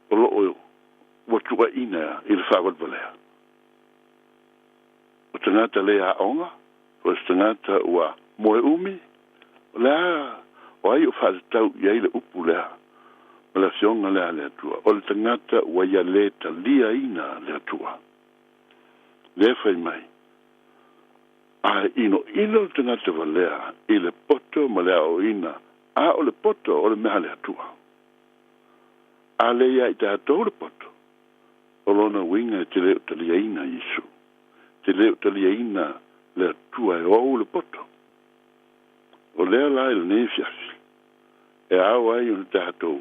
o lo o ua tuuaiina i le faavalevalea? O tagata le aoga, po o se tagata ua moe umi? O le a? O ai o faatatau i ai le upu lea ma le Afioga lea a le Atua? O le tagata ua ia le taliaina le Atua. Lea fai mai. A inoino le tagata valea i le poto ma le aoaoina, a o le poto o le mea a le Atua. A le iā i tatou le poto, o lona uiga e te le o taliaina Iesu, te le o taliaina le Atua e ou le poto. O lea la i lenei afiafi, e ao ai ona tatou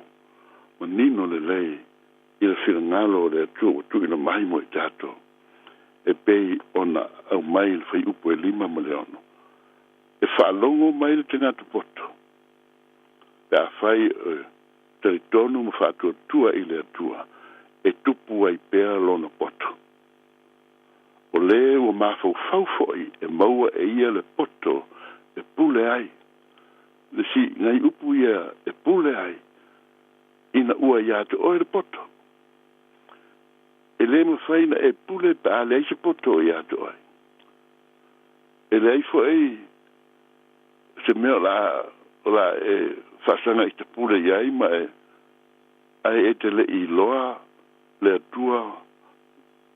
manino lelei i le finagalo o le Atua ua tuuina mai mo i tatou. e pei ona aumai i le fuaiupu e 5 ma le 6. E faalogo mai le tagata poto, pe afai e talitonu ma faatuatua i le Atua, e tupu ai pea lona poto. O le ua mafaufau foi e maua e ia le poto e pule ai, Le si nai upu ia e pule ai ina ua iā te oe le poto. E lē mafai na e pule pe a leai se poto o iā te oe. E leai foʻi se mea o le a o le a e faasaga i te pule i ai ma e ae e te leʻi iloa le Atua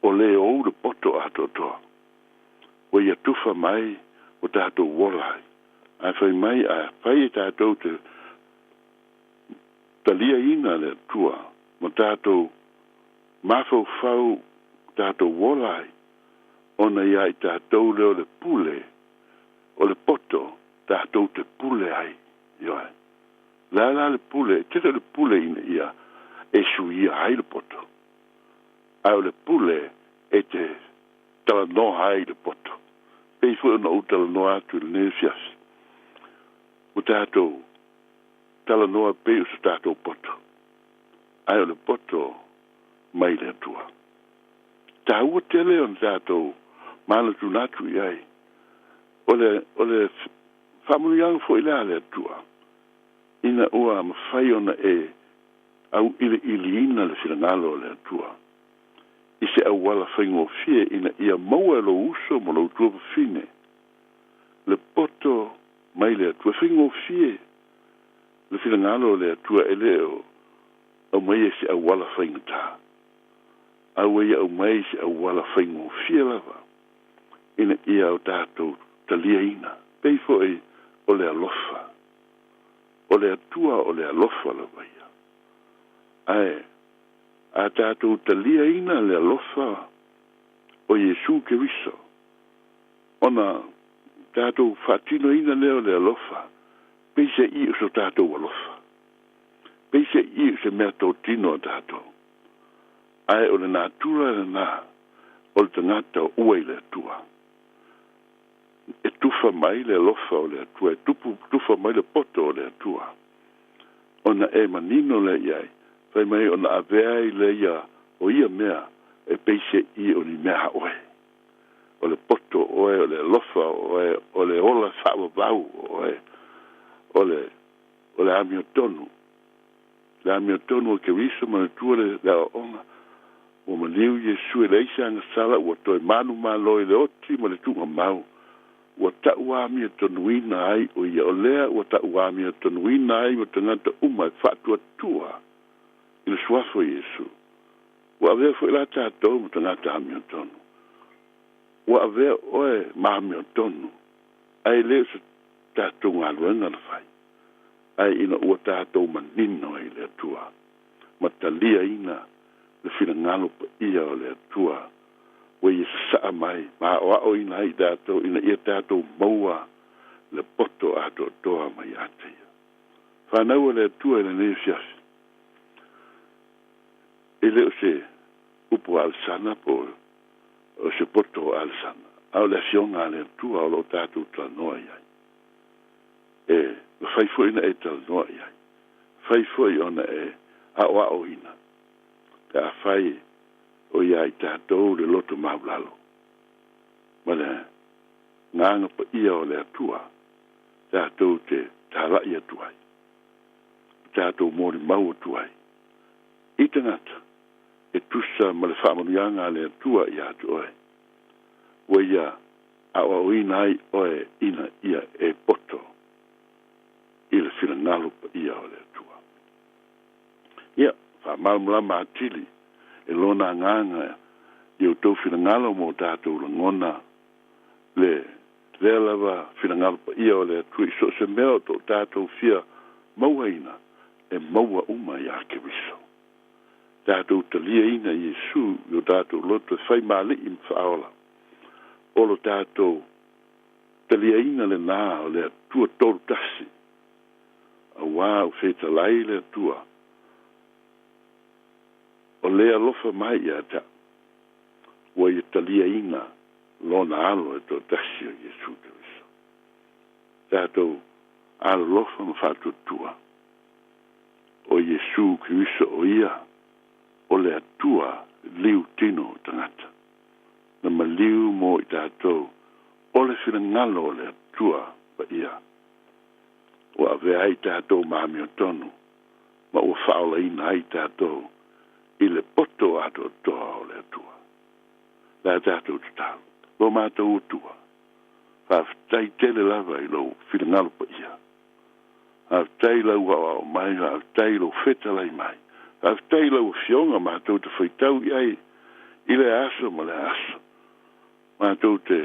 o lē ou le poto atoatoa. Ua ia tufa mai ua tatou ola ai. Ae fai mai afai e tatou te taliaina le Atua ma tatou mafaufau tatou ola ai, ona iā i tatou lea o le pule o le poto tatou te pule ai. Ioe. O le a la le pule? E tele o le pule ina ia e suia ai le poto, ae o le pule e te talanoa ai i le poto. Pei foi ona ou talanoa atu i lenei afiafi, ua tatou talanoa pei o so tatou poto, ae o le poto mai le Atua. Taua tele ona tatou manatunatu i ai, o le, o le faamanuiaga foi lea a le Atua, ina ua mafai ona e auiliiliina le finagalo o le Atua i se auala faigofie ina ia maua e lou uso ma lou tuafafine le poto mai le Atua. E faigofie le finagalo o le Atua e le o aumaia i se auala faigata, a ua ia aumai i se auala faigofie lava ina ia o tatou taliaina, pei foi o le alofa o le Atua, o le alofa lava ia. Ae a tatou taliaina le alofa o Iesu Keriso, ona tatou faatinoina lea o le alofa, peiseai o so tatou alofa, peiseai o se mea totino a tatou, ae o le natura lena o le tagata ua i le Atua. E tufa mai le alofa o le Atua, e tupu, tufa mai le poto o le Atua, ona e manino lea i ai, fai mai ona avea ai lea ia o ia mea e peiseai o ni mea a oe. O le poto o oe, o le alofa o oe, o le ola faavavau o oe, o le, o le amiotonu, le amiotonu o Keriso. Manatua le, le aoaoga ua maliu Iesu e leai se agasala, ua toe manumalo i le oti ma le tuugamau, ua tauamiotonuina ai o ia, o lea ua tauamiotonuina ai ma tagata uma e faatuatua i le suafa o Iesu. Ua avea foi la tatou ma tagata amiotonu. Ua avea oe ma amiotonu, ae le o se tatou galuega na fai, ae ina ua tatou manino ai i le Atua ma taliaina le finagalo paia o le Atua ua ia sasaa mai ma aoaoina ai i tatou ina ia tatou maua le poto atoatoa mai ia te ia. Fanau a le Atua i lenei afiafi, e le o se upu alesana po o se poto alesana, a o le afioga a le Atua o lo o tatou talanoa i ai. E mafai foi ona e talanoa i ai, mafai foi ona e aoaoina pe afai o iā i tatou le loto maulalo ma le agaga paia o le Atua tatou te talai atu ai, tatou molimau atu ai i tagata e tusa ma le faamanuiaga a le Atua ia te oe, ua ia aoaoina ai oe ina ia e poto i le finagalo paia o le Atua. Ia, faamalamalama atili e Lona Agaga i outou finagalo ma o tatou lagona le lea lava finagalo paia o le Atua i so o se mea o to tatou fia mauaina, e maua uma iā Keriso. Tatou taliaina Iesu i o tatou loto e fai ma Alii ma Faaola, o lo tatou taliaina lenā o le Atua Tolutasi, auā ua fetalai le Atua o le alofa mai ia te au, ua ia taliaina Lona Alo e toatasi o Iesu Keriso. Tatou alolofa ma faatuatua o Iesu Keriso o Ia o le Atua liu tino o tagata, na maliu mo i tatou o le finagalo o le Atua Paia. Ua avea ai tatou ma amiotonu ma ua faaolaina ai tatou i le poto atoatoa o le Atua. Le a tatou tatalo, Lo matou Atua, faafetai tele lava i lou finagalo paia. Faafetai i lau aoao mai, faafetai i lou fetalai mai, faafetai i lau Afioga matou te faitau i ai i lea aso ma lea aso. Matou te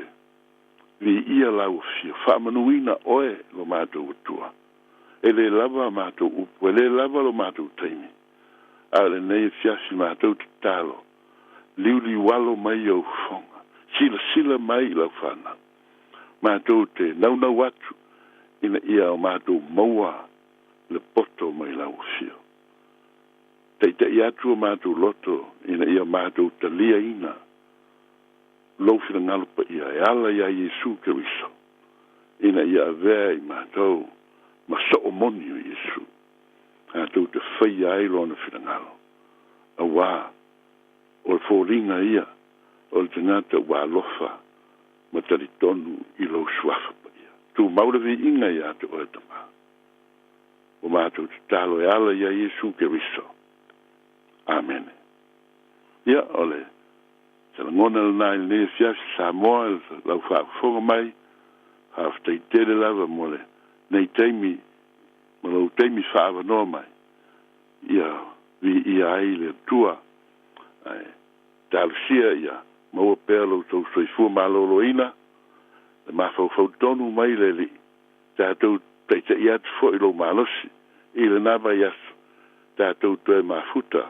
viia lau Afio, faamanuina oe lo matou Atua. E le lava a matou upu, e le lava lo matou taimi, a o lenei afiafi matou te tatalo, liuliualo mai ou fofoga, silasila mai i lau fanau. Matou te naunau atu ina ia o matou maua le poto mai lau Afio. Taita'i atu o matou loto ina ia matou taliaina lou finagalo paia e ala iā Iesu Keriso, ina ia avea i matou ma soo moni o Iesu, tatou te faia ai Lona finagalo, auā o le foliga ia o le tagata ua alofa ma talitonu i lou Suafa Paia. Tumau le viiga iā te Oe Tama. Ua matou tatalo e ala iā Iesu Keriso. Amene. Ia, o le Se lagona lena i lenei afiafi Samoa i lau faafofoga mai, faafetai tele lava mo lenei taimi ma lou taimi faaavanoa mai ia viia ai le Atua ae talosia ia maua pea lo outou soifua maloloina le mafaufau tonu mai le Alii tatou taita'i atu foi lou malosi i lena vaiaso tatou toe mafuta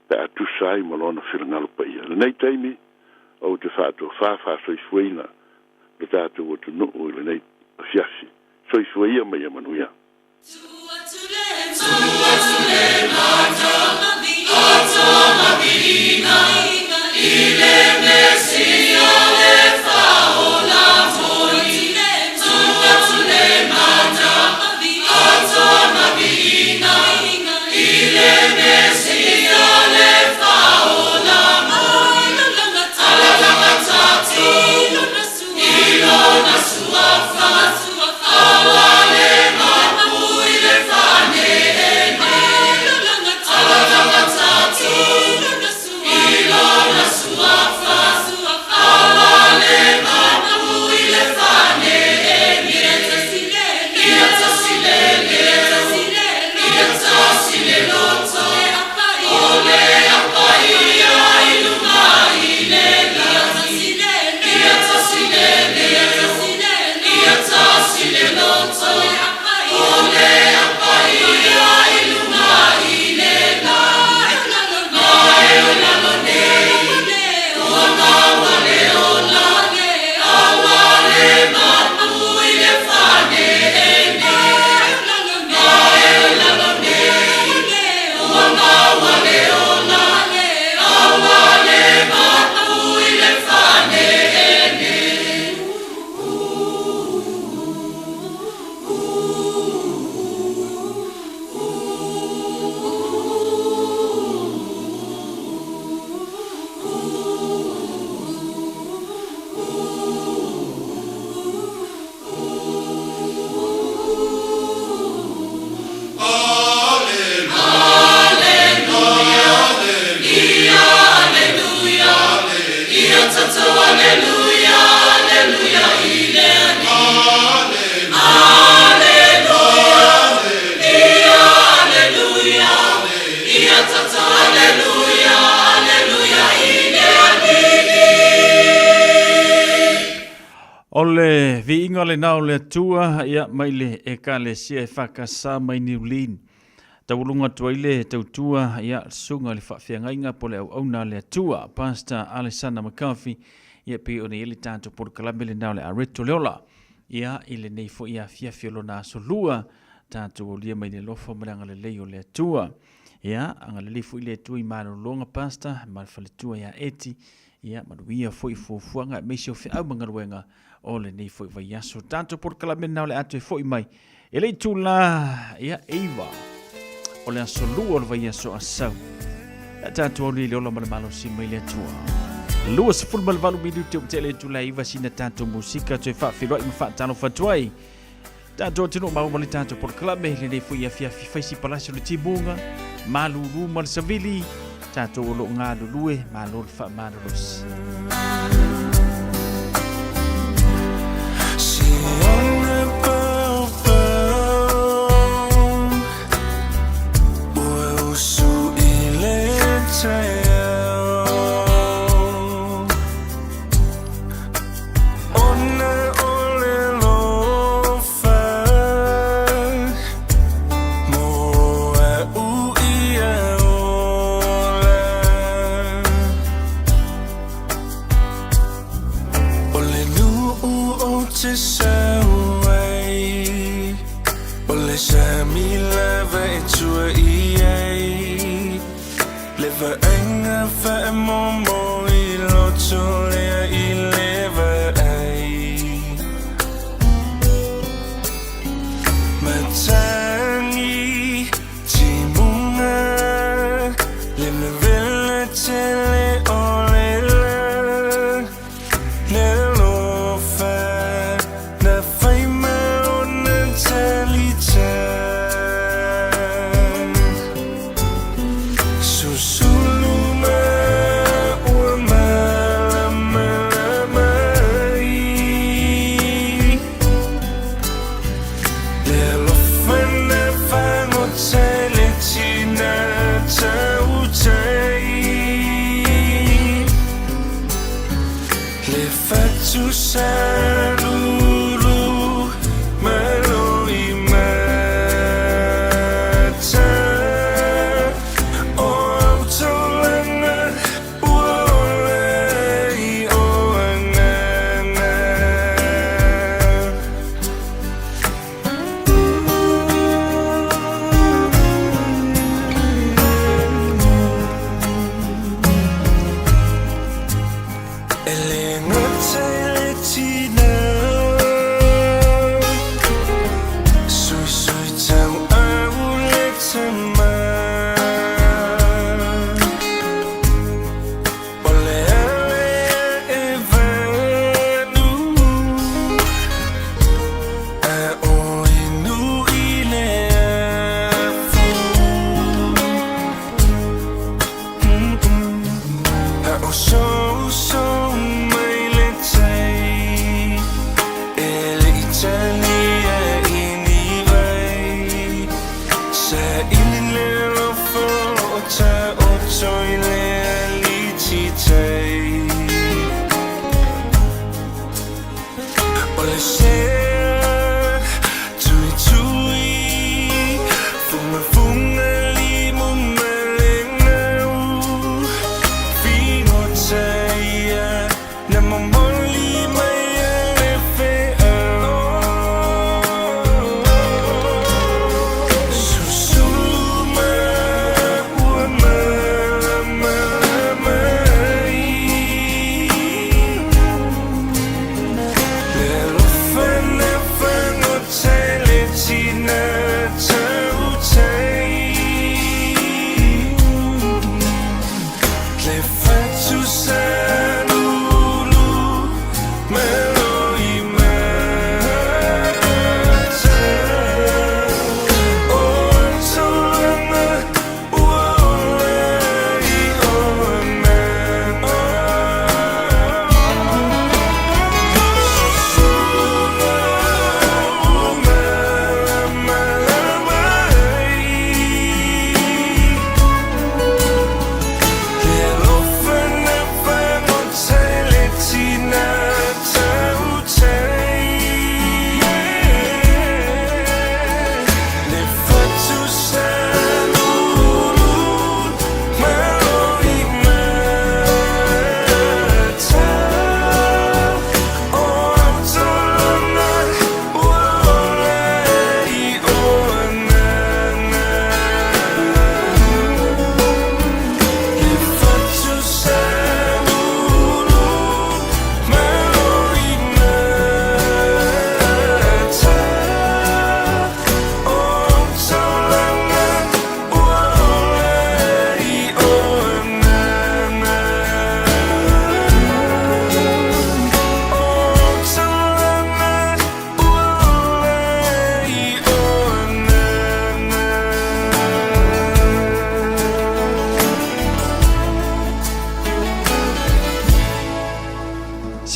pe a tusa ai ma Lona finagalo paia. I lenei taimi, ou te faatofā faasoifuaina lo tatou atunuu i lenei afiafi. Soifua ia ma ia manuia. O le viiga lena o le Atua, ia, mai le Ekalesia e whakasa mai New Lean. Taualuga atu ai le tautua, ia, le susuga i le faafeagaiga po o le auauna a le Atua, Pastor Alesana McCarthy, ia, pei ona i ai le tatou polokalame lena o le Areto le Ola. Ia, i lenei foi afiafi o lona aso lua, tatou aulia mai le alofa ma le agalelei o le Atua. Ia, agalelei foi le Atua i malologa, Pastor, ma le faletua ia Eti, ia, manuia foi i fuafuaga aemaise o feau ma galuega o lenei foi vaiaso. Tatou polokalame lena o le a toe foi mai e le itula ia 9 o le aso 2 o le vaiaso Asau. Ia tatou auli i le ola ma le malosi mai le Atua. 28 minute o tele itula 9 sina tatou musika toe faafeiloai ma faatalofa atu ai. Tatou atunuu maua ma le tatou polokalame lenei foi afiafi faisi palasi o le timuga, malulu ma le savili, tatou o lo o galulue, malo le faamalolosi.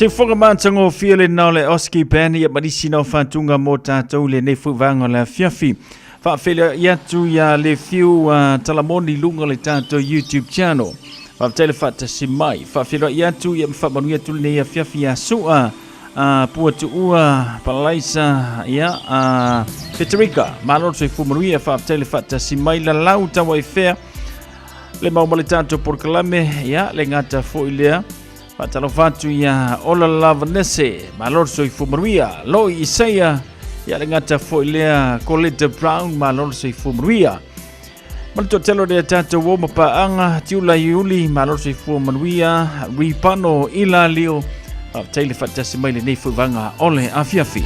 Siufoga matagofie lena o le Oski Band ia ma nisi nao faatuga mo tatou i lenei foi vaega o le afiafi. Faafeiloai atu ia le fiu Talamoni i luga o le tatou YouTube channel. Faafetai le faatasi mai. Faafeiloai atu ia ma faamanuia atu lenei afiafi ia Sua Pua Tuua Palaisa ia Federica. Malo le soifua manuia, faafetai le faatasi mai. Lalau Tauaifea le mau ma le tatou polokalame ia le gata foi lea. Faatalofa atu ia Ola Lavanese, malo le soifua manuia. Loi Isaia, ia le gata foi lea Colette Brown, malo le soifua manuia. Ma le toatele o le tatou o ma paaga, Tiula Iuli, malo le soifua manuia. Ripano Ila Lio, faafetai le faatasi mai lenei foi vaega o le afiafi.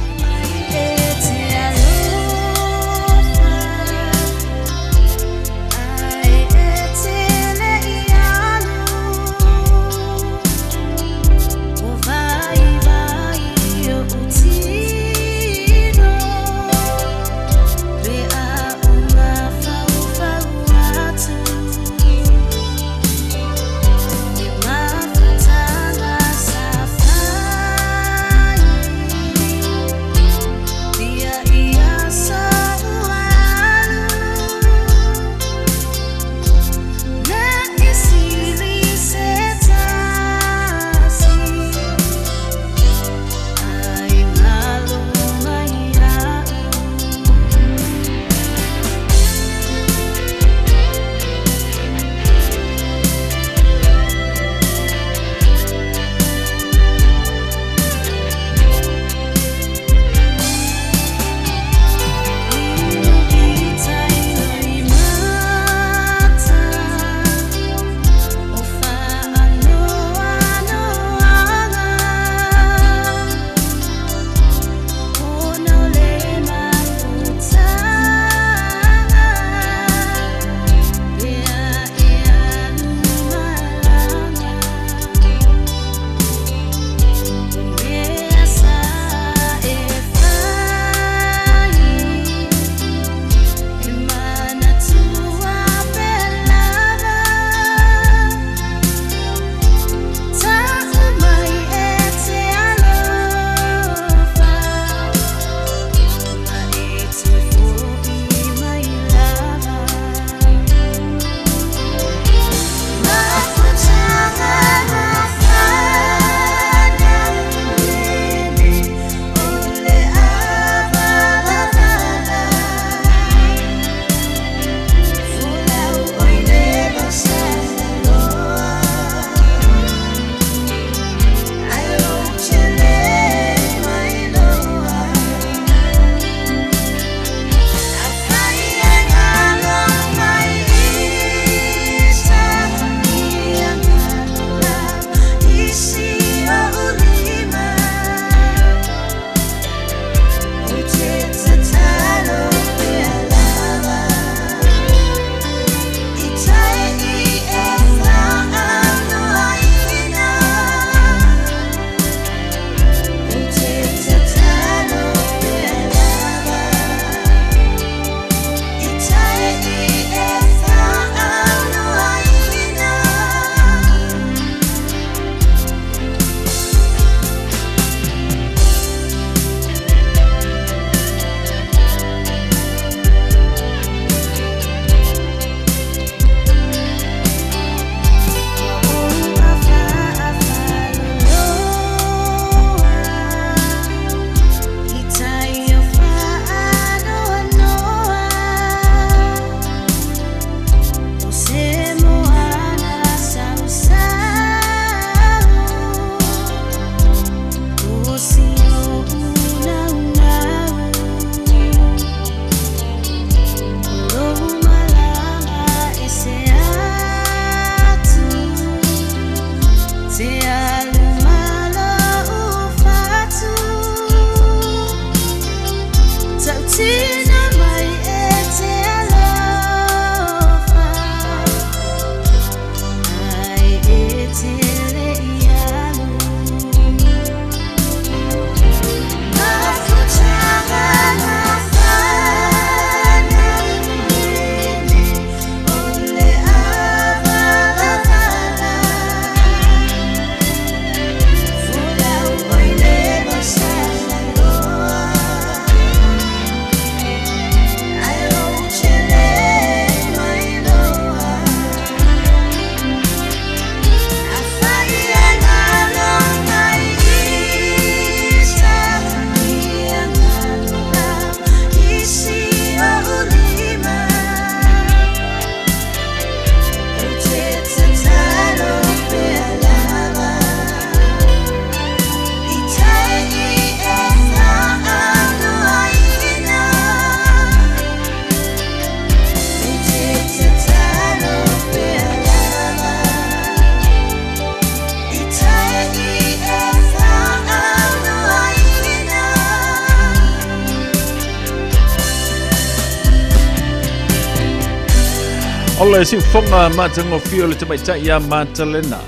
O le siufoga matagofie o le tamaitai ia Matalena.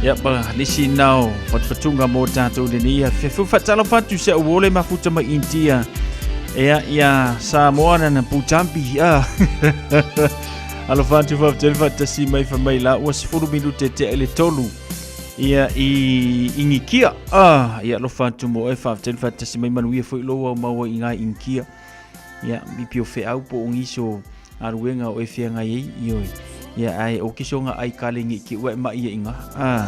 Ia ma nisi nao fatufatuga mo tatou lenei afiafi. Faatalofa atu si au ole mafuta mai India. Ia ia Samoa na na Putambi. Ah. Alofa atu faafetai le faatasi mai fa mai la ua 10 minute te le tolu. Ia i Inikia. Ah, ia alofa atu mo e faafetai le faatasi mai manuia foi lou au maua i ngā Inikia. Ia mi pio feau po o nisi o galuega o e feagai ai, ioe. Ia ae o kiso nga ai kale ngi ki ua e mai ia inga. Ah,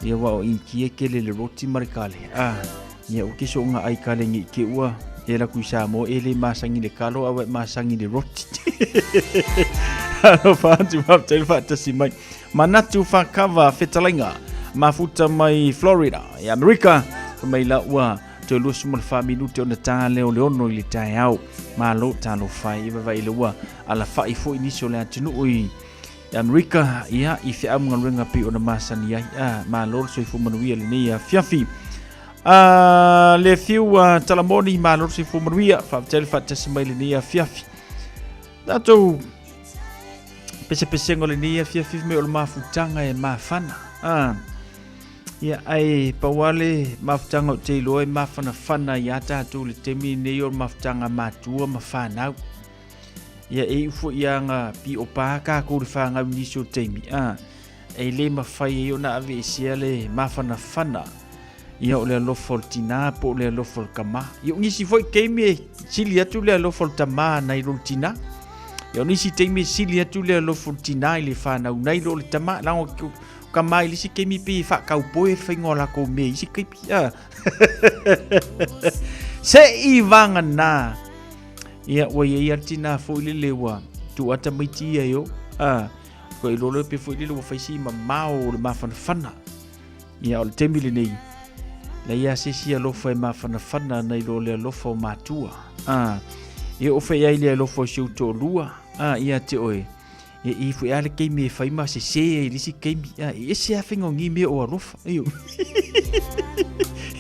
ia wa o inki e kele le roti ma le kale. Ah, ia o kiso nga ai kale ngi ki ua e la kui Samoa e le masangi le kalo a ua e masangi le roti. Alofa atu faafetai le faatasi mai. Manatu whakava fetalaiga mafuta mai Florida i Amerika mai la ua Toe 24 minute ona ta lea o le 6 i le taeao. Malo talofa e vaavaai le ua alafai foi nisi o le atunuu i Amerika ia i feau ma galuega pei ona masani ai. Ah, malo le soifua manuia lenei afiafi. Ah, le fiu a Talamoni, malo le soifua manuia. Faafetai le faatasi mai lenei afiafi. Tatou pesepesega o lenei afiafi mai o le mafutaga e mafana. Ah, Ia, ae pau lava le mafutaga ou te iloa e mafanafana ia tatou i le taimi lenei o le mafutaga matua ma fanau. Ia, e iu foi ia aga piopa kākou le fanau i nisi o taimi, a, e le mafai ai ona aveesea le mafanafana ia o le alofa o le tinā po o le alofa o le tamā. Ia, o nisi foi taimi e sili atu le alofa o le tamā nai lo le tinā. Ia, o nisi taimi e sili atu le alofa o le tinā i le fanau nai lo le tamā. Leaga Ka mai le isi taimi pei e faakaupoe le faiga o lakou mea i isi taimi. Ah. Se i vagana. Ia, ua iai a le tinā foi lele ua tuu ata tamaiti ia e o. Ah. Ko i lolo pe foi lele ua fai si mamao o le mafanafana. Ia, o le taimi lenei, leai a se isi alofa e mafanafana nai lo le alofa o matua. Ah. Ia o fai ai le alofa o si ou toalua. Ah, ia te oe. E i foi a le keimi e fai ma sesē ai i le isi keimi. A, e ese lava faiga o ni mea o alofa. Ioe.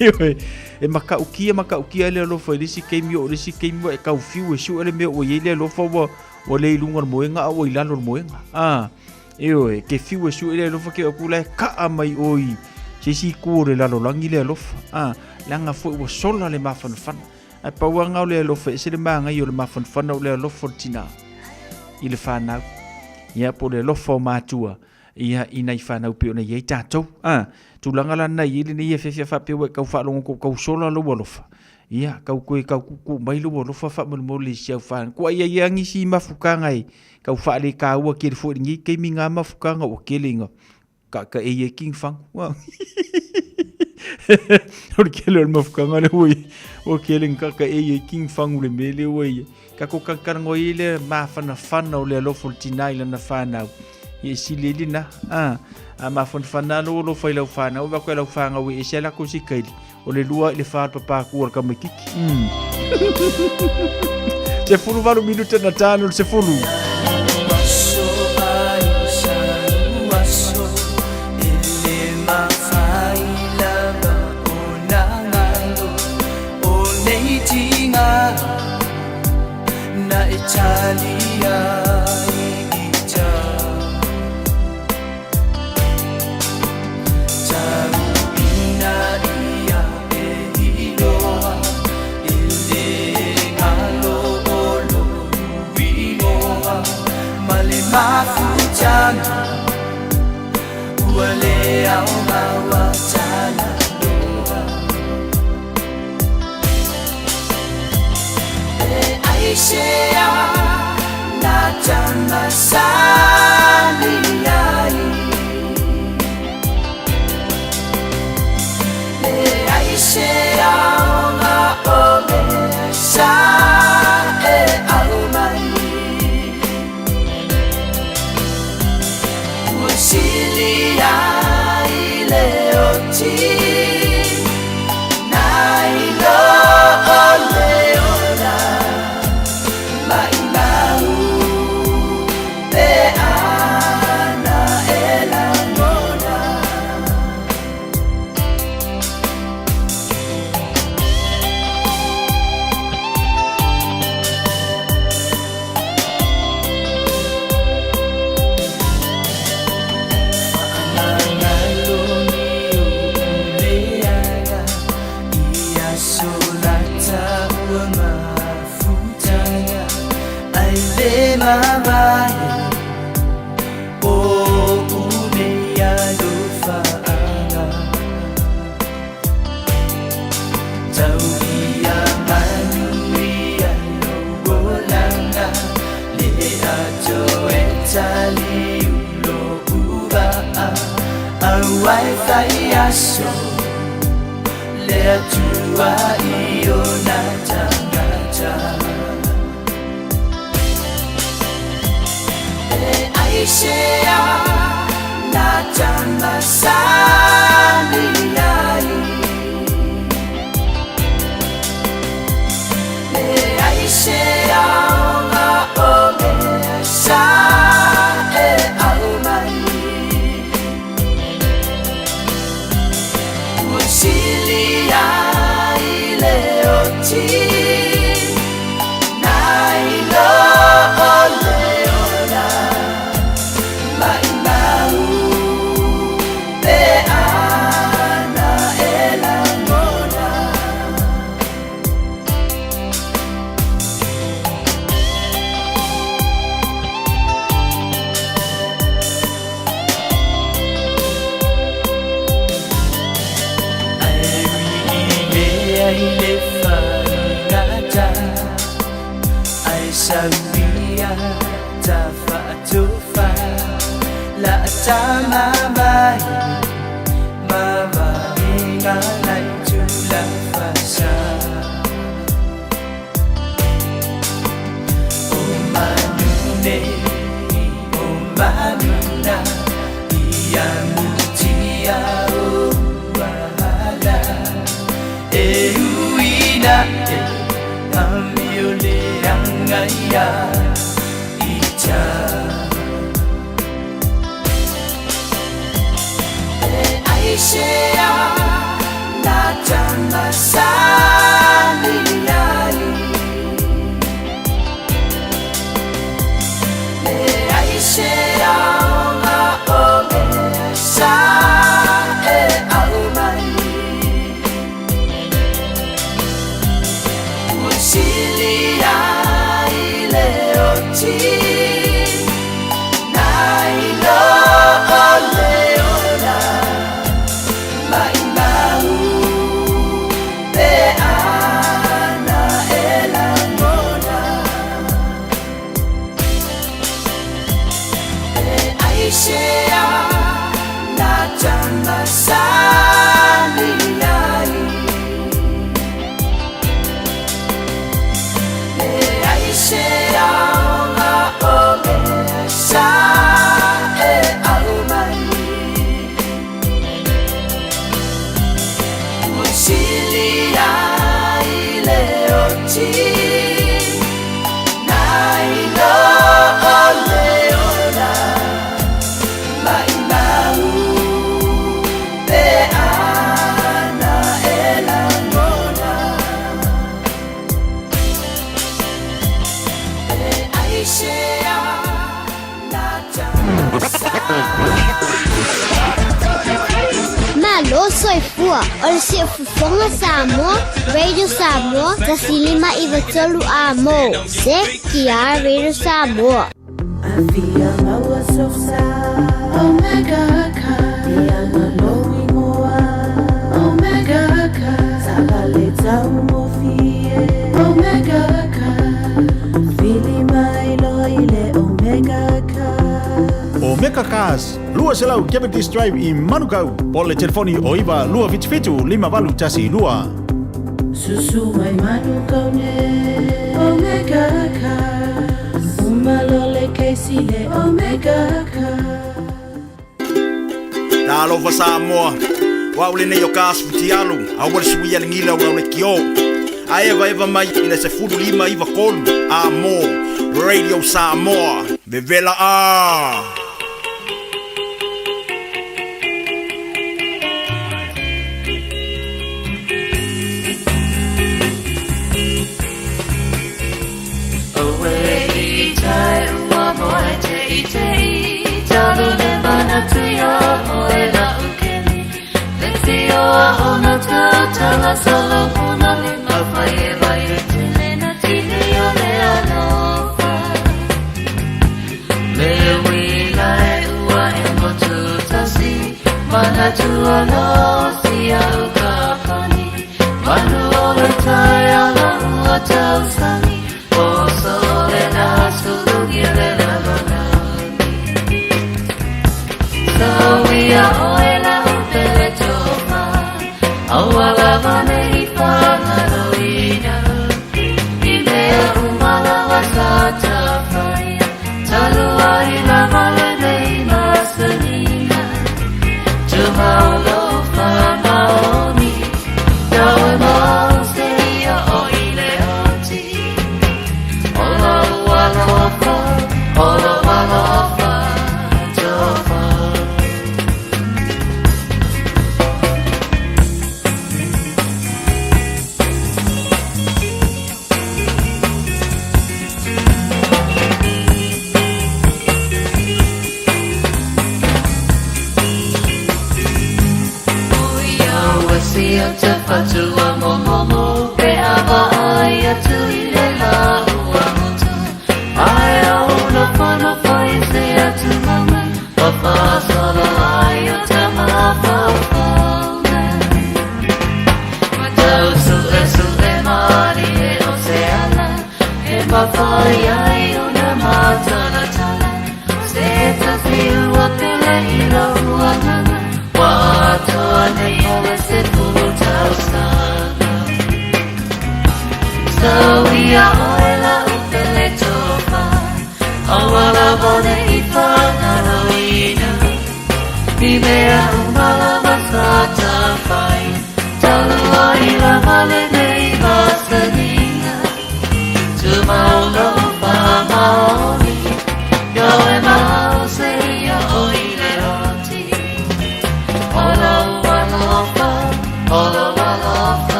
Ioe. E matautia matautia ai le alofa i le isi keimi oo i le isi keimi ua e tau fiu e sue le mea ua i ai le alofa ua ua le i luga o le moega a ua i lalo o le moega. A, ioe, ke fiu e sue le alofa ke aku la e kaa mai ʻoe i se isi itu o le lalolagi le alofa. A, leaga foi ua sola le mafanafana. Ae pau lava lena o le alofa, e ese le manaia o le mafanafana o le alofa o le tinā i le fanau. Ia, po o le alofa o matua, ia, i nai fanau pei ona i ai tatou. A, tulaga la lena i ai lenei afiafi a faapea ua e tau faalogo atu ua tau sola lou alofa, ia, tau toe tau tuutuu mai lou alofa faamolemole i si au fanau. Tua i ai lava nisi mafutaga e tau faaletaua tele foi i lenei taimi na mafutaga ua tele ina Ka ka e ia king fang. Wa. O le kele o le mafukanga le ua ua kele ka ka e ia king fang le me le ua ia. Ka ko ka ka ngoi le mafanafana o le alofa o le tinā i lana whanau. Ia e sili ai lena. A, a mafanafana lo lo fai lau whanau, va koe lau whangau e ese ala ko si kaili. O le lua i le wha papāku o le kamaikiki. 18 minute na tano le 10. Na Italia Maua e fai aso le Atua i ona tagata. E aisea na tamasani ai. E aisea nga o mea sa e au mai. Ua sili ai le oti nai lo o le ola maʻimau pe ana e lagona. Ae ui i lea i le faigata, Ae sauia ta faatofa la tama mai ma vaega lai tula fasa. O manune, o manuna, ia mutia o uahala. E uina e amio le angaia ita. E aisea na tamasani ai. E aisea nga o mea sa e au mai. Ua sili ai le oti nai lo o le ola maʻimau pe ana e lagona. E aisea na tamasani ai. E aisea nga o mea sa e au mai. Ua sili ai le oti nai lo o le ola maʻimau pe ana e lagona. E aisea na tamasani. Malo soifua, o le Siufofoga Samoa, Radio Samoa, 153 A mo, CTR Radio Samoa. Afia maua sosa Omega ka Ianga lou ingoa Omega ka Sala le tau mofie Omega ka Fili mai loa i le Omega ka. Omega Cars, 200 Cavendish Drive i Manukau, po o le telefoni o 9 277 5812. Susu mai Manukau nei Omega Cars Uma loa le kesi le Omega Cars. Talofa Samoa, o au lenei o Kas Futialu, aua le suia le gila o lau lekiō. A evaeva mai i le 15 93 A mo Radio Samoa, vevela a!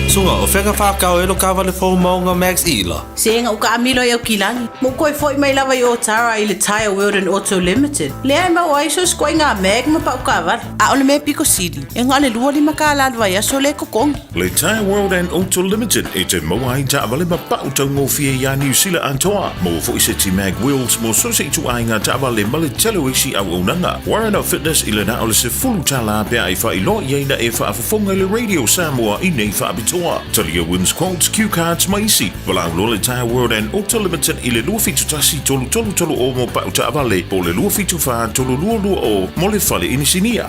Suga, o fea ka whākau e lo kāwale fō maunga Max Ila? Se ga u kaamilo i Aukilani. Mo koe foi mai lava i Otara i le Tyre World and Auto Limited. Lea e mau ai so skoinga mag ma pau kaawale. A o le mea piko sili, e nga le 25 kālā le vaiaso le kokongi. Le Tyre World and Auto Limited e te maua ai taavale ma pau taugofie iā Niu Sila atoa. Maua foi se ti Mag Wheels mo so se ituaiga taavale ma le tele o isi auaunaga. Warren Fitness i le na o le $10 pea e faailoa i ai na e faafofoga i le Radio Samoa i nei faapitoa. Talia Wins Quotes, Q Cards ma isi. Valaau loa le Tyre World and Auto Limited i le 271 333 o mo pau taavale po o le 274 322 mo le fale inisinia.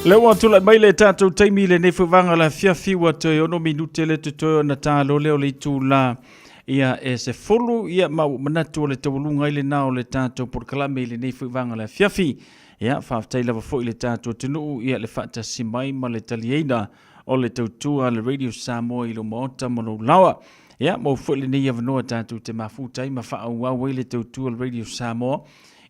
Le ua tulai mai le tatou taimi i lenei foi vaega o le afiafi ua toe 6 minute le totoe ona talo lea o le itula ia e 10 ia ma ua manatu o le taualuga ai lena o le tatou polokalame i lenei foi vaega o le afiafi. Ia faafetai lava foi i le tatou atunuu ia le faatasi mai ma le taliaina o le tautua a le Radio Samoa i lou maota ma lou laoa. Ia maua foi lenei avanoa tatou te mafuta ai ma faaauau ai le tautua a le Radio Samoa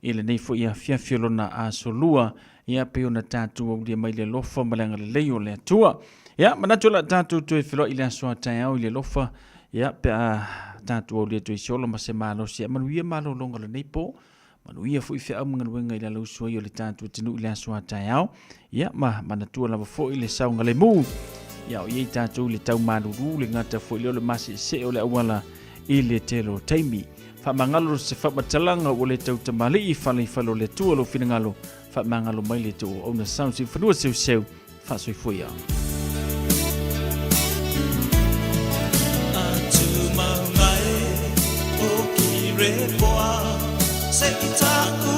i lenei foi afiafi o lona aso lua. Ia pei ona tatou aulia mai le alofa ma le agalelei o le Atua. Ia manatu o le a tatou toe feiloai i le aso a taeao i le alofa. Ia pe a tatou aulia atu ai se ola ma se malosi. Ia manuia malologa o lenei po. Manuia foi feau ma galuega i le alausu ai o le tatou atunuu i le aso a taeao. Ia ma manatua lava foi le saogalemu. Ia o i ai tatou i le tau malulu, le gata foi lea o le maseesee o le auala i le tele o taimi. Faamagalo se faamatalaga ua le tau tamalii fale i fale o le Atua lou finagalo. Faamagalo mai le tou auauna sound i fanua seuseu. Faasoifua ia. pepoa. Se i ta'u.